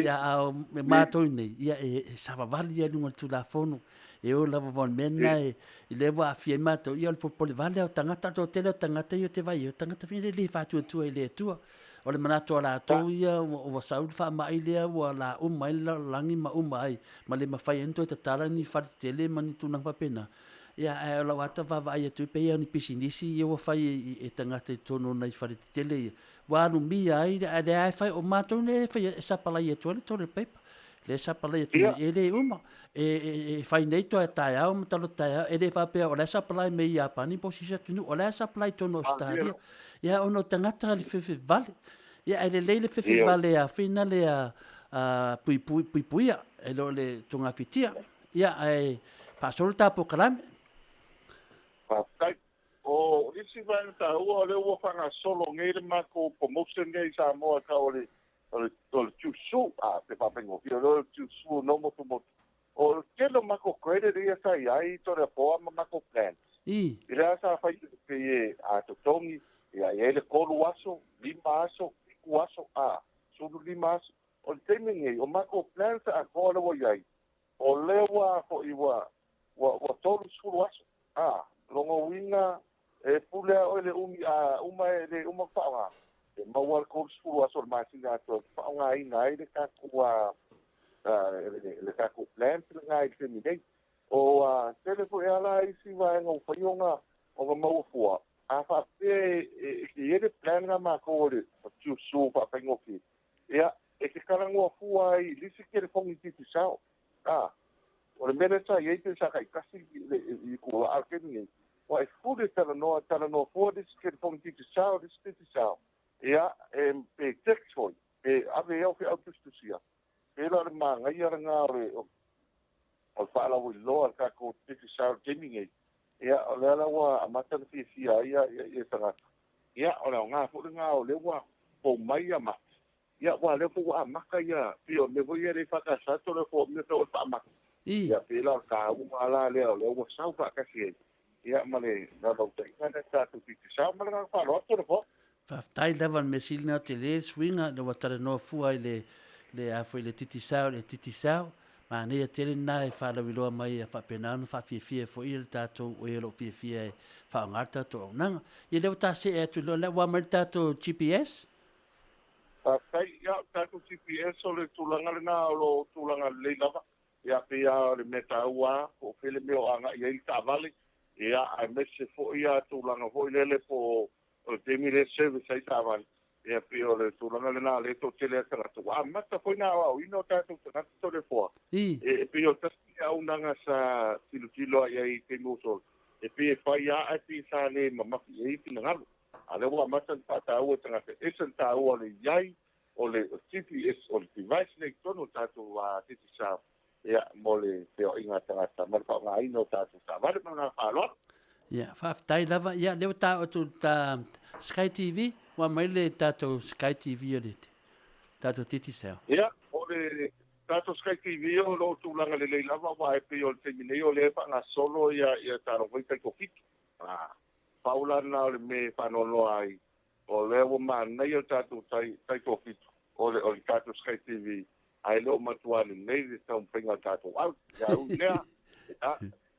Ia, a o matou nei, ia e savavali ia i luga o le Tulafono. E oo lava ma le mea lena e, i lea ua aafia ai matou, ia o le popole vale lava o tagata, o le toatele o tagata ia ou te vaai i ai, o tagata foi ia e le faatuatua i le Atua. O le manatu o latou ia ua sau le faamai lea ua la uma ai le lalolagi ma uma ai, ma le mafai ai ona toe tatala ni fale tetele ma ni tulaga faapena. Ia, ae o lau ata vaavaai atu pei lava o ni pisinisi ia ua fai e tagata i totonu o nai fale tetele ia, ua alumia ai, ae lea lava e fai, o matou lea e fai e sapalai atu ai le toilet paper. Lea e sapalai atu nei, e le uma. E fai nei toe taeao ma talo taeao, e le faapea o la e sapalai mai Iapani po o se isi atunuu, o la e sapalai i totonu o Ausetalia. Ia, ona o tagata le fefe vale. Ia, ae lelei le fefe vale a fina lea puipuia, e le o le togafitia. Ia, ae faasolo ta polokalame. Faafetai. O isi vaega taua o lea ua faagasolo nei le matou promotion nei i Samoa tau o le o le tiusu a pe faafaigofie o lea o le tiusu no motumotu. O le tele o matou credit ia sa i ai Toleafoa ma matou plans. I le a sa fai pei e a totogi ia e i ai le 3 aso, 5 aso, 7 aso, a 15 aso. O le taimi lenei o matou plans atoa lea ua i ai, o lea ua foi ua 30 aso. A lona uiga e pule lava oe i le umi a uma e le uma ona faaaoga, e maua le 30 aso o le masina atoa e faaaogaina ai le tatou le tatou plans lena i le taimi nei. O tele foi lava la isi vaega ua fai ona maua fua, a faapea e i ai le plan lena a matou o le tiusu faafaigofie, ia e te talanoa fua ai i le isi telefoni Digicel. A o le mea lea sa i ai pe sa taitasi i tulaga o le taimi nei, ua e fully talanoa fua le isi telefoni Digicel, le isi Digicel, ia e pe text foi, pe ave ai au feau tusitusia. Pela o le manaia lena o le faalauiloa o le tatou Digicel i le taimi nei. Ia o lea la ua amata ona fiafia ai ia tagata. Ia o le aoga foi lena o lea ua pou mai ia Mati. Ia ua lea foi ua amata ia pei o le mea foi ia le faakasa Toleafoa o mea tau o le faamata. Ia pei la o le taua la lea o lea ua sau faatasi ai. Ia ma le naunautaiga lea tatou Digicel ma le agaga faaaloalo Toleafoa. Faafetai lava le mea sili lena tele le suiga ina ua talanoa fua i le le a foi le Digicel le Digicel manaia tele lena e faalauiloa mai ia faapena ona faafiafia foi le tatou o e o lo o fiafia e faaaoga le tatou auaunaga. Ia lea ua ta see atu loa lea ua aumai le tatou GPS. Faafetai, ia o le tatou GPS o le tulaga lena o lo o tulaga lelei lava. Ia pei lava o le mea taua lava po o fea le mea o agai ai le taavale, ia aemaise foi lava tulaga foi lele po o le taimi lea e service ai taavale, ia pei o le tulaga lena o lea e toatele lava tagata. Ua amata foi ona aoaoina o tatou tagata Toleafoa. E pei o le tasi auaunaga sa tilotilo lava i ai i taimi ua sola, e pei e fai lava ae pei sa le mamafi i ai finagalo. A o lea ua amata ona faataua e tagata, e ese le taua o le i ai o le GPS, o le device lea i totonu o le tatou Digicel, ia, mo le feoaiga a tagata ma le faaaogaina o tatou taavale. Ma le agaga faaaloalo. Ia, faafetai lava. Ia, lea ua ta oo atu i le ta Sky TV, ua aumai le tatou Sky TV o le tatou Digicel. Ia, o le tatou Sky TV o lo o tulaga lelei lava, aua e pei o le taimi nei o lea e faagasolo ia tatou foi taitofitu. Pau la lena o le mea e faanoanoa ai, o lea ua manaia le tatou taitofitu o le tatou Sky TV, ae le o matua lelei le taumafaiga o le tatou au. Ia ui lea,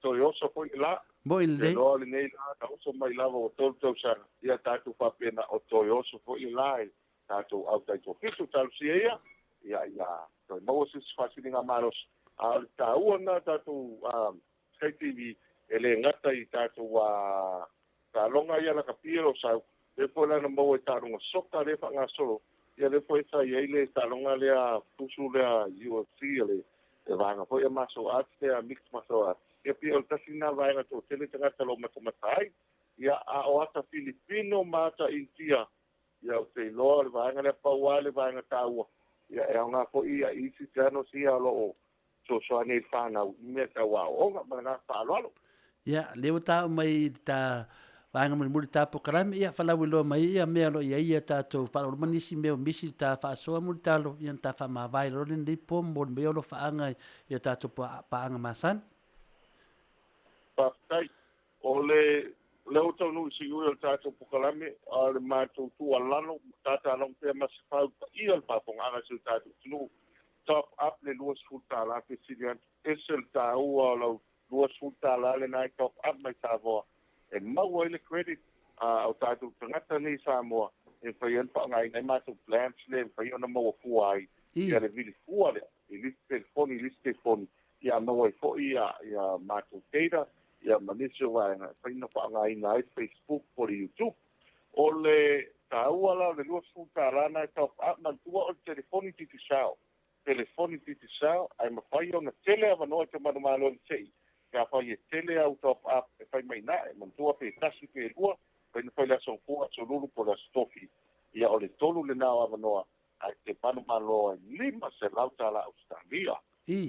toe oso foi le la. Moi lelei. Te loa lenei la, na oso mai lava ua 3 tausaga, ia tatou faapena o toe oso foi le la e tatou au taitofitu. Talosia ia, ia, ia toe maua se isi faasiliga malosi. A o le taua lena tatou Sky TV, e le gata i tatou taaloga ia lakapi o lo o sau, lea foi la na maua i taaloga soka lea faagasolo, ia lea foi sa i ai le taaloga lea fusu lea UFC o le vaega foi a martial arts lea mixed martial arts. Ia pei o le tasi lena vaega toatele tagata o lo o matamata ai. Ia a o ata Filipino ma ata Intia, ia ou te iloa o le vaega lea pau lava le vaega taua. Ia e aoga foi ia isi channels ia o lo o fesoasoani ai i le fanau i mea tau aoaoga ma le agaga faaaloalo. Ia, lea ua taua mai i le ta vaega mulimuli ta polokalame, ia falauiloa mai ia mea o lo o i ai ia tatou faalogologo ma nisi mea o misi i le ta faasoa mulitalo, ia na ta faamavae loa lenei po mo le mea o alofaaga i o tatou paaga masani. Faafetai. O le lea ua taunuu i siui o le tatou polokalame, a o le matou tuualalo, tatalogo pea ma se fau paia o le faafofogaaga i si o tatou atunuu. Top up le $20 fesili atu, ese le taua o lau $20 lena e top up mai Samoa, e maua ai le credit a o tatou tagata nei i Samoa, e mafai ai ona faaaogaina ai matou plans lea e mafai ona maua fua ai ia le vili fua lea i le isi telefoni i le isi telefoni, ia maua ai foi ia matou data ia ma nisi o vaega e mafai ona faaaogaina ai Facebook po o le YouTube. O le taua la o le $20 lena e top up, manatua o le telefoni Digicel, telefoni Digicel, ae mafai ona tele avanoa i te manumalo i te i, pe afai e tele au top up e fai mai na, e manatua pe tasi pe lua, fai na fai le aso fua, aso lulu po le aso tofi. Ia o le 3 lena o avanoa, ae te manumalo ai $500 Australia.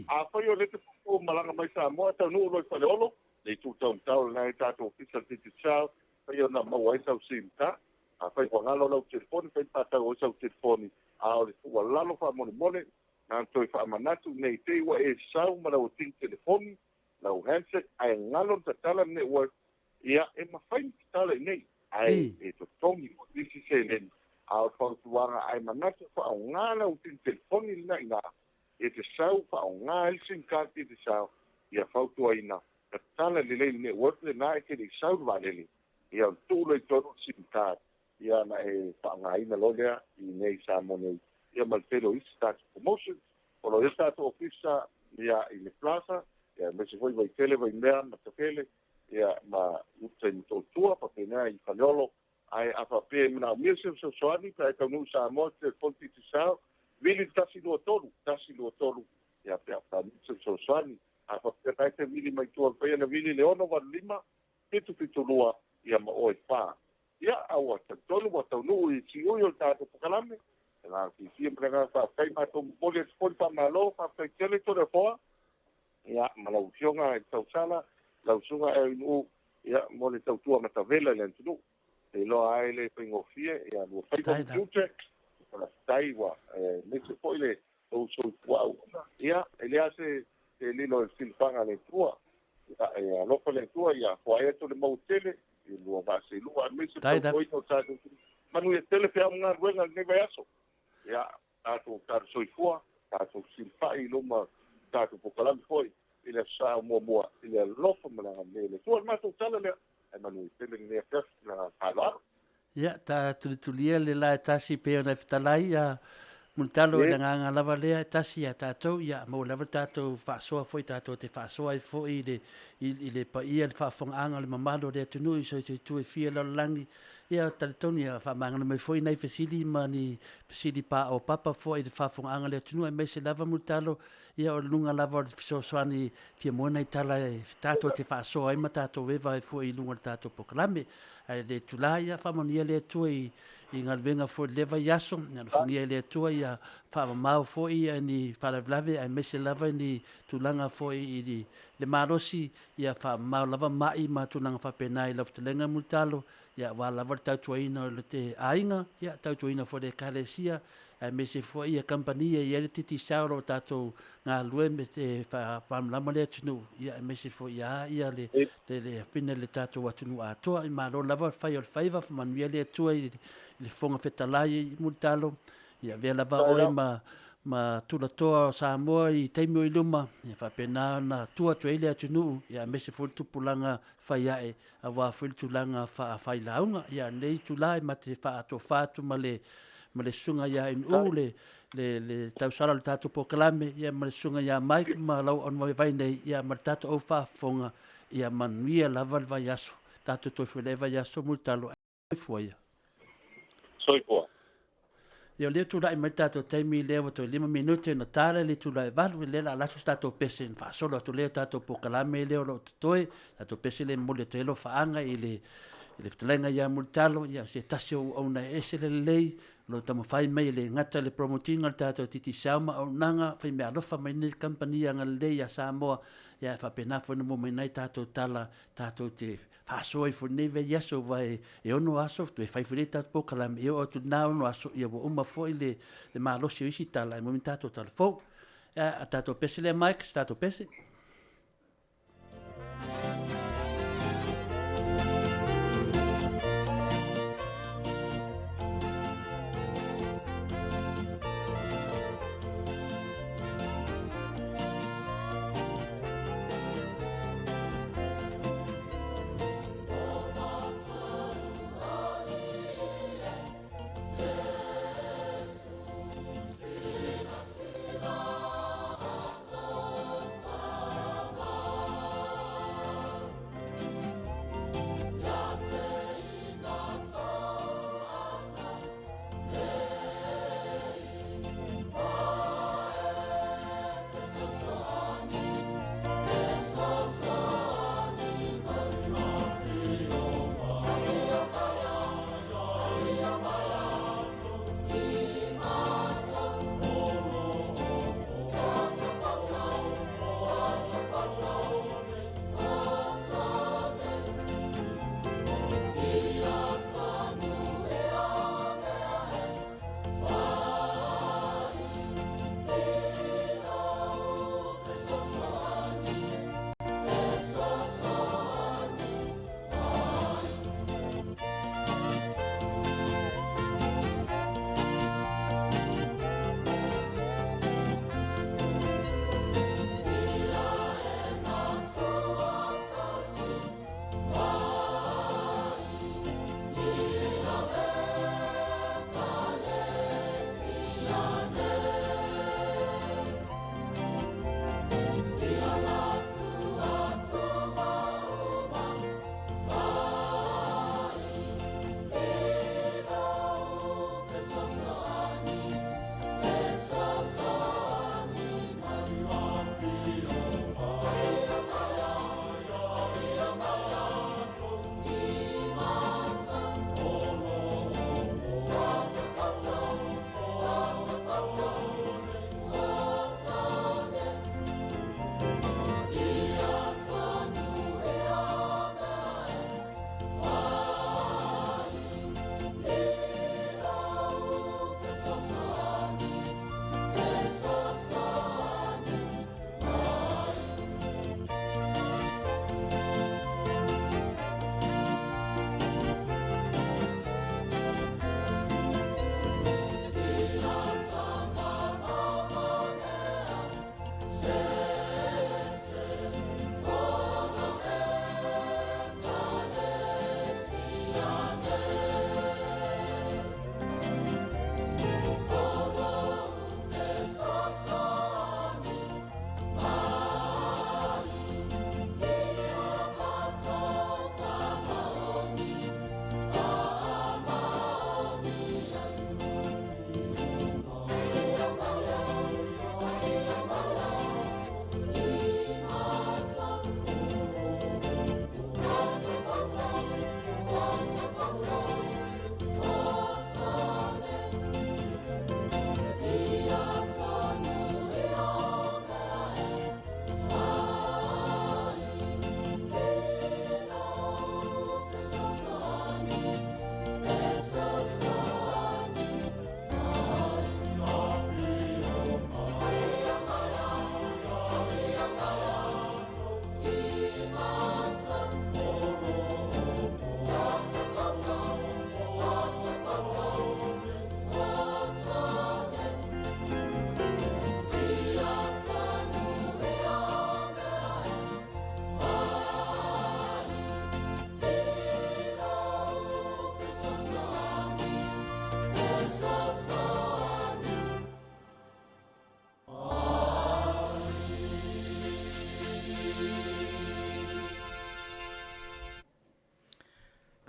A fai o le te pupu malaga mai Samoa, taunuu loa i Faleolo, le itu taumatau lena i tatou ofisa o le Digicel, mafai ona maua ai sau SIM card. Afai ua galo lau telefoni, e mafai ona faatau ai sau telefoni, a o le tuualalo faamolemole, na ona toe faamanatu ne i te i ua e sau ma lau atigi telefoni, lau handset, ae galo le tatala le network, ia, e mafai ona tatala i inei, ae e totogi foi nisi seleni. A o le fautuaga, a e manatu e faaaoga lau atigi telefoni lena i ina, e te sau faaaoga ai le sim card e te sau, ia fautuaina, tatala lelei le network lena e te le i sau i le vaalele, ia ona tuu loa i totonu le sim card, ia ona e faaaogaina loa lea i inei i Samoa nei, ia ma le tele o isi tatou promotions. O lo o i ai le tatou ofisa ia i le Plaza, ia aemaise foi Vaitele, Vaimea, Matafele, ia ma uta i Motootua, faapena i Faleolo. Ae a faapea e manaomia se fesoasoani pe a e taunuu i Samoa i le telefoni Digicel, vili le 123, 123, ia pe a manaomia se fesoasoani. A faapea la e te vili mai tua, e mafai ona vili i le 685 772, ia ma oe fa. Ia, a ua talitonu ua taunuu i siui o le tatou polokalame, le agaga fiafia ma le agaga faafetai, matou momoli atu foi le faamalo, faafetai tele Toleafoa, ia, ma lau Afioga i le Tausala, lau Susuga Aaron, ia, mo le tautua matavela i le atunuu. E iloa ai le faigofie, ia, lua faiva ma tiute, faafetai ua aemaise foi le tou soifua auauna, ia, e leai lava se lilo i le silafaga a le Atua. Ia, e alofa le Atua ia foai atu le maua tele i lua vaa seelua, aemaise le tautuaina o tatou manuia tele feau ma galuega i lenei vaiaso. Ia, tatou talo soifua, tatou fesilafai i luma o tatou polokalame foi i le Aso Sa o muamua i le alofa ma le agalelei o le Atua. O le matou tala lea, ae manuia tele lenei afiafi ma le agaga faaaloalo. Ia, ta tulitulia le la e tasi pei ona e fetalai, ia, Mulitalo i le agaga lava lea e tasi ia tatou, ia maua lava le tatou faasoa foi tatou te faasoa ai foi i le, i le paia, le faafofogaaga o le mamalu o le atunuu i so o se itu e fia lalolagi. Ia, talitonu ia faamagalo mai foi nai fesili ma ni fesili paopapa foi i le faafofogaaga a le atunuu, aemaise lava Mulitalo, ia o luga lava o le fesoasoani fia maua nai tala e tatou te faasoa ai ma tatou eva ai foi i luga o le tatou polokalame. Ae le itula, ia faamanuia le Atua i i galuega foi i le vaiaso, ia alofagia e le Atua ia faamamao foi ia ni faalavelave aemaise lava ni tulaga foi i le malosi, ia faamamao lava mai ma tulaga faapena i lau fetalaiga Mulitalo, ia aua lava le tautuaina o le aiga, ia tautuaina foi le Ekalesia, aemaise foi ia kamupani e i ai le Digicel o lo o tatou galulue me te faamalamalama le atunuu, ia aemaise foi ia ia le le le afina le tatou atunuu atoa. I malo lava le fai o le faiva, faamanuia le Atua i le Fofoga Fetalai i Mulitalo, ia avea lava oe ma ma tulatoa o Samoa i taimi o i luma, ia faapena ona tua atu ai le atunuu, ia aemaise foi le tupulaga fai ae aua foi le tulaga faafailauga. Ia lenei itula e mate faatofa atu ma le ma le susuga ia NU le le le tausala o le tatou polokalame ia ma le susuga ia Mike ma lau aunavaivai nei ia ma le tatou au faafofoga ia manuia lava le vaiaso tatou toe foi le vaiaso mulitalo soifua ia. Soifua. Ia o lea tulai mai le tatou taimi lea ua toe 5 minute ona tala le itula e 8, lea o le a laso se tatou pese ona faasolo atu lea o tatou polokalame lea o lo o totoe, tatou pese lea e momoli atu ai alofaaga i le i le fetalaiga ia Mulitalo, ia se tasi o auauna e ese le lelei, o lo o taumafai mai e le gata i le promote ina o le tatou Digicel ma auaunaga faimeaalofa mai nei kamupani agalelei ia Samoa, ia e faapena foi ona maua mai nai tatou tala tatou te faasoa ai foi i lenei vaiaso, aua e ono aso toe fai foi le tatou polokalame, e oo atu i lena ono aso, ia ua uma foi le malosi o isi tala e maua mai tatou tala fou. A tatou pese lea Mike, se tatou pese.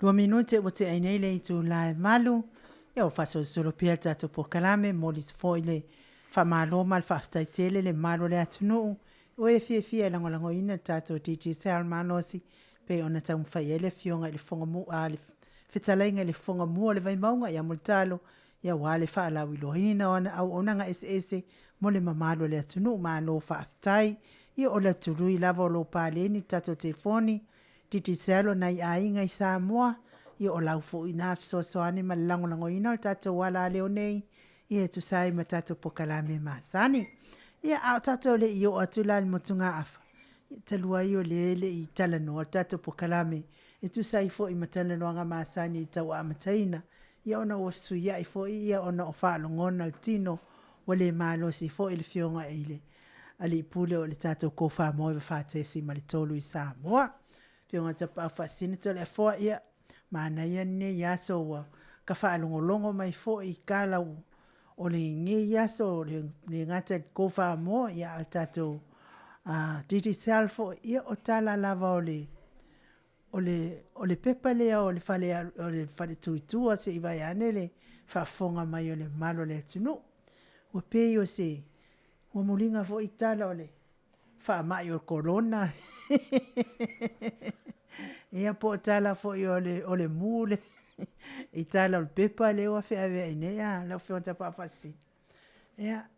Lua minute ua tea ai nei le itula e 8, ia ua faasolosolo pea le tatou polokalame, e momoli atu foi le faamalo ma le faafetai tele i le mamalu o le atunuu ua e fiafia e lagolagoina le tatou Digicel Malosi pei ona taumafai i ai le Afioga i le le Fetalaiga i le Fofoga Mua o le Vaimauga ia Mulitalo, aua le faalauiloaina o ana auaunaga eseese mo le mamalu o le atunuu. Malo faafetai. Ia o le tului lava o lo o paleni le tatou telefoni Digicel o nai aiga i Samoa, ia o lau foi lena fesoasoani ma le lagolagoina o le tatou alaleo nei, ia e tusa ai ma tatou polokalame masani. Ia, a o tatou le i oo atu la i le motugaafa, ia talu ai o lea e le i talanoa le tatou polokalame e tusa ai foi ma talanoaga masani tau amataina, ia ona ua fesuiai foi ia ona o faalogona o le tino, ua le malosi foi le Afioga i le Alii Pule o le tatou Tofa 4.3 i Samoa. Afioga Tapaau Faasisina Toleafoa, ia manaia lenei aso ua ta faalogologo mai foi i tala o lenei aso, e le gata i le Tofamoa, a o le tatou Digicel foi, ia o tala lava o le pepa lea o le fale tuitua, se i vaeane le faafofoga mai o le mamalu o le atunuu. Ua pei o se, ua muliga foi tala o le faamai o le Corona, ia po o tala foi o le mu lea i tala o le pepa lea ua feaveai nei lau Afioga Tapaau Faasisina. Ia,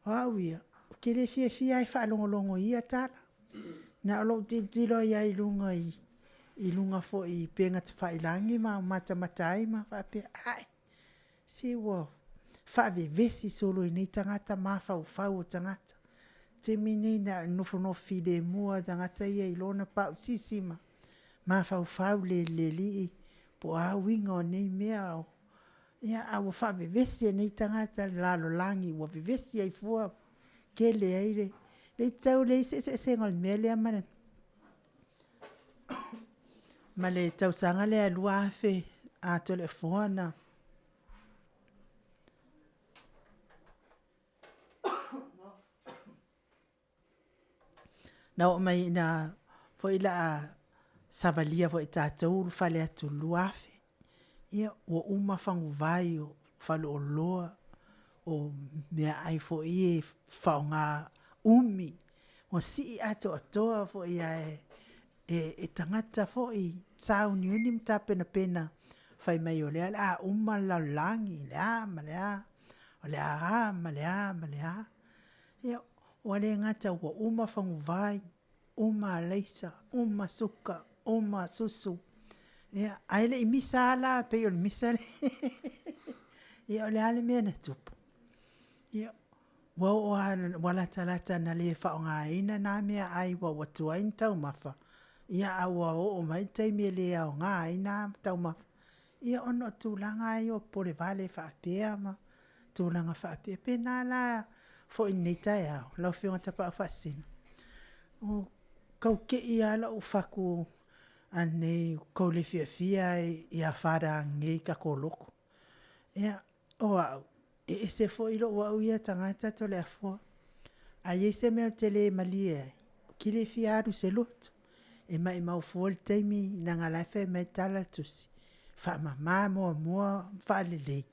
o au ia, ou te le fiafia lava e faalogologo i ia tala, na o lou tilotilo lava i luga i luga foi i upega tafailagi ma matamata ai ma faapea, ae, se ua faavevesi solo e nei tagata mafaufau o tagata. O le taimi lenei na o le nofonofo filemu lava o le tagata ia i lona pausisi ma mafaufau i le Alii po o a uiga o nei mea, ae ua faavevesi e nei tagata le lalolagi ua vevesi ai fua tele ai le… E tau leai se eseesega o le mea lea ma le tausaga lea 2000 Toleafoa na oo mai ina foi o le a savalia foi e tatou ulufale atu i le 2000. Ia, ua uma faguvai o faleoloa, o meaai foi ia e faaaoga umi, ua sii atoatoa foi lava e tagata foi sauniuni ma tapenapena fai mai o lea o le a uma le lalolagi, o le a ma le a, o le a ma le a ma le a. Ia, ua le gata ua uma faguvai, uma alaisa, uma suka, uma susu, ae le i misa lava la pei o le misa lea. Ia o le a le mea na tupu? Ia, ua oo lava ua latalata ina le faaaogaina na meaai aua ua tuai ona taumafa, ae ua oo mai le taimi e le aoga ai na taumafa, ia ona o tulaga lava ia o popolevale faapea ma tulaga faapea. E faapena la foi i lenei taeao lau Afioga Tapaau Faasisina, ua tau te i lava lou fatu ananei ua tau le fiafia lava ia Father ananei i le tatou lotu. Ia, o au, e ese foi lou au ia tagata Toleafoa, a i ai se mea ou te le malie ai, ou te le fia alu i se lotu. E maumau fua le taimi, leaga o la e fai mai le tala a le Tusi, faamama muamua ma faalelei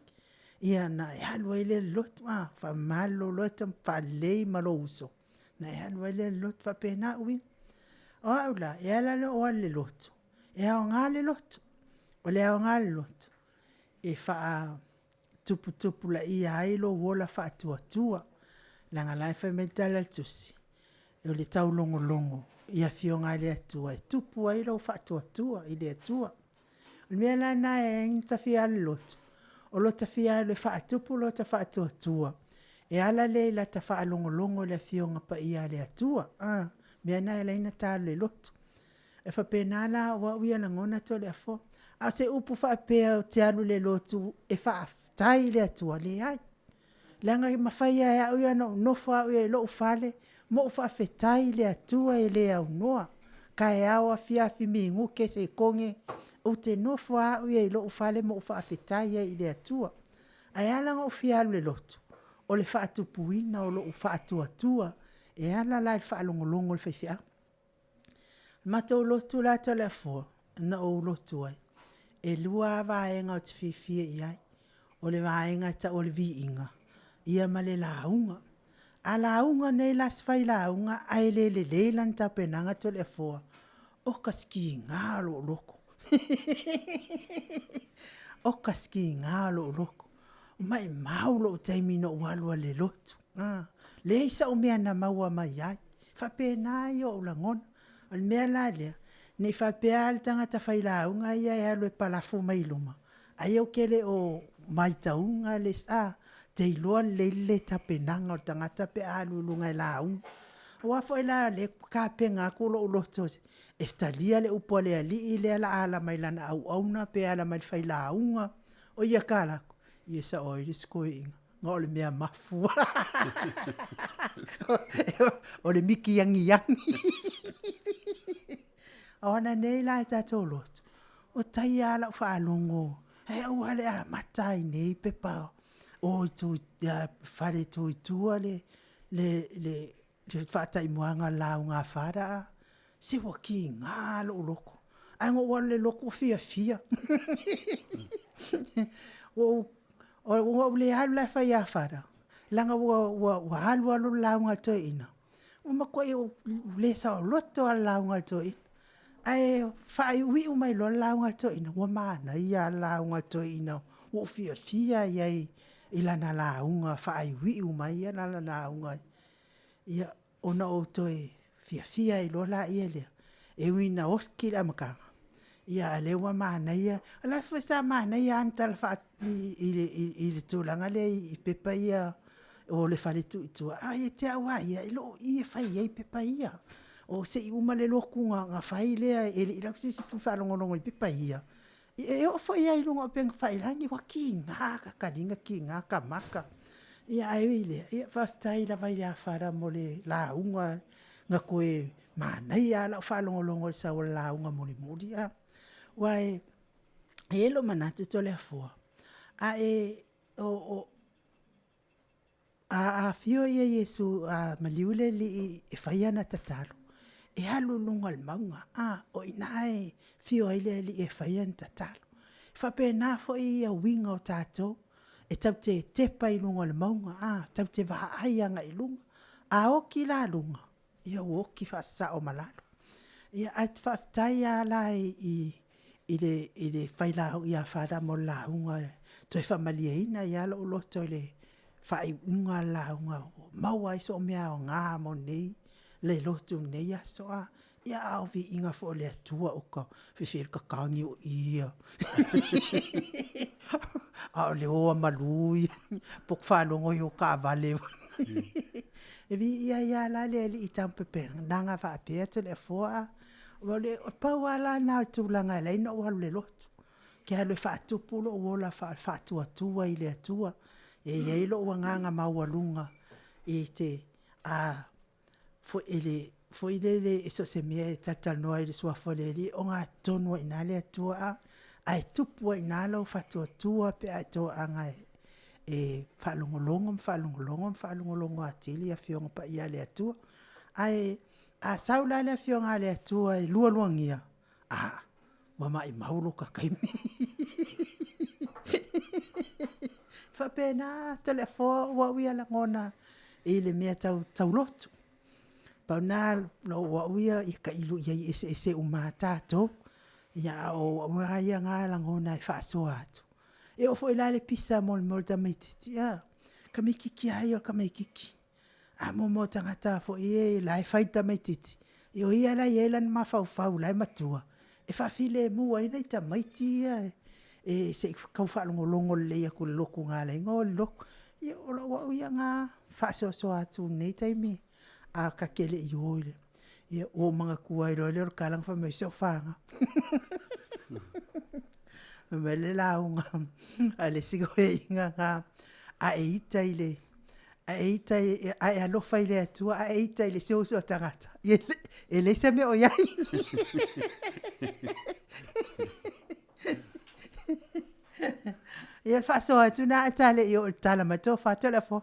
ona e alu ai lea i le lotu, a, faamama lou loto ma faalelei ma lou uso, ona e alu ai lea i le lotu. E faapena uiga. O au la, e ala ona ou alu i le lotu, e aoga le lotu. O le aoga o le lotu, e faatuputupulaia ai lou ola faatuatua, leaga o la e fai mai le tala a le Tusi, o le taulogologo i Afioga a le Atua e tupu ai lou faatuatua i le Atua. O le mea la lena e ala ai ona ota fia alu i le lotu, o lota fia alu e faatupu lota faatuatua, e ala lea i lata faalogologo i le Afioga Paia a le Atua, o le mea lena e ala ai ona ta alu i le lotu. E faapena la o au ia lagona Toleafoa, a o se upu faapea ou te alu i le lotu e faafetai i le Atua, leai. Leaga e mafai lava e au ia ona ou nofo au ia i lou fale ma ou faafetai i le Atua e le aunoa, taeao, afiafi, minute, sekone, ou te nofo lava au ia i lou fale ma ou faafetai ai i le Atua. Ae ala ona ou fia alu i le lotu, o le faatupuina o lou faatuatua, e ala la i le faalogologo i le faifeau. O le matou lotu la Toleafoa, na ou lotu ai, E lua lava vaega ou te fiafia i ai, o le vaega e tau o le viiga, ia ma le lauga. A lauga nei la se failauga ae le lelei lana tapenaga Toleafoa, oka se kiga o lou loto. Oka se kiga o lou loto. Maimau lou taimi na ou alu ai i le lotu. Leai sau mea na maua mai ai. Faapena ia o ou lagona. O le mea la lea, ne i faapea le tagata failauga ia e alu e palafu mai luma, ai ou te le o matauina le te iloa lelei le le tapenaga o le tagata pe a alu i luga e lauga. Aua foi la o lea ou te tapena atu lou loto e talia le upu a le Alii lea o le a ala mai i lana auauna pe ala mai i le failauga, o ia ta alu atu, ia e sao ai le isi toeaina, na o le mea mafu lava. O le miki agiagi. O ananei la i le tatou lotu, ua tai lava lau faalogo, e aua le amata ai nei pepa o i fale e tu i tua le faataimuaga o le lauga a Father, se ua tiga lou loto, ae na ou alu i le lotu ua fiafia. Ua ou le alu la e fai ia Father, leaga ua alu alu le lauga a le toeaina, ua matuai ou le saoloto lava i le lauga a le toeaina. Ae faaiuiu mai loa le lauga a le toeaina, ua manaia lava le lauga a le toeaina, ua ou fiafia ai i i lana lauga faaiuiu mai lana lauga. Ia, ona ou toe fiafia ai loa lea, e ui ina oti le amataga, a o lea ua manaia. O la foi sa manaia lava ana tala i le tulaga lea i pepa ia o le fale tuu i tua, a ia te au lava ia, e le o i e fai ai pepa ia. Se i uma le lotu ona fai lea, e le i iloa se isi e faalogologo i pepa ia. E oo foi lava i luga o upega tafailagi, ua tiga ta taliga tiga ta maka. Ae ui i lea, faafetai lava ia Father mo le lauga na toe manaia lava lau faalogologo i le sau o le lauga mulimuli. Aua e i ai lou manatu Toleafoa, a afio Iesu, a maliu le Alii e fai ana tatalo, e alu i luga o le mauga, o i ina e afio ai le Alii e fai ana tatalo. E faapena foi uiga o tatou, e tatou te tepa i luga o le mauga, tatou te vaai agai i luga. A oti la luga, ia ua oti faasasao ma lalo. Ae faafetai lava la i le failauga ia Father mo le lauga e toe faamalieina ai lava lou loto i le faaiuiuga o le lauga ua maua ai sou mea aoga mo le lotu i lenei aso. Ia a o le viiga foi o le Atua, oka, fefe le tatagi o ia, a o le o a malu ia, poto faalogo i o taavale. E viia ai lava la le Alii i taumafai faapea Toleafoa, na pau lava la lena o le tulaga e ala ai ona ou alu i le lotu, ou te alu e faatupu lou ola faatuatua i le Atua, e i ai lou agaga maualuga e te foi lele so o se mea e talatalanoa ai i le Suafa o le Alii, e ogatotonu lava i ina le Atua, ae tupu ai i ina lou faatuatua pe a e toaga e faalogologo ma faalogologo ma faalogologo atili Afioga Paia a le Atua. Ae a sau la le Afioga a le Atua e lualuagia, a, ua maumau lo ta taimi. E faapena Toleafoa o au ia lagona i le mea tau lotu. Pau lena o au ia, ia tailo i ai e eseese uma lava tatou, a o au lava ia na lagona e faasoa atu. E oo foi la i le pisa mo le tamaitiiti a, o le tamaitiiti lava ia o le tamaitiiti. A mo o tagata foi ia o la e fai i le tamaitiiti, o ia la e i ai lona mafaufau o la e matua, e faafilemu ai nai tamaiti ia se i tau faalogologo lelei atu i le lotu na ala ai ona o i le lotu. Ia o lau au ia na faasoasoa atu i lenei taimi, ae ta te le i o i le… Ia ua ou manatua ai loa lea o le tala na fai mai ai si au fana, fai mai le lauga a le isi toeaina lena, a e ita i le, a e alofa i le Atua ae ita i le isi uso a tagata, e leai se mea o i ai. Ia o le faasoa atu lena ae ta le i oo i le tala mai tofa Toleafoa.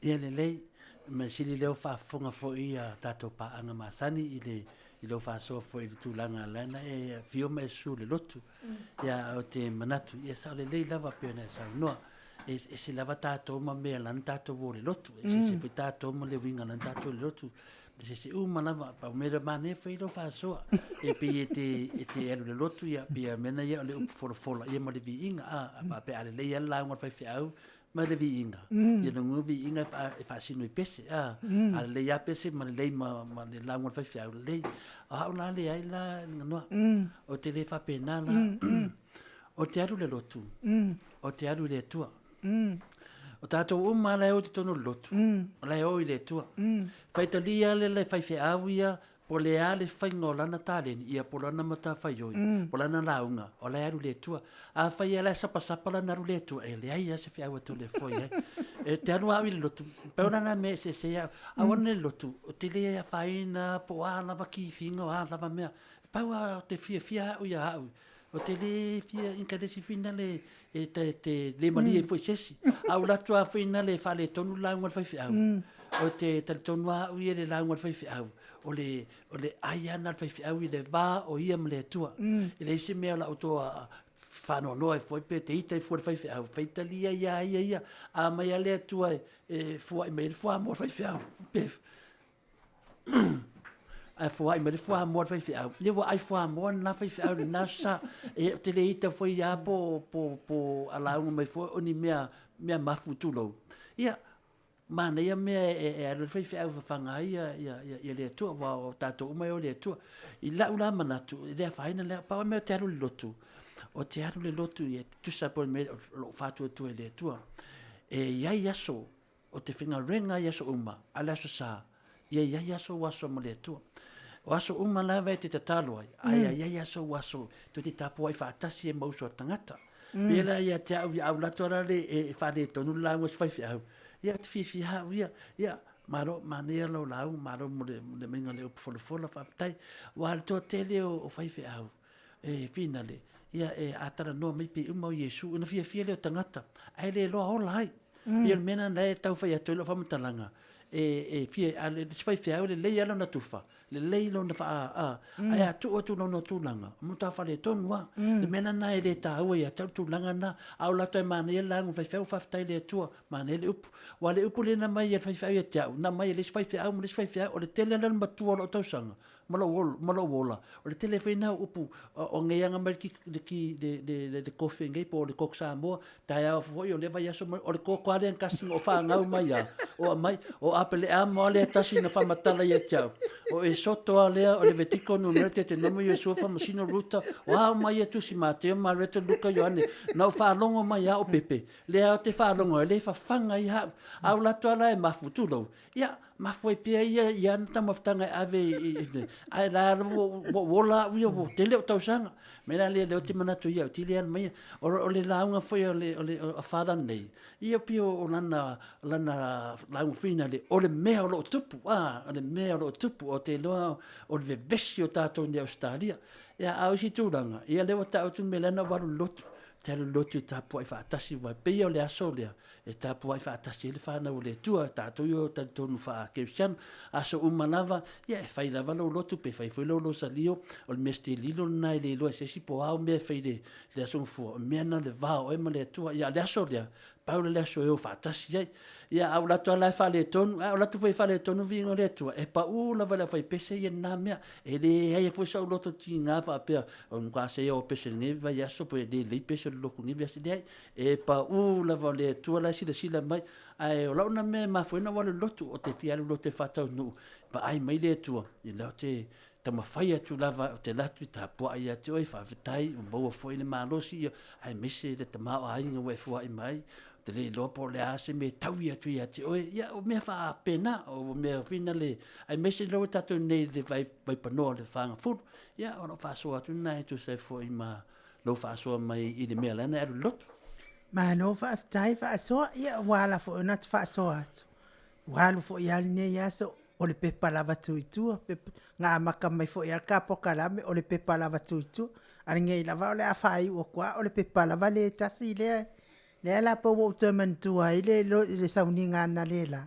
Ia lelei, mea sili lea ua faafofoga foi ia tatou paaga masani i le i lou faasoa foi i le tulaga lea na e afio ma e susu i le lotu. Ia, ae ou te manatu, ia sao lelei lava pei ona e saunoa. E ese lava tatou ma mea lana tatou o le lotu. E ese foi tatou ma le uiga lana tatou o le lotu. E ese uma lava, pau mea le manaia foi lou faasoa. E pei e te, e te alu i le lotu, ia, pei a mea na ia o le upu folafola, ia ma le viiga, a, a faapea a lelei lava le lauga a le faifeau, ma le viiga, ia le viiga e faasino i pese, a, a lelei lava pese ma lelei ma, ma le lauga a le faifeau, lelei. O au la leai la, Liganoa, ou te le faapena la. Ou te alu i le lotu, ou te alu i le Atua. O tatou uma la e o i totonu o le lotu, o la e o i le Atua. Faitalia le le faifeau ia, po o le a le faiga o lana taleni, ia po o lana matafaioi, po o lana lauga, o la e alu i le Atua. Afai lava la e sapasapa lana alu i le Atua, e leai lava se feau a Toleafoa i ai. E te alu lava au i le lotu, pau la na mea e eseese ai au. Au ane i le lotu, ou te le afaina po o a lava kifiga o a lava mea. Pau lava ou te fiafia au ia au, Ou te le fia inkalesi finale e te, te le malie ai foi se isi. A ou alu atu lava finale e faaletonu le lauga a le faifeau, ou te talitonu lava au ia i le lauga a le faifeau, o le, o le ai lava lena a le faifeau i le va o ia ma le Atua. E leai se mea o la outou faanoanoa ai foi pe te ita ai fua i le faifeau, faitalia ia a ia ia, a aumai lava le Atua e fuai mai ai le fuamoa a le faifeau, pe Ae foai mai le fuamoa a le faifeau. Ia ua ai fuamoa lena faifeau i lena sa. E, ou te le ita foi ia po, po, po a lauga mai foi o ni mea, mea mafu tulou. Ia, manaia mea e, e alu ai le faifeau e fafaga ai ia, ia, ia, ia le Atua, aua o tatou uma e o i le Atua. I lau la manatu, e le afaina lea, pau lava mea ou te alu i le lotu, ou te alu i le lotu ia tutusa po o le mea o lou faatuatua i le Atua. E i ai aso O te faigaluega i aso uma, a le Aso Sa, ia i ai aso o aso ma le Atua. O aso uma lava e te tatalo ai, ae ia i ai aso o aso toe te tapuai faatasi ai ma uso a tagata. Pēlā ia te au ia au lato ala le e faaletonu le lauga a se faifeau, ia ou te fiafia au ia, ia, malo, manaia lau lauga, malo mo le, mo le maiga o le upu folafola, faafetai. Aua o le toatele o faifeau, e finale, ia e a talanoa mai pe uma o Iesu, ona fiafia lea o tagata, ae le iloa ola ai. Ia o le mea lena e tau fai atu ai lau faamatalaga, e, e fia, a le isi faifeau e lelei lava lona tufa, lelei lona faa, a, ae a tuu atu lona tulaga, ua matua faaletonu lava. Le mea lena e le taua ia te au le tulaga lena, a o latou e manaia le lauga faifeau, faafetai i le Atua, manaia le upu. Aua o le upu lea na aumai e le faifeau ia te au, na aumai e le isi faifeau ma le isi faifeau, o le tele lea o le matua o lou tausaga, ma lou ma lou ola, o le tele foi na o upu o nei aga mai le ki le le le kofi nei po o le Coke Samoa, taeao foi o lea vaiaso mai, o le koko lava lea na tasi na ou fanau mai lava, o aumai, o Apeleamo lava lea tasi na faamatala ia te au, o Esoto lava lea, o Levitiko Numera, Teutenomo, Iosua, Faamasino, Ruta, o a uma ia tusi, Mateo, Mareta, Luka, Ioane, na ou faalogo mai lava o Pepe, lea ou te faalogo ai, lea e fafaga ai au, a ou alu atu lava la e mafu, tulou, ia, Mafu ai pea ia i ana taumafataga e ave i, ae la ua ou ola au ia, ua tele ou tausaga. Mea la lea, lea ou te manatu ia, ou te le alu maia. O le lauga foi a le, o le, a Father nei, ia pei o lana, lana lauga finale, o le mea o lo o tupu, a, o le mea o lo o tupu, ou te iloa o le vevesi o tatou nei i Ausetalia. Ia, a o isi tulaga, ia lea ua tau atu le mea lea na ou alu i le lotu, ou te alu i le lotu e tapuai faatasi, aua e pei o le aso lea, e tapuai faatasi ai le fanau a le Atua, tatou ia o talitonu faa-kerisiano, aso uma lava, ia e fai lava lou lotu pe fai foi lou losalio, o le mea sitelilo lena e le iloa e se isi po o a au mea e fai i le aso Gafua, o le mea lena o le va o oe ma le Atua. Ia a o le aso lea, pau lea o le aso e o faatasi ai. Ia a ou alu atu lava la e faaletonu, a ou alu atu foi e faaletonu le viiga o le Atua, e pau lava i le aufaipese ia lena mea. E leai foi sou loto tiga faapea, o le matua seia o pese i lenei vaiaso pe le lelei pese o le lotu i lenei vaiaso, leai. E paʻu lava o le Atua la e silasila mai, ae o lau na mea e mafua ai ona ou alu i le lotu, ou te fia alu i le lotu e faataunuu, vaai mai le Atua, ia lea ou te taumafai atu lava, ou te alu atu e tapuai ia te oe, faafetai ua maua foi le malosi, ia, aemaise le tamaoaiga ua e foai mai, ou te le iloa po o le a se mea e taui atu ia te oe, ia o mea faapena, o mea foi na le, aemaise lea ua tatou nei i le vaipanoa o le fagafulu, ia o lau faasoa atu lena e tusa ai foi ma lou faasoa mai i le mea la na e alu i le lotu. Malo faafetai faasoa, ia ua ala foi ona faasoa atu. Ua alu foi lava lenei aso, o le pepa lava tu i tua, na amata mai foi lava le ta polokalame o le pepa lava tu i tua. A o lenei lava o le a faaiu atu lava o le pepa lava lea e tasi lea, lea la pei ua ou toe manatua ai le sauniga analeila,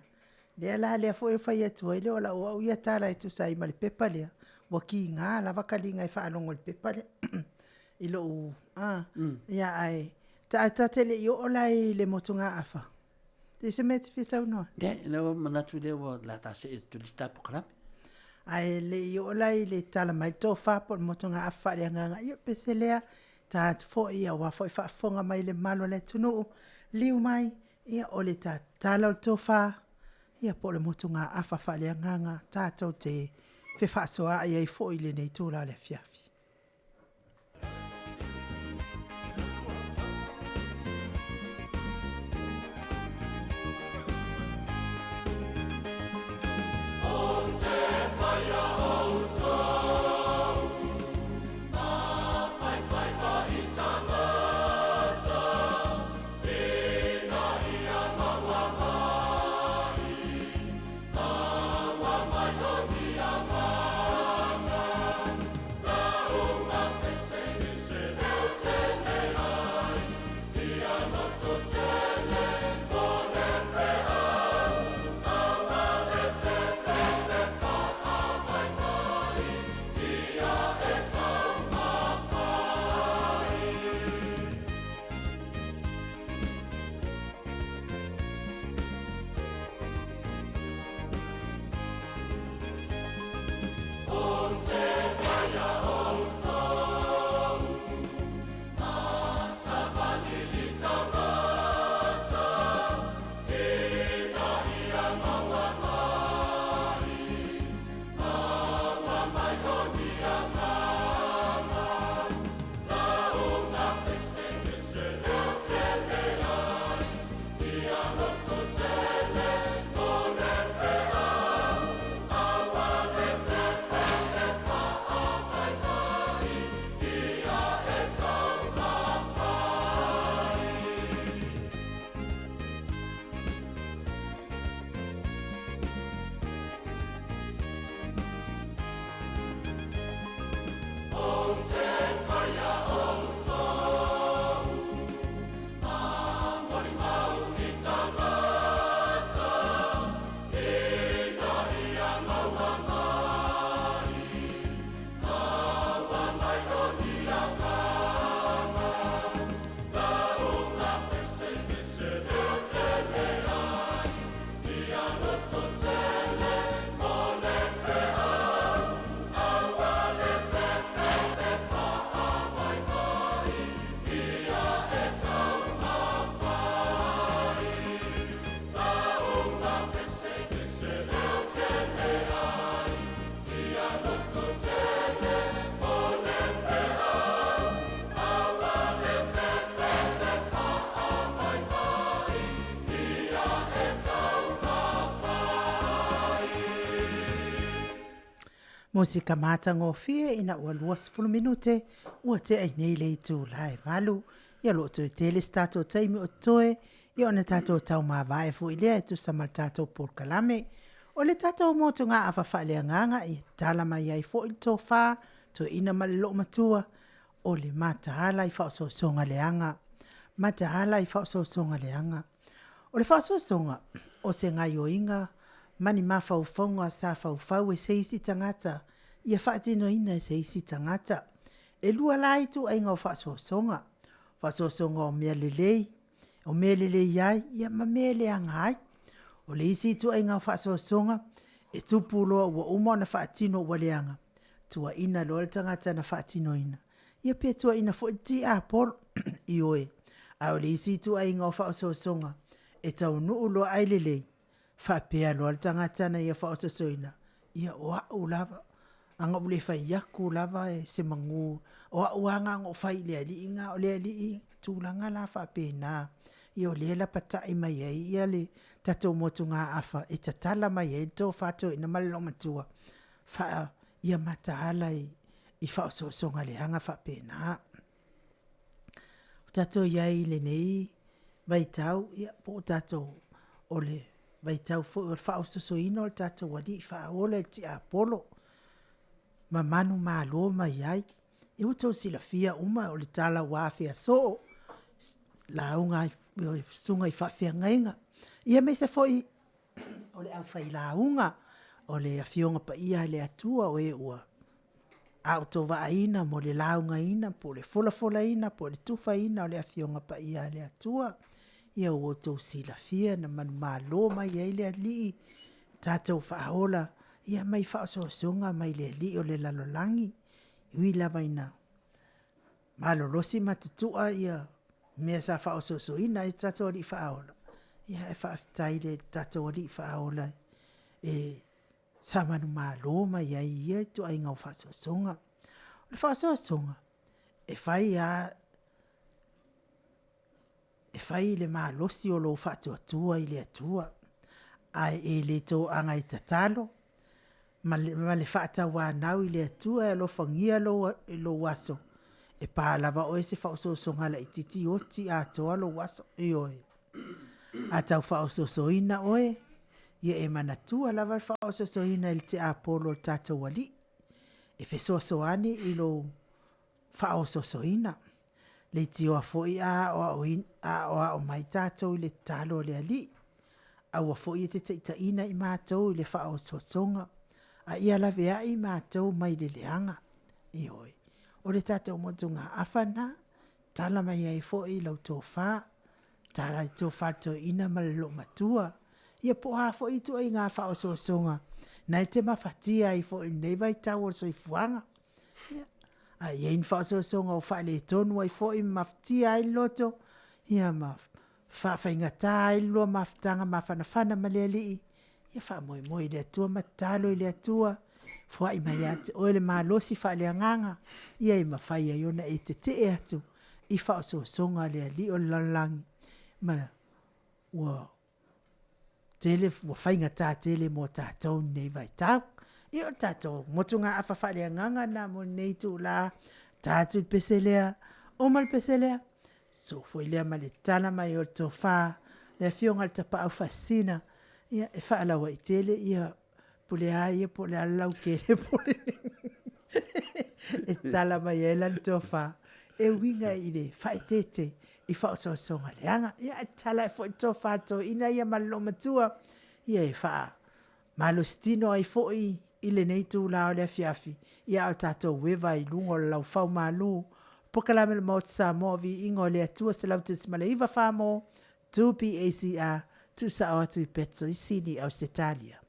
lea la lea foi e fai atu ai le o lau au ia tala e tusa ai ma le pepa lea. Ua kiga lava kaliga e faalogo i le pepa lea i lou a ia ae ta ta te le i oo la i le motugaafa. E se mea e te fia saunoa? Leai, o lea ua manatu lea ua la ta see atu i le isi ta polokalame. Ae le i oo la i le tala mai le tofa po o le motugaafa faaleagaga, ia pese lea, ta atu foi aua foi faafofoga mai le mamalu o le atunuu, liliu mai, ia o le tatala o le tofa, ia po o le motugaafa faaleagaga tatou te fefaasoaai ai foi i lenei itula o le afiafi. Musika matagofie ina ua 20 minute ua tea i nei le itula e 8. Ia o lo o toe tele se tatou taimi o totoe, ia ona tatou taumavae foi lea e tusa ma le tatou polokalame. O le tatou motugaafa faaleagaga e tala mai ai foi le tofa, toeaina ma le loomatua, o le mataala i faaosoosoga leaga. Mataala i faaosoosoga leaga. O le faaosoosoga, o se gaoioiga ma ni mafaufauga sa faufau e se isi tagata ia faatinoina e se isi tagata. E lua la ituaiga o faaosoosoga, faaosoosoga o mea lelei, o mea e lelei ai ia ma mea e leaga ai. O le isi ituaiga faaosoosoga, e tupu loa ua uma ona faatino ua leaga, tuuaina loa le tagata na faatinoina, ia pe tuuaina foi le tiapolo. Ioe, a o le isi ituaiga o faaosoosoga, e taunuu loa ae lelei, faapea loa le tagata na ia faaosoosoina, ia o au lava, ana ou le fai atu lava e se manu, o au lava na ona ou fai i le alii lena, o le alii, tulaga la faapena. Ia o lea e lapatai mai ai le tatou motugaafa e tatala mai ai le tofa a toeaiina ma le loomatua, ia mataala i faaosoosoga leaga faapena. O tatou i ai i lenei vaitau, ia po o tatou o le vaitau foi o le faaosoosoina o le tatou Alii Faaola e le tiapolo ma manumalo mai ai. Ia ua outou silafia uma o le tala ua afea soo, lauga a susuga i faafeagaiga, ia aemaise foi o le aufailauga, o le Afioga Paia a le Atua o e ua A outou vaaiina mo le laugaina po o le folafolaina po o le tufaina o le Afioga Paia a le Atua, ia ua outou silafia na manumalo mai ai le Alii tatou faaola, ia mai faaosoosoga mai le alii o le lalolagi. E ui lava ina malolosi ma tutua ia mea sa faaosoosoina ai lo tatou Alii Faaola, ia ae faafetai i le tatou Alii Faaola e sa manumalo mai ai i ia ituaiga faaosoosoga. O le faaosoosoga, e fai lava e fai i le malosi o lou faatuatua i le Atua, ae e le toaga e tatalo ma le faatauanau i le Atua e alofagia lou aso, e pa lava oe se faaosoosoga laitiiti oti atoa lou aso. Ioe. A tau faaosoosoina oe, ia e manatua lava le faaosoosoina e le tiapolo a le tatou Alii, e fesoasoani i lou faaosoosoina. Leitioa foi a aoao mai tatou i le tatalo a le Alii, aua foi e te taitaiina i matou i le faaosoosoga, a ia laveai i matou mai le leaga. Ioe. O le tatou motugaafa lena, tala mai ai foi lau tofa, tala le tofa a le toeaina ma le loomatua, ia po o a foi ituaiga faaosoosoga na e te mafatia ai foi i lenei vaitau o le soifuaga. Ia, a i ai ni faaosoosoga ua faaletonu ai foi ma mafatia ai le loto, ia ma faafaigata ai le lua mafutaga mafanafana ma le Alii, ia faamoemoe i le Atua ma tatalo i le Atua, foai mai ia te oe le malosi faaleagaga ia e mafai ai ona e tetee atu i faaosoosoga a le alii o le lalolagi, ma ua tele ua faigata tele mo tatou i lenei vaitau. Ia o le tatou motugaafa faaleagaga lena mo lenei itula, ta atu le pese lea, uma le pese lea, susu foi lea ma le tala mai o le tofa, le afioga i le Tapaau Faasisina, ia e faalauaitele ia pule a ia po o le a le lautele e tala mai ai lana tofa e uiga i le faaeteete i faaosoosoga leaga. Ia ae tatala ae foi le tofa a le toeaina ia ma le loomatua, ia e faamalositino ai foi i lenei itula o le afiafi, a o tatou eva i luga o le laufaumalu, polokalame a le Maota Samoa, Viiga o le Atua 100.9 Samoa, 2PACR, tuusao atu i Petso i Sini, Ausetalia.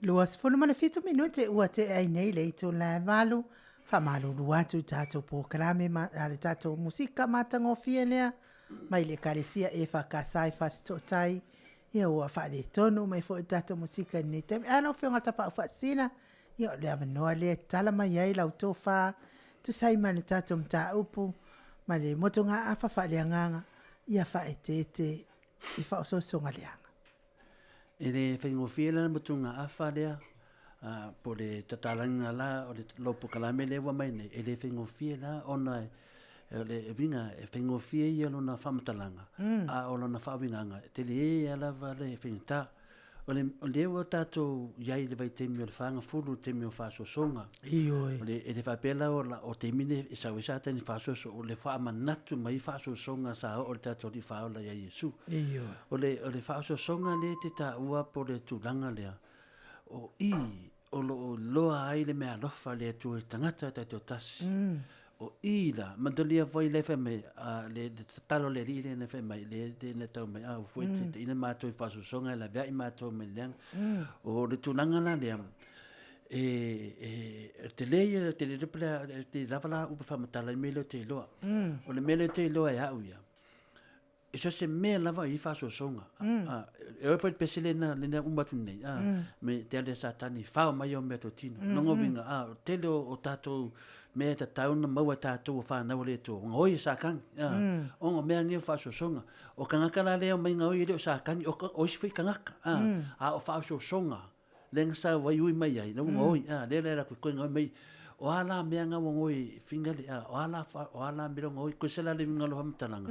27 minute ua tea ai nei le itula e 8, faamalulu atu i tatou polokalame ma a le tatou musika matagofie lea mai le Ekalesia EFKS i Fasitootai. Ia ua faaletonu mai foi le tatou musika i lenei taimi. Ae lau Afioga i le Tapaau Faasisina, ia o le avanoa lea e tala mai ai lau tofa, tusa ai ma le tatou mataupu ma le motugaafa faaleagaga, ia faaeteete i faaosoosoga leaga. E le faigofie la le motugaafa lea, po o le tatalaina la o le lou polokalame lea ua aumai nei, e le faigofie la ona o le uiga e faigofie ia lona faamatalaga, a o lona faauigaga, e tele lava le faigata. O le, o lea ua tatou i ai i le vaitaimi o le fagafulu, le taimi o faasoasoga. Ioe. O le, e le faapea la o, la, o taimi nei e sau ai Satani faasoaso, o le faamanatu mai faasoasoga sa oo i le tatou Alii Faaola ia Iesu. Ioe. O le, o le faasoasoga lea e te taua po o le tulaga lea, o i o lo o iloa ai le meaalofa a le Atua i le tagata taitoatasi. O i la, manatua foi lea fai mai, a, le, le tatalo a le Alii lea na fai mai, le, le na tau mai, a, ua foi mm. taitaina matou i faasoasoga e laveai matou mai le leaga. O le tulaga la lea, e, e, e tele ia, tele, tele, tele lava la upu faamatala i mea lea ou te iloa. O le mea lea ou te iloa e au ia, e so o se mea lava e i ai faasoasoga. E oo foi i le pese lena, lena uma atu nei, me te alu ia Satani, fao mai au meatotino. Lona uiga, o le tele o tatou mea e tatau ona maua e tatou o fanau a le Atua, ua gaoi e Satani, ona o mea nei o faasoasoga. O tagata la lea e omai gaoi e le o Satani, o isi foi tagata, a o faasoasoga lea na sau ai ui mai ai, lea ua gaoi, lea la e alu atu toe gaoi mai, o a la mea na ua gaoi fingali, o a la, o a la mea ua gaoi, koe se la le uiga o lau faamatalaga,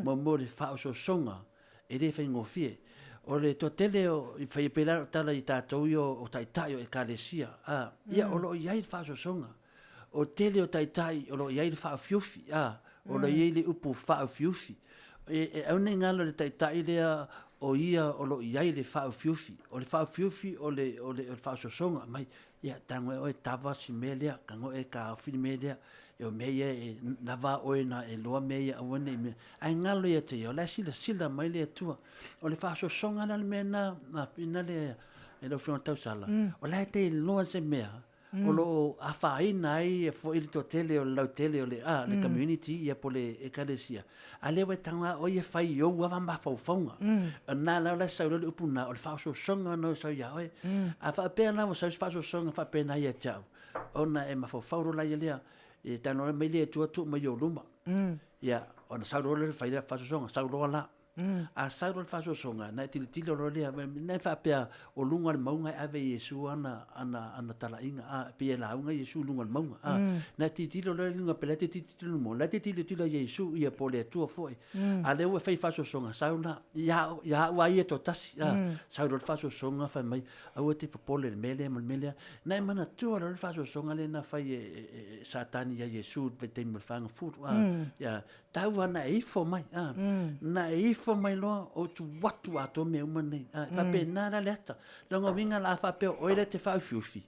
muamua o le faaosoosoga, e le faigofie. O le toatele o, i fai pei la lau tala i tatou ia o taitai o ekalesia, ia o lo o i ai le faaosoosoga. O le tele o taitai o lo o i ai le faaofiufi, o lo o i ai le upu faaofiufi. E, e aua ne i galo i le taitai lea o ia o lo o i ai le faaofiufi. O le faaofiufi o le, o le, o le faaosoosoga mai, ia tago e oe tava si mea lea, tago e taofi le mea lea, e o mea ia e lava oe na e loa mea ia aua ne i mea. Ae galo ia te ia, o la e silasila mai le Atua. O le faaosoosoga la le mea lena, na le, e lau Afioga Tausala, o la e te iloa se mea, o lo o afaina ai foi le toatele o le lautele o le, a, le community ia po o le ekalesia, a lea ua e tago lava oe ia fai i ou lava mafaufauga. O lena la o la e sau loa le upu lena, o le faaosoosoga lena ua sau ia oe. A faapea la ua sau se faaosoosoga faapena ia te au, ona e mafaufau loa la ia lea, e tago mai le Atua tuu mai i ou luma. Ia, ona sau loa lea fai le faaosoosoga, sau loa la. A sau loa le faasoasoga, ona e tilotilo loa lea, na e faapea, o luga o le mauga e ave e Iesu ana, ana, ana talaiga, a, pei e lauga Iesu i luga o le mauga, a, na e tilotilo loa i luga, pe la e te tilotilo i luga, la e te tilotilo ia Iesu, ia po o le Atua foi. A lea ua fai faasoasoga, sau la, ia au, ia au a ia toatasi, a, sau loa le faasoasoga fai mai, aua e te popole i le mea lea ma le mea lea. Na e manatua loa le faasoasoga lea na fai e, e, e Satani ia Iesu i le vaitaimi o le fagafulu, a, ia, Tau ana e ifo mai, a. Na e ifo mai loa, o tu atu atoa mea uma nei. A, e faapena la le ata. Lona uiga la a faapea o oe lea e te faaufiufi.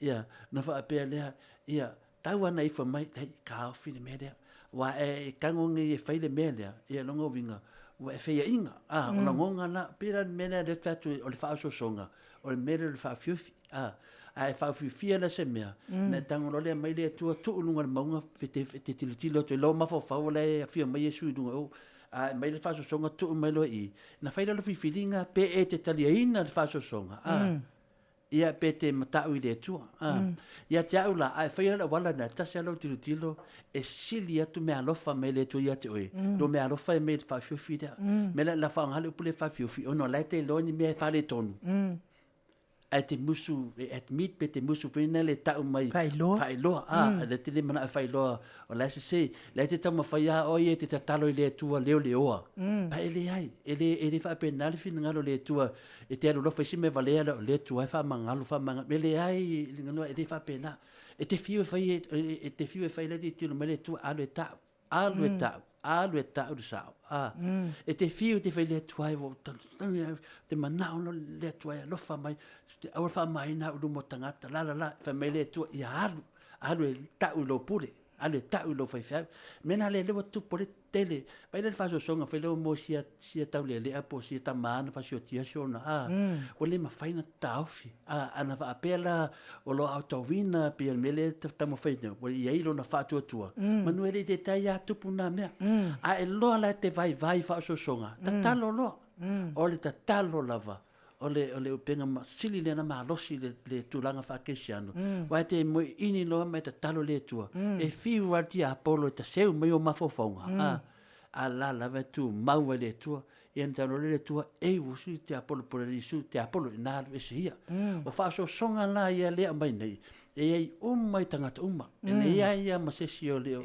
Ia, ona faapea lea, ia, tau ana ifo mai, hei, taofi le mea lea. Aua e tago nei e fai le mea lea, ia lona uiga, ua e feiaiga. A, o lagona la, pei la o le mea lea lea ou te fai atu ai, o le faaosoosoga, o le mea lea o le faaufiufi. A, a e faaofiofia la se mea, mm. na e tago loa lea mai le Atua tuu i luga o le mauga, e te, te tilotilo atu i lou mafaufau o la e afio mai Iesu i luga o, a e mai le faasoasoga tuu mai loa i, na fai la le filifiliga pe e te taliaina le faasoasoga, a, ia pe te matau i le Atua. A, ia te au la, a e faia le auala lena, e tasi lava lau tilotilo, e sili atu meaalofa mai le Atua ia te oe, mm. lo meaalofa e mai le faafiofi lea. Mea la, la faaaoga le upu lea faafiofi, ona o la e te iloa ni mea e faaletonu. Ae te musu e admit pe te musu foi lea tau mai Faailoa. Faailoa, a, mm. le te le manao e faailoa o la e sese, la e te taumafai a oe e te tatalo i le Atua leoleoa. Pa e leai, e le, e le faapena le finagalo o le Atua e te alu loa fai si mea valea lea o le Atua e faamagalo, faamagalo. E leai, e le faapena. E te fiu e fai, e, e te fiu e fai le tilotilo mai le Atua, alu e tau. Alu e tau, alu e tau le sao. A, e te fiu te fai le Atua e ua te manao no le Atua e alofa mai, te aua le faamaina au i luma o tagata, la la la, fai mai le Atua, ia alu, alu e tau i lou pule. Alu e ta'u i lou faifeau. Mea na lea lea ua tupu ai le tele. Vaai la i le faasoasoaga fai lea mo sia sia taulealea po o sia tama na faasiotia si ona a. Ua le mafai ona taofi. A ana faapea la o lo o aotauina pei o le mea lea e taumafai atu nei, ua i ai lona faatuatua, manu e le i taitai lava tupu na mea. A e iloa la e te vaivai i faasoasoga, tatalo loa. O le tatalo lava o le o le upega sili lea ona malosi i le tulaga faakerisiano, aua e te moeini loa ma e tatalo i le Atua, e fiu lava le tiapolo e taseu mai ou mafaufauga, a, a la lava e tumau ai i le Atua. Ia ona tago loa lea o le Atua, ei ua sui le tiapolo po o le Iesu tiapolo ina alu ese ia. O faasoasoga la ia lea e aumai nei, e i ai uma i tagata uma. E leai lava ma se isi o le o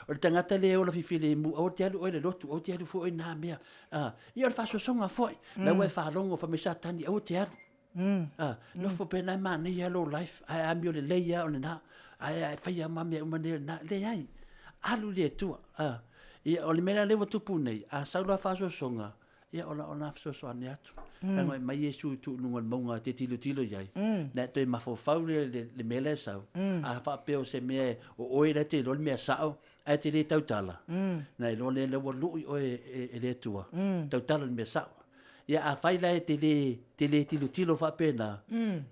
le tagata lea e ola fifilemu, aua e te alu oe i le lotu, aua e te alu foi oe i na mea. Ia o le faasoasoga foi, la ua e faalogo fai mai Satani aua e te alu. Nofo pea na e manaia lou life, ae amio lelei lava o lena, ae fai lava ma mea uma nei o lena. Leai, alu i le Atua. Ia o le mea la lea ua tupu nei, a sau loa faasoasoga, ia o la fesoasoani atu. Leaga e aumai Iesu e tuu i luga o le mauga e te tilotilo i ai, na e toe mafaufau lea i le mea la e sau, a faapea o se mea o oe la e te iloa le mea sao, ae te le tautala, na iloa lea ua lui oe e le Atua, tautala i le mea sao. Ia afai la e te le, te le tilotilo faapena,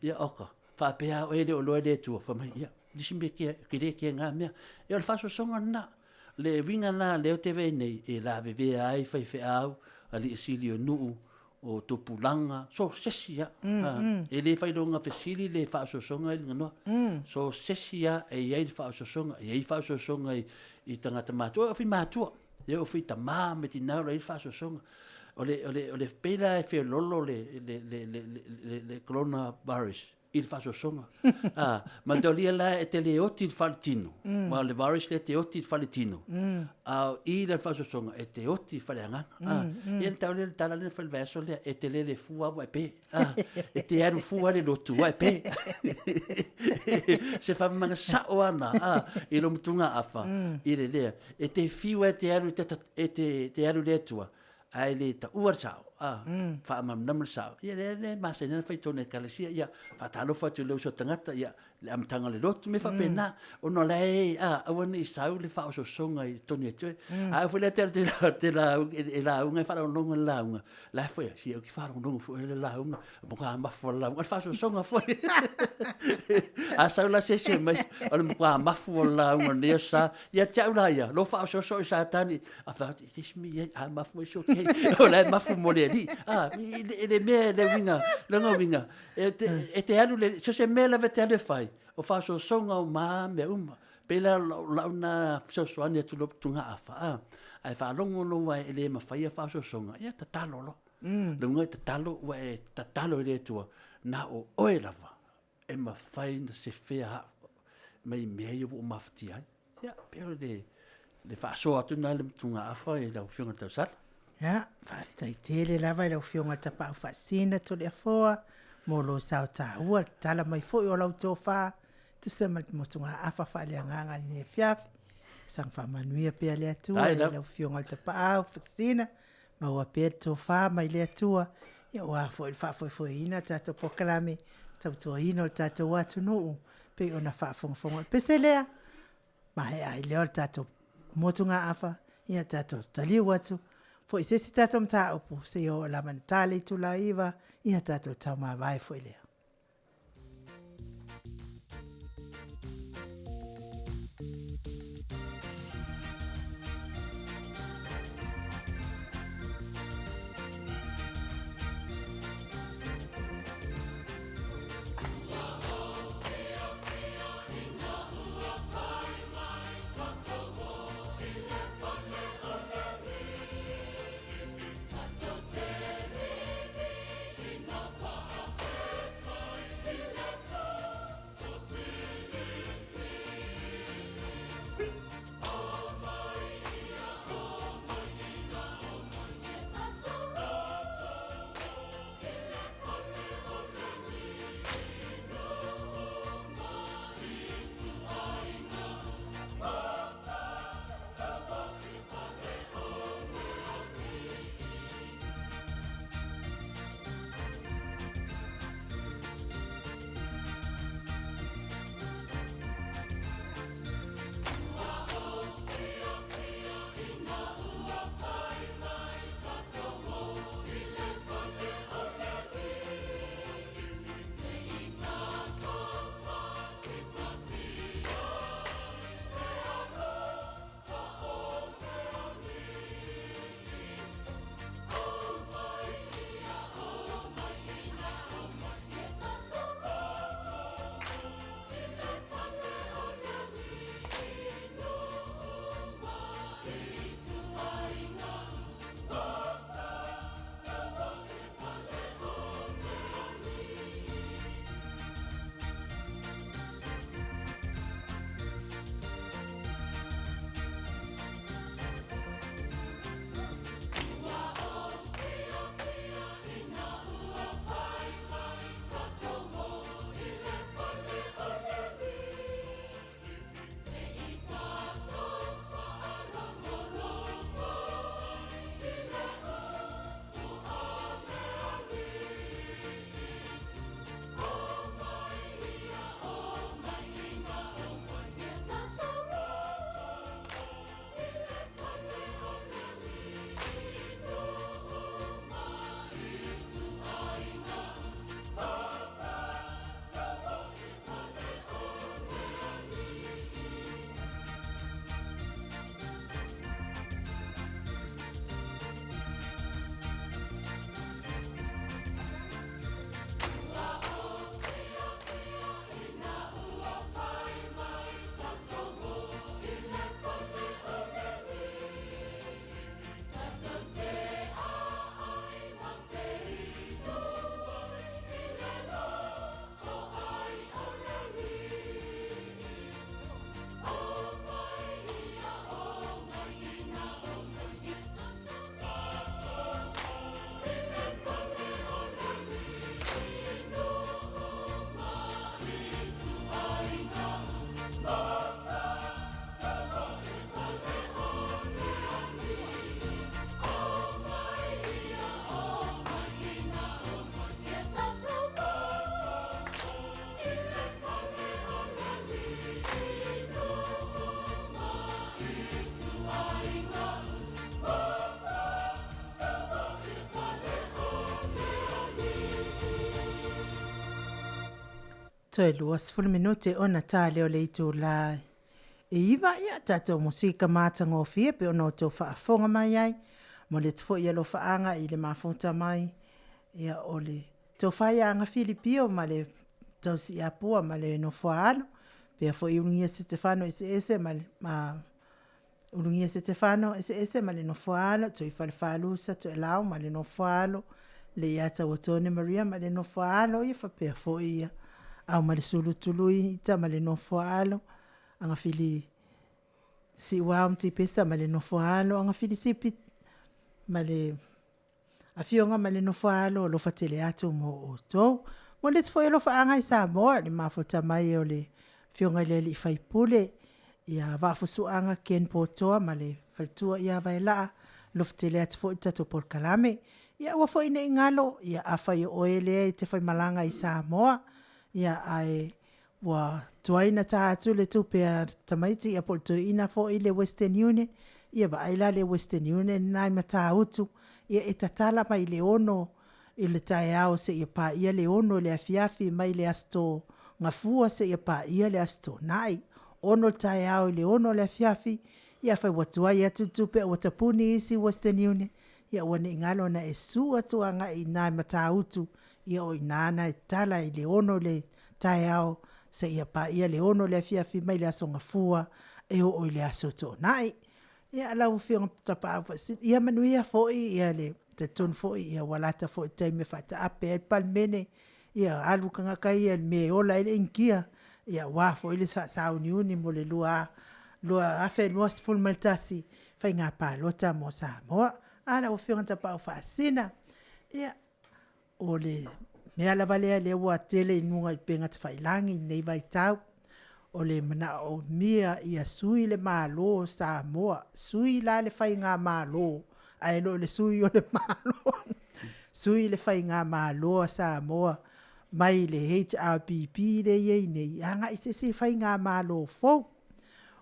ia oka, faapea oe e le o iloa e le Atua, fai mai, ia, nisi mea ke, ke le ke ngā mea. Ia o le faasoasoga lena. Le uiga la lea ou te vaai nei, e lavevea ai faifeau, alii sili o nuu, o tupulaga, so o se isi lava. E le failoga fesili le faasoasoga i le ganoa. So o se isi lava e i ai le faasoasoga, e i ai faasoasoga i tagata matutua, e oo foi i matua, e oo foi i tama ma tina o lo o i ai le faasoasoga. O le, o le, o le pei la e feoloolo le, le, le, le, le, le coronavirus i le faasoasoga. Ah, manatua la e te le oti i le faletino, mm. o le virus lea te oti i le faletino, a o i le faasoasoga e te oti i le faleagaga. Ah, ia na tau lea le tala lea na fai le vaiaso lea, e te lele fua ua e pe. Ah, e te alu fua le lotu ua e pe. Se whamanga sao ana, ah, i lo mutunga afa, i le lea. E te fiu e te alu, te, e te, te alu le atua, ae le taua le sao, a, faamalamalama le sao. Ia lea lea e masani ai ona fai i totonu o ekalesia, ia, faatalofa atu i le uso tagata, ia, le amataga o le lotu, mea faapena, ona o la e, a, aua ne i sau le faaosoosoga i totonu ia te oe. A foi la e te alu te lauga, e lauga e faalogologo i le lauga, la e foi, se ou te faalogologo foi i le lauga, matua mafu o le lauga, o le faasoasoga foi. A sau la se isi mai, o le matua mafu o le lauga o lenei aso sa, ia te au la ia, lo faaosooso i Satani, a fai atu, this me, a mafu it's okay. O la e mafu mo le alii. A, i le mea, le uiga, lona uiga, e te, e te alu le, so se mea lava e te alu e fai, o faasoasoga o ma mea uma. Pei la o lau na fesoasoani atu lou tugaafa, a, ae faalogo lou e le mafaia faasoasoga, ia tatalo loa. Le uiga e tatalo, ua e tatalo i le Atua, na o oe lava e mafai ona sefea au mai mea ia ua ou mafatia ai. Ia, pei o le, le faasoa atu lena i le tugaafa i lau Afioga i le Tausala. Ia, faafetai tele lava i lau Afioga i le Tapaau Faasina Toleafoa mo lou sao taua, le tatala mai foi o lau tofa tusa ma le motugaafa faaleagaga i lenei afiafi. Saga faamanuia pea le Atua i lau Afioga i le Tapaau Faasina Maua pea le tofa mai le Atua, ia aua foi le faafoefoeina o tatou polokalame, tautuaina o le tatou atunuu, pei ona faafogafoga. O le pese lea, maea ai lea o le tatou motugaafa, ia tatou taliu atu foi i se isi tatou mataupu, seia oo lava ina ta le itula 9, ia tatou taumavae foi lea. Toe 20 minute ona ta lea o le itula e 9, ia tatou musika matagofie pe ona outou faafofoga mai ai. Momoli atu foi alofaaga i le mafuta mai ia o le tofa ia Agafili Pio ma le tausiapua ma le nofoaalo, pea foi Ulugia Setefano Eseese ma le Ulugia Setefano Eseese ma le nofoaalo, Tuifalefalusa Toelau ma le nofoaalo, Leiatauatone Maria ma le nofoaalo, ia faapea foi ia Aumalesulu Tului Ita ma le nofoaalo, Agafili Siuao ma Tipesa ma le nofoaalo, Agafili Sipi ma le Afioga ma le Nofoaalo, alofa tele atu mo outou. Momoli atu foi alofaaga i Samoa i le mafuta mai o le Afioga i le alii faipule ia Vaafusuaga Ken Potoa ma le faletua ia Vaelaa, alofa tele atu foi i le tatou polokalame. Ia aua foi ne i galo, ia afai o oe lea e te faimalaga i Samoa, ia ae ua tuai ona ta atu le tupe a tamaiti po o le toeaina foi le Western Union, ia vaai la le Western Union lena i Matautu, ia e tatala mai le 6:00 i le taeao seia paia le 6:00 i le afiafi mai le Aso Gafua seia paia le Aso Toonai. 6:00 i le taeao i le 6:00 i le afiafi, ia afai ua tuai atu le tupe ae ua tapuni isi Western Union, ia aua ne i galo ona e susu atu agai i ina i Matautu, ia o i ina na e tatala i le 6:00 i le taeao seia paia le 6:00 i le afiafi mai le Aso Gafua e oo i le Aso Toonai. Ia lau Afioga i le Tapaau Faasisina, ia manuia foi le talitonu foi ua lata foi i le taimi e faataape ai le Palemene, ia alu le tagata ia i le mea e ola ai le inikia, ia aua foi le faasauniuni mo le 2021 faiga palota mo Samoa. A lau Afioga i le Tapaau Faasisina, ia o le mea lava lea ua tele i luga o upega tafailagi i lenei vaitau, o le manaomia ia sui le Malo o Samoa, sui la le faigamalo, ae le o le sui o le Malo. Sui le faigamalo a Samoa mai le HRPP lea e i ai nei agai i se isi faigamalo fou.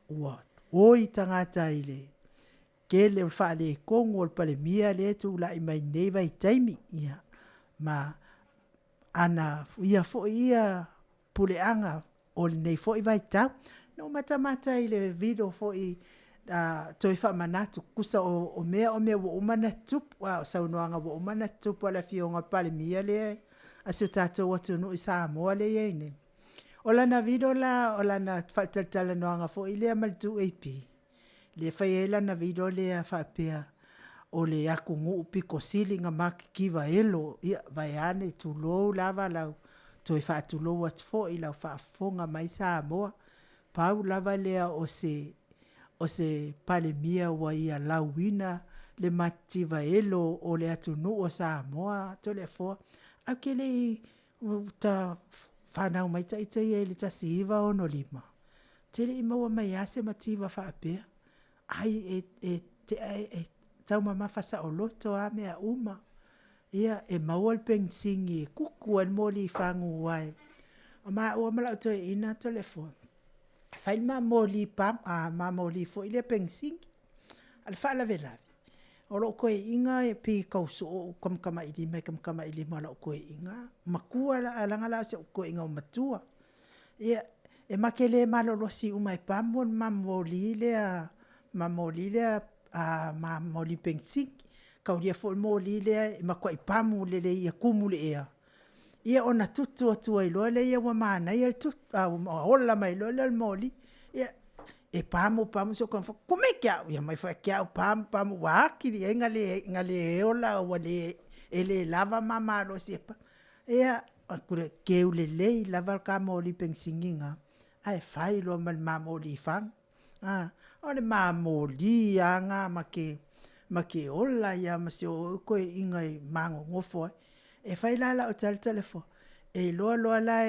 Ua oi tagata i le tele o le faaletonu o le Palemia lea e tulai mai lenei vaitaimi. Ia, ma ana ia foi ia puleaga o lenei foi vaitau. Na ou matamata i le video foi toe faamanatu, tusa o mea o mea ua uma ona tutupu, o saunoaga ua uma ona tutupu a le Afioga i le Palemia lea a si o tatou atunuu i Samoa lea e i ai nei. O lana video la o lana faatalatalanoaga foi lea ma le 2AP, lea e fai ai lana video lea faapea, o le atunuu pito sili ona matitiva elo, ia vaeane, tulou lava lau toe faatulou atu foi i lau faafofoga mai Samoa. Pau lava lea o se Palemia ua ia lauina le matitiva elo o le atunuu o Samoa Toleafoa, ae ou te le i fanau mai ita ia i le 1965, ou te le i maua mai lava se mativa faapea. Ai e taumamafa saoloto lava mea uma. Ia, e maua le penisini e tutu ai le moli fagu aua o maua ma lau toeaina Toleafoa, e fai le ma moli moli foi lea penisini. A o le faalavelave, o lou toeaina e pei e tau soo ou tamatamailima i le tamatamailima o lau toeaina, matua la, leaga la o si au toeaina matua. Ia, e ma te le malolosi uma e pamu le ma moli lea moli penisini. E taulia foi le moli lea e matuai pamu lelei ia tumu i le ea, ia ona tutu atu ai loa lea ua manaia le tutu, a ua ola mai loa lea o le moli. Ia, e pamu pamu si ou taumafai, tuu mai ke au, ia aumai foi ia te au, pamu pamu, ua atili ai ona le ola ua le, e le lava ma malosi e pamu. Ia, ou fai atu lea, keu lelei lava le ta moli penisini lena, ae fai loa ma le ma moli fagu. O le ma moli lava lena ma te ola ai lava ma si ou toeaina e ma nonofo ai. E fai la lau tala Toleafoa, e iloa loa la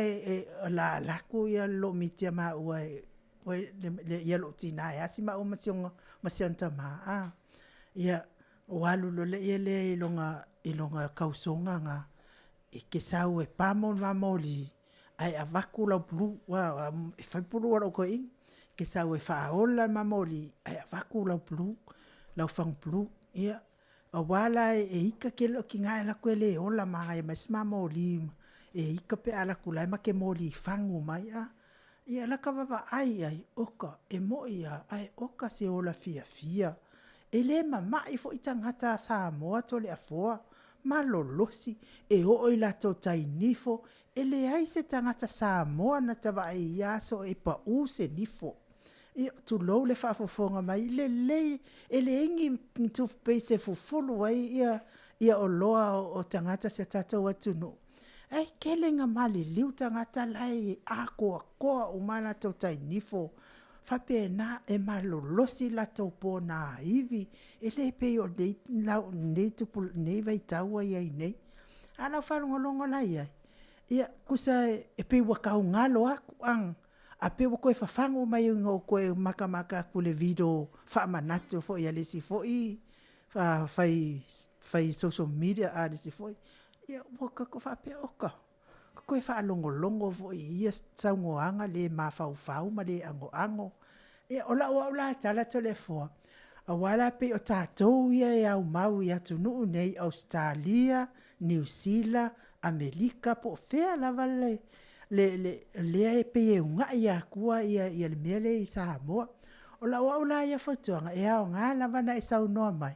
o le a alu atu lou miti a maua lou tina e asi maua ma si ona tama, a, ia, ua alu loa lea i lona tausoga lena, e te sau e pamu le ma moli, ae avatu lau pulu, e fai pulu a lou toeaina. E te sau e faaola le ma moli, ae avatu lau pulu, lau fagu pulu. Ia, aua la e ita tele lou tina ae alu atu e le ola manaia ma isi ma moli. e ika pe a alu atu la e ma te moli fagu mai a. Ia laka vaavaai i ai, oka, e moʻi lava, ae oka se ola fiafia. E lē mamaʻi foʻi tagata a Samoa Toleafoa, malolosi, e oo i latou tai nifo, e leai se tagata Samoa na ta vaai i ia aso e paʻū se nifo. Ia, tulou le faafofoga mai, lelei, e leai ni toothpaste e fufulu ai ia ia oloa o tagata si a tatou atunuu. Ae tele ina maliliu tagata la e atoatoa uma a latou tai nifo faapena e malolosi latou ponaivi, e le pei o nei nei tupu nei vaitau ua i ai nei. A o lau faalogologo la i ai, ia, tusa e pei ua tau galo atu a pei ua toe fafagu mai ina ua ou toe matamata atu i le video faamanatu foi a le isi foi fai fai social media a le isi foi, ia ua tatou faapea, oka, toe faalogologo foi i ia saunoaga le mafaufau ma le anoano. Ia, o lau au la tala Toleafoa, aua la e pei o tatou ia e aumau i atunuu nei Ausetalia, Niu Sila, Amerika po o fea lava le lea e pei e uunai atua le mea lea i Samoa. O lau au la ia fautuaga, e aoga lava ona e saunoa mai,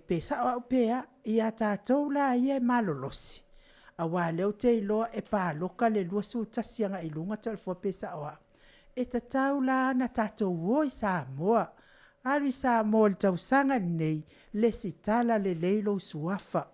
pe sao au pe a, ia tatou la ia e malolosi, aua o lea ou te iloa e palota le 21 agai i luga Toleafoa pe sao au, e tatau la ona tatou o i Samoa, alu i Samoa i le tausaga lenei, resitala lelei lou suafa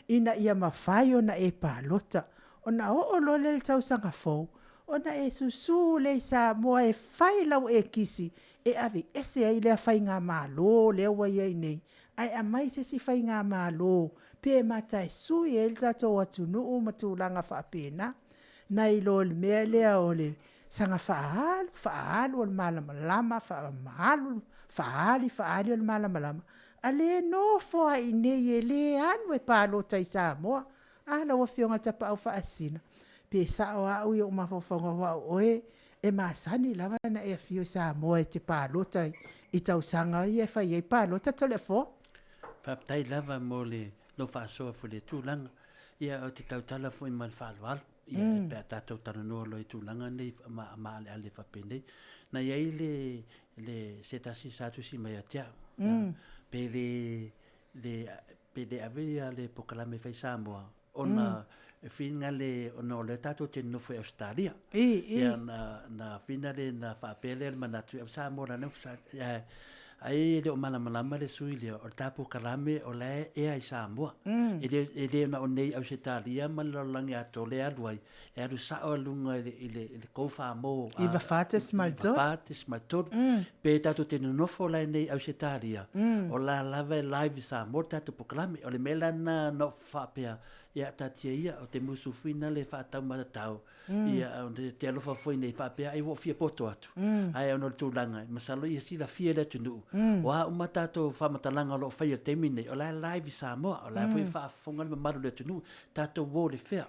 ina ia mafai ona e palota. Ona oo loa lea i le tausaga fou, ona e susu lea i Samoa e fai lau ekisi e aveese ai lea faigamalo lea ua i ai nei, ae aumai se isi faigamalo pe mata e sui ai le tatou atunuu ma tulaga faapena, nai lo le mea lea o le saga faaalu faaalu o le malamalama, faaalu faaali o le malamalama, a o lea e nofo lava i inei e le alu e palota i Samoa. A lau Afioga i le Tapaau Faasisina, pe sao lava au i ou mafaufauga aua o oe e masani lava ona e afio i Samoa e te palota i tausaga ia e fai ai palota Toleafoa. Faafetai lava mo le lou faasoa foi i le tulaga. Ia, ou te tautala foi ma le faaaloalo, ia, pe a tatou talanoa loa i tulaga nei maaleale faapenei. Na i ai le, le, se tasi sa tusi mai ia te au, pe le, le, pe le ave ia le polokalame e fai i Samoa, ona e finagale ona o lea tatou te nonofo i Ausetalia. Ia na, na finagale na faapea lea le manatu i Samoa la na ai e le o malamalama le sui lea o le ta polokalame o la e ea i Samoa. E le, e le na o nei Ausetalia ma le lalolagi atoa lea e alu ai, e alu sao i luga i le, i le, i le 94. 94.3. 94.3. Pe tatou te nonofo la i nei Ausetalia, o la lava e live i Samoa le tatou polokalame. O le mea la lena na ou faapea, ia taatia ia, o te musu fina le faataumatatau, ia te alofa foi nei faapea ai ua ou fia poto atu. Ae ona o le tulaga, masalo ia silafia e le atunuu, o a uma tatou faamatalaga o lo o faia i le taimi lenei, o la e live i Samoa, o la foi e faafofoga le mamalu o le atunuu, tatou o i le fea.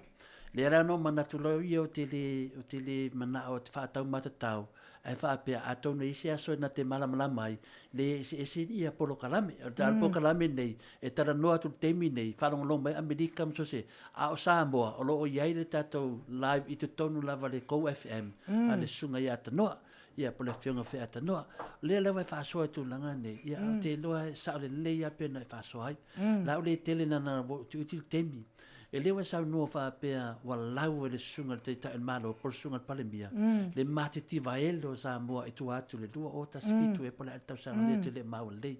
Lea la na ou manatu loa ia ou te le, ou te le manao ou te faataumatatau, ae faapea, atonu e i ai se aso na te malamalama ai, le eseese ia polokalame. O le polokalame lenei, e talanoa atu i le taimi lenei, faalogologo mai Amerika ma so o se, a o Samoa, o lo o i ai le tatou live i totonu lava o le Go FM a le Susuga ia Tanoa, ia po o le Afioga foi ia Tanoa. O lea lava e faasoa i tulaga nei, ia ou te iloa e sao lelei lava pei ona e faasoa ai. O le a ou le tele leaga ua utiuti le taimi. E le ua e saunoa faapea ua lau e le Susuga i le Taitai o le Malo po o le Susuga i le Palemia le matitiva ele o Samoa i tua atu i le 2017 ea po o le a le tausaga lea ou te le maua lelei.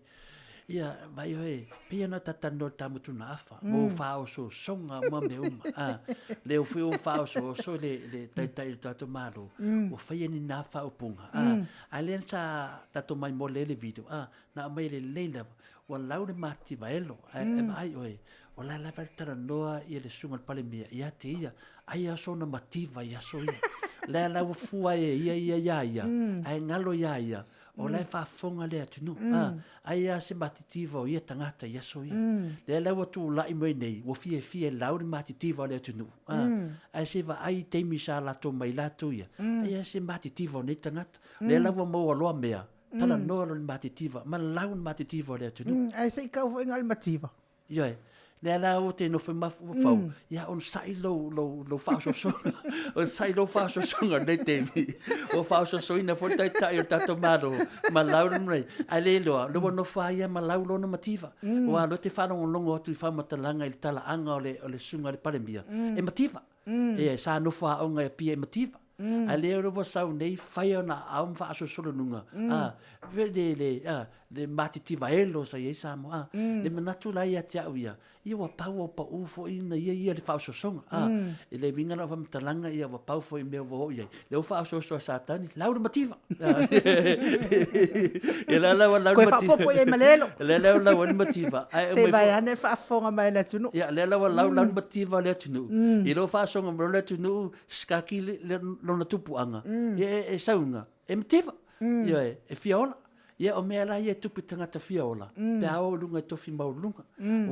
Ia, vaai oe, pei ona ta talanoa i le ta motugaafa, mo faaosoosoga ma mea uma. A, lea foi ua faaosooso le, le Taitai o le tatou Malo, ua faia ni na faaupuga. A, a lea sa tatou maimoa lelei le video, a, na aumai lelei lava, ua lau le matitiva elo, ae vaai oe, o la lava e talanoa ia le susuga i le Palemia ia te ia, ai lava sona mativa i aso ia. Lea la ua fua e ia ia ia ia, ae galo ia ia, o la e faafofoga le atunuu. Ai lava se matitiva o ia tagata i aso ia. Lea la ua tulai mai nei, ua fiafia e lau le matitiva o le atunuu. Ae se vaai i taimi sa latou mai latou ia, ai lava se matitiva o nei tagata. Lea la ua maua loa mea, talanoa loa i le matitiva, ma lau le matitiva o le atunuu. Ae se i tau foi na o le mativa. Ioe. Lea la ua te nofo mafaufau, ia onosai lou, lou, lou faaosoosoga. Onosai lou faaosoosoga i lenei taimi. Ua faaosoosoina foi le taitai o le tatou Malo ma lau le mea. Ae le iloa, lea ua nofo lava ia ma lau lona mativa. Aua o lea ou te faalogologo atu i faamatalaga i le talaaga o le, o le susuga i le Palemia, e mativa. Ia, sa nofo aoga i Apia e mativa. Ae lea ua sau nei fai ona aao ma faasolosolonuga, a, le, le, a, le matitiva elo sa i ai Samoa, a, le manatu la ia te au ia, ia ua pau ua pau foi na ia ia le faaosoosoga, a, e le uiga la o faamatalaga ia ua pau foi i mea ua oo i ai, lea ua faaosooso e Satani, lau le mativa. Ia la la ua lau le mativa. Toe faaopoopo i ai ma le elo. Lea la ua lau ai le mativa. Ae Se i vaeane le faafofoga mai a le atunuu. Ia, lea la ua lau lau le mativa o le atunuu. I lou faasoga mai o le atunuu, sikaki lona tupuaga, ia e sauga, e mativa. Ioe, e fia ola. Ia o mea la ia e tupu i tagata fia ola, pe a o i luga i tofi maualuluga.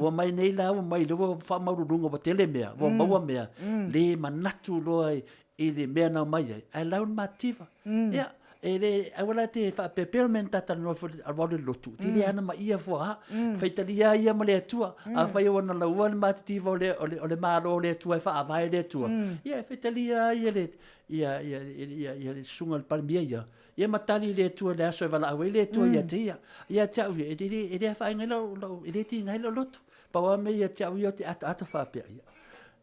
Ua mai nei la, ua mai lea ua faamaualuluga ua tele mea, ua maua mea, le manatu loa i le mea na omai ai, ae lau le mativa. Ia, e le, aua la te faapea pea o mea na ta talanoa foi alu alu i le lotu, te le ana ma ia fua a, faitalia ia ma le Atua, afai ua na laua le matitiva o le, o le, o le Malo o le Atua e faavae i le Atua, ia e faitalia ia le, ia, ia, ia, ia le susuga i le Palemia ia, ia ma tali i le Atua i le aso e valaau ai le Atua ia te ia. Ia te au ia, e le, e le afaina ai lau, lau, e le tiga ai lau lotu. Pau lava mea ia te au ia, ou te ataata faapea, ia,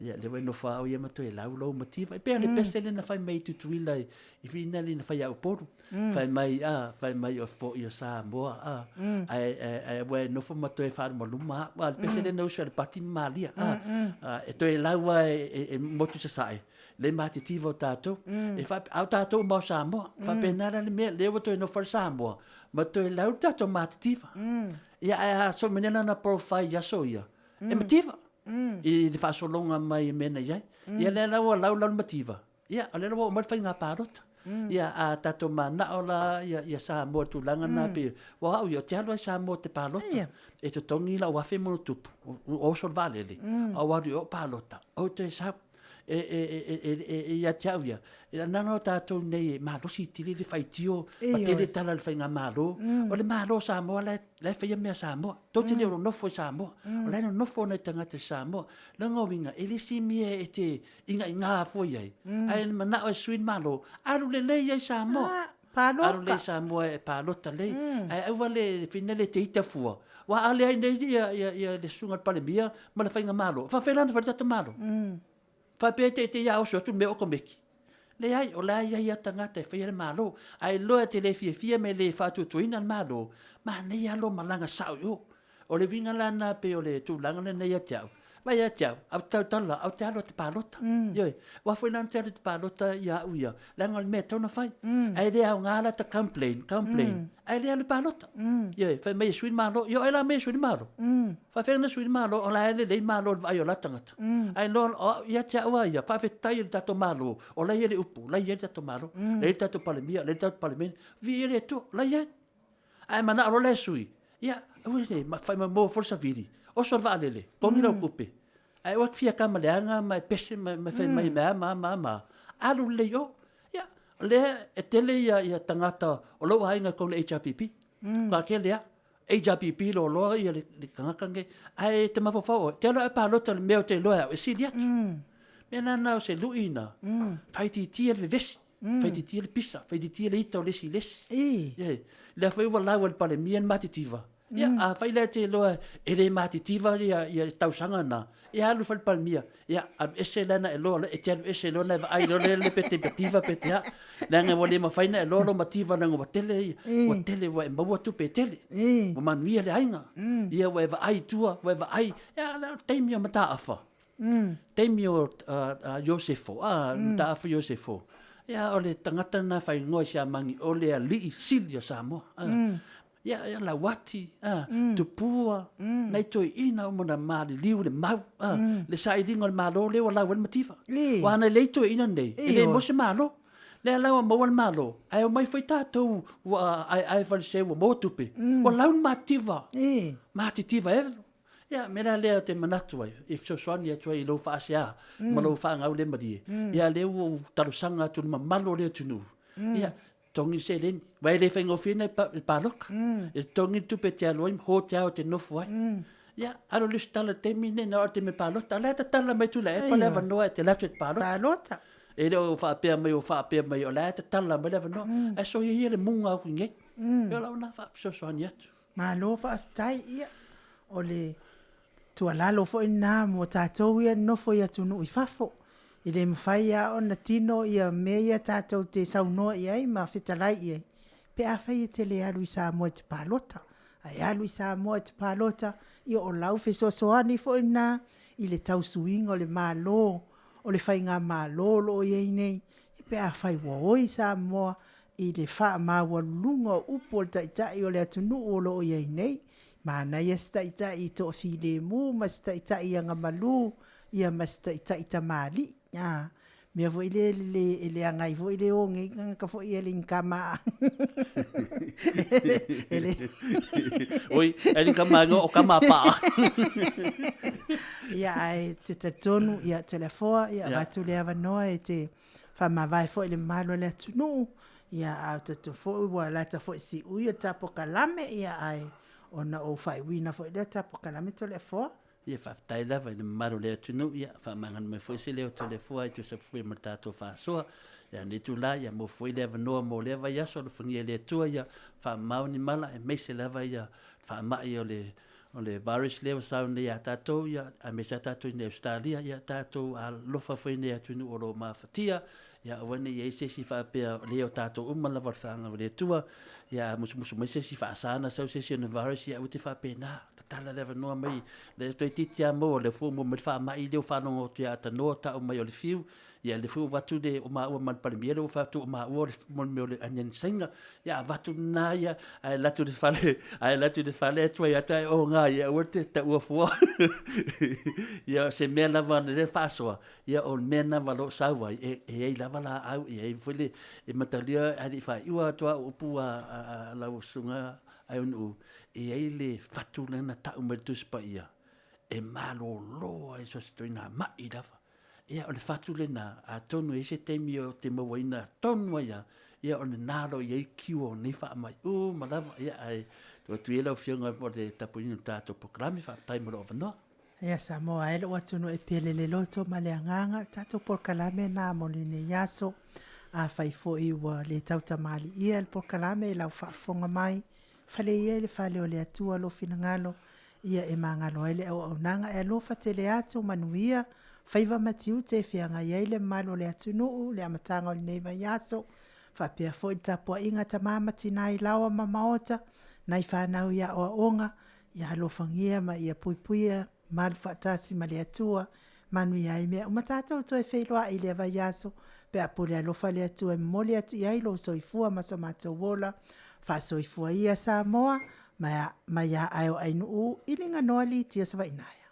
ia lea ua e nofo lava au ia ma toe lau lou mativa. E pei o le pese lea na fai mai i Tutuila i, i whina lea na fai ia Upolu. Fai mai, a, fai mai o foi o Samoa, a, ae, ae, ae ua e nofo ma toe faalumaluma au. A, le pese lea na usu ai le Pati ma Malia, a, a, e toe lau lava e, e, e motu i sasae, le matitiva o tatou. E faap, a o tatou uma o Samoa. Faapena la le mea, lea ua toe nofo le Samoa, ma toe lau le tatou matitiva. Ia, ae a so mea lana profile i aso ia, e mativa i le faasologa mai i mea na i ai. Ia lea la ua lau lau le mativa, ia, o lea la ua oo mai le faiga palota. Ia, a tatou manao la ia, ia Samoa i le tulaga lena, pei, aua o au ia, ou te alu lava i Samoa ou te palota. E totogi lau $1,000+, oso le vaalele, a ou alu i o palota, ou toe sau. E, e, e, e, e, e, ia te au ia, e, nana o tatou nei e malosi tele le faitio, ma tele tala i le faigamalo. O le Malo o Samoa la e, la e faia mea a Samoa. Tou te le o nonofo i Samoa. O la e nonofo nai tagata i Samoa. Leaga o uiga, e le isi mea e te ingaiga foi ai, ae manao e sui le Malo, alu lelei ai Samoa. Ah, palota. Alu lelei Samoa e palota lelei. Ae aua le whina le te ita fua. Ua a le ai nei ia, ia, ia le susuga i le Palemia ma le faigamalo. E faafefea la ona fai le tatou Malo? Faapea e te te ia oso atu le mea o komeki. Leai, o la e i ai lava tagata e faia le Malo. Ae iloa e te le fiafia ma e le faatuatuaina le Malo, manaia lava lou malaga sao i o. O le uiga la lena pei o le tulaga lenei ia te au, vaai ia te au, au te tautala, au te alu e te palota. Ioe, aua foi la na te alu e te palota ia au ia, leaga o le mea e tatau ona fai. Ae le aoga la ta complain, complain, ae le alu e palota. Ioe, fai mai e sui le Malo, ia o ai la mea e sui le Malo? Faafefea ona sui le Malo, o la e lelei Malo i le vaai o la tagata. Ae loa, o au ia te au lava ia, faafetai i le tatou Malo, o la e i ai le upu, o la e i ai le tatou Malo, la e i ai le tatou Palemia, la e i ai le tatou Palemene, viia le Atua, o la e i ai. Ae manao loa le sui, ia, aua ne, fai mai mo foi le savili, oso le vaalele, togi lau tupe. Ae ua fia tama leaga ma e pese ma, ma fai mai mea ma ma ma. Alu lelei i o. Ia, o lea e tele ia, ia tagata o lou aiga i totonu o le HRPP. Ka tele lava. HRPP loaloa ia le, le tagata lenei. Ae te mafaufau oe, te alu e palota i le mea ou te iloa e au e sili atu. Mea la na o se lui na, faaitiitia le vevesi. Faitiitia le pisa, faitiitia le ita o le isi i le isi. Ioe. Lea foi ua lau e le Palemia le matitiva. Ia, afai la e te iloa e le matitiva ia, ia le tausaga lena, ia alu fai le Palemia, ia alu ese la na e loa, e te alu ese loa na e vaai loa lea pe te mativa pe te a. Leaga ua le mafai na e loa lou mativa leaga ua tele ia, ua tele ua e maua tupe e tele. Ua manuia le aiga. Ia ua e vaai i tua, ua e vaai, ia o le taimi o mataafa. Taimi o Iosefo, a, mataafa Iosefo, ia o le tagata lena e faaigoa i Siamani o le alii sili o Samoa. Ia, ia Lauati, a, Tupua, nai toeaiina uma na maliliu i le mau, a, le sailiga o le Malo lea ua lau ai le mativa. Aua ana lei toeaiina nei, e le maua se Malo. Lea la ua maua le Malo, ae omai foi tatou ua aeae faleseu ua maua tupe, ua lau le mativa, matitiva e. Ia, mea la lea ou te manatu ai, e fesoasoani atu ai i lou faasea ma lou faagaulemalie, ia lea ua ou talosaga atu i le mamalu o le atunuu, ia, totogi le seleni. Aua e le faigofie na i palota. E totogi le tupe e te alu ai ma ho te ao e te nofo ai. Ia, alu lesitala i le taimi lenei, na o le taimi palota, o la e tatala mai Tuilaepa le avanoa e te alu atu e te palota. Palota. E le o faapea mai o faapea mai, o la e tatala mai le avanoa. Ae soia ia le muga atu i inei. Ia o lau lena faafesoasoani atu. Malo faafetai, ia o le tuualalo foi lena mo tatou ia e nonofo i atunuu i fafo. E le mafai lava ona tino ia mea ia tatou te saunoa i ai ma fetalai i ai, pe afai e te le alu i Samoa e te palota. Ae alu i Samoa e te palota, ia o lau fesoasoani foi lena i le tau suiga o le Malo, o le Faigamalo o lo o i ai nei, pe afai ua oi Samoa i le faamaualuluga o upu a le Taitai o le atunuu o lo o i ai nei. Manaia se Taitai toafilemu ma se Taitai agamalu, ia ma se Taitai tamalii. A mea foi lea e leaga ai foi le o nei tagata foi e le ni tama. E le Oi, e ni tama o kama paa. Ia, ae te talitonu, ia, Toleafoa, ia, avatu le avanoa e te faamavae foi i le mamalu o le atunuu, ia, a o tatou foi ua lata foi i siui o le tapokalame, ia, ae ona ou faaiuina foi lea tapokalame Toleafoa. Ia faafetai lava i le mamalu o le atunuu, ia faamagalo mai foi se leo Toleafoa e tusa foi ma le tatou faasoa. Ia lenei itula, ia maua foi le avanoa mo lea vaiaso, alofagia e le Atua ia faamamao ni mala, aemaise lava ia faamai o le o le virus lea ua sau nei ia tatou, ia, aemaise lava tatou i Ausetalia, ia tatou alofa foi i atunuu o lo o mafatia, ia aua ne i i ai se isi faapea o lea o tatou uma lava o le feagau a le Atua, ia a musumusu mai se isi faasa ona sau se isi o le virus, ia aua te faapena, tatala le avanoa mai, le toeitiiti lava maua, o lea foi ua maua mai le faamai lea ua faalogo atu ia Atanoa tau mai o le fiu, Ia lea foi ua avatu le o maua ma le Palemia lea ua fai atu o maua o le mo le mea o le aniani Saina. Ia avatu lena ia ae alu atu i le fale ae alu atu i le fale ae tuai atu ae oga ia aua te taua fua. Ia o se mea lava na lea faasoa, ia o le mea lena ma lo o sau ai e e ai lava laau e ai foi le e matalia ae le i faaiua atu au upu a a lau susuga Aeonuu e ai le fatu lea na tau mai le Tusi Paia e malolo ai so o se ituaiga mai lava. Ia, o le fatu lena, atonu e i ai se taimi ou te mauaina tonu ai lava, ia o lena o lo o i ai cure o nei faamai uma lava. Ia, ae tuu atu ia lau Afioga mo le tapuaiga o le tatou polokalame. Faafetai mo lou avanoa. Ia Samoa e lou atunuu e pele le loto ma le agaga, o le tatou polokalame lena mo lenei aso. Afai foi ua le tautamalii le polokalame i lau faafofoga mai, Fale ia i le fale o le Atua lou finagalo, ia e magalo ai le auaunaga. E alofa tele atu, manuia faiva ma tiute e feagai ai le mamalu o le atunuu i le amataga o lenei vaiaso, faapea foi le tapuaiga a tama ma tina i laoa ma maota, nai fanau i aoaoga, ia alofagia ma ia puipuia malu faatasi ma le Atua, manuia ai mea uma. Tatou toe feiloai i lea vaiaso pe a pule alofa le Atua e momoli atu i ai lou soifua ma so matou ola. Faasoifua ia Samoa, mai a ae o Ainuu, iliga noa Litia Savainaea.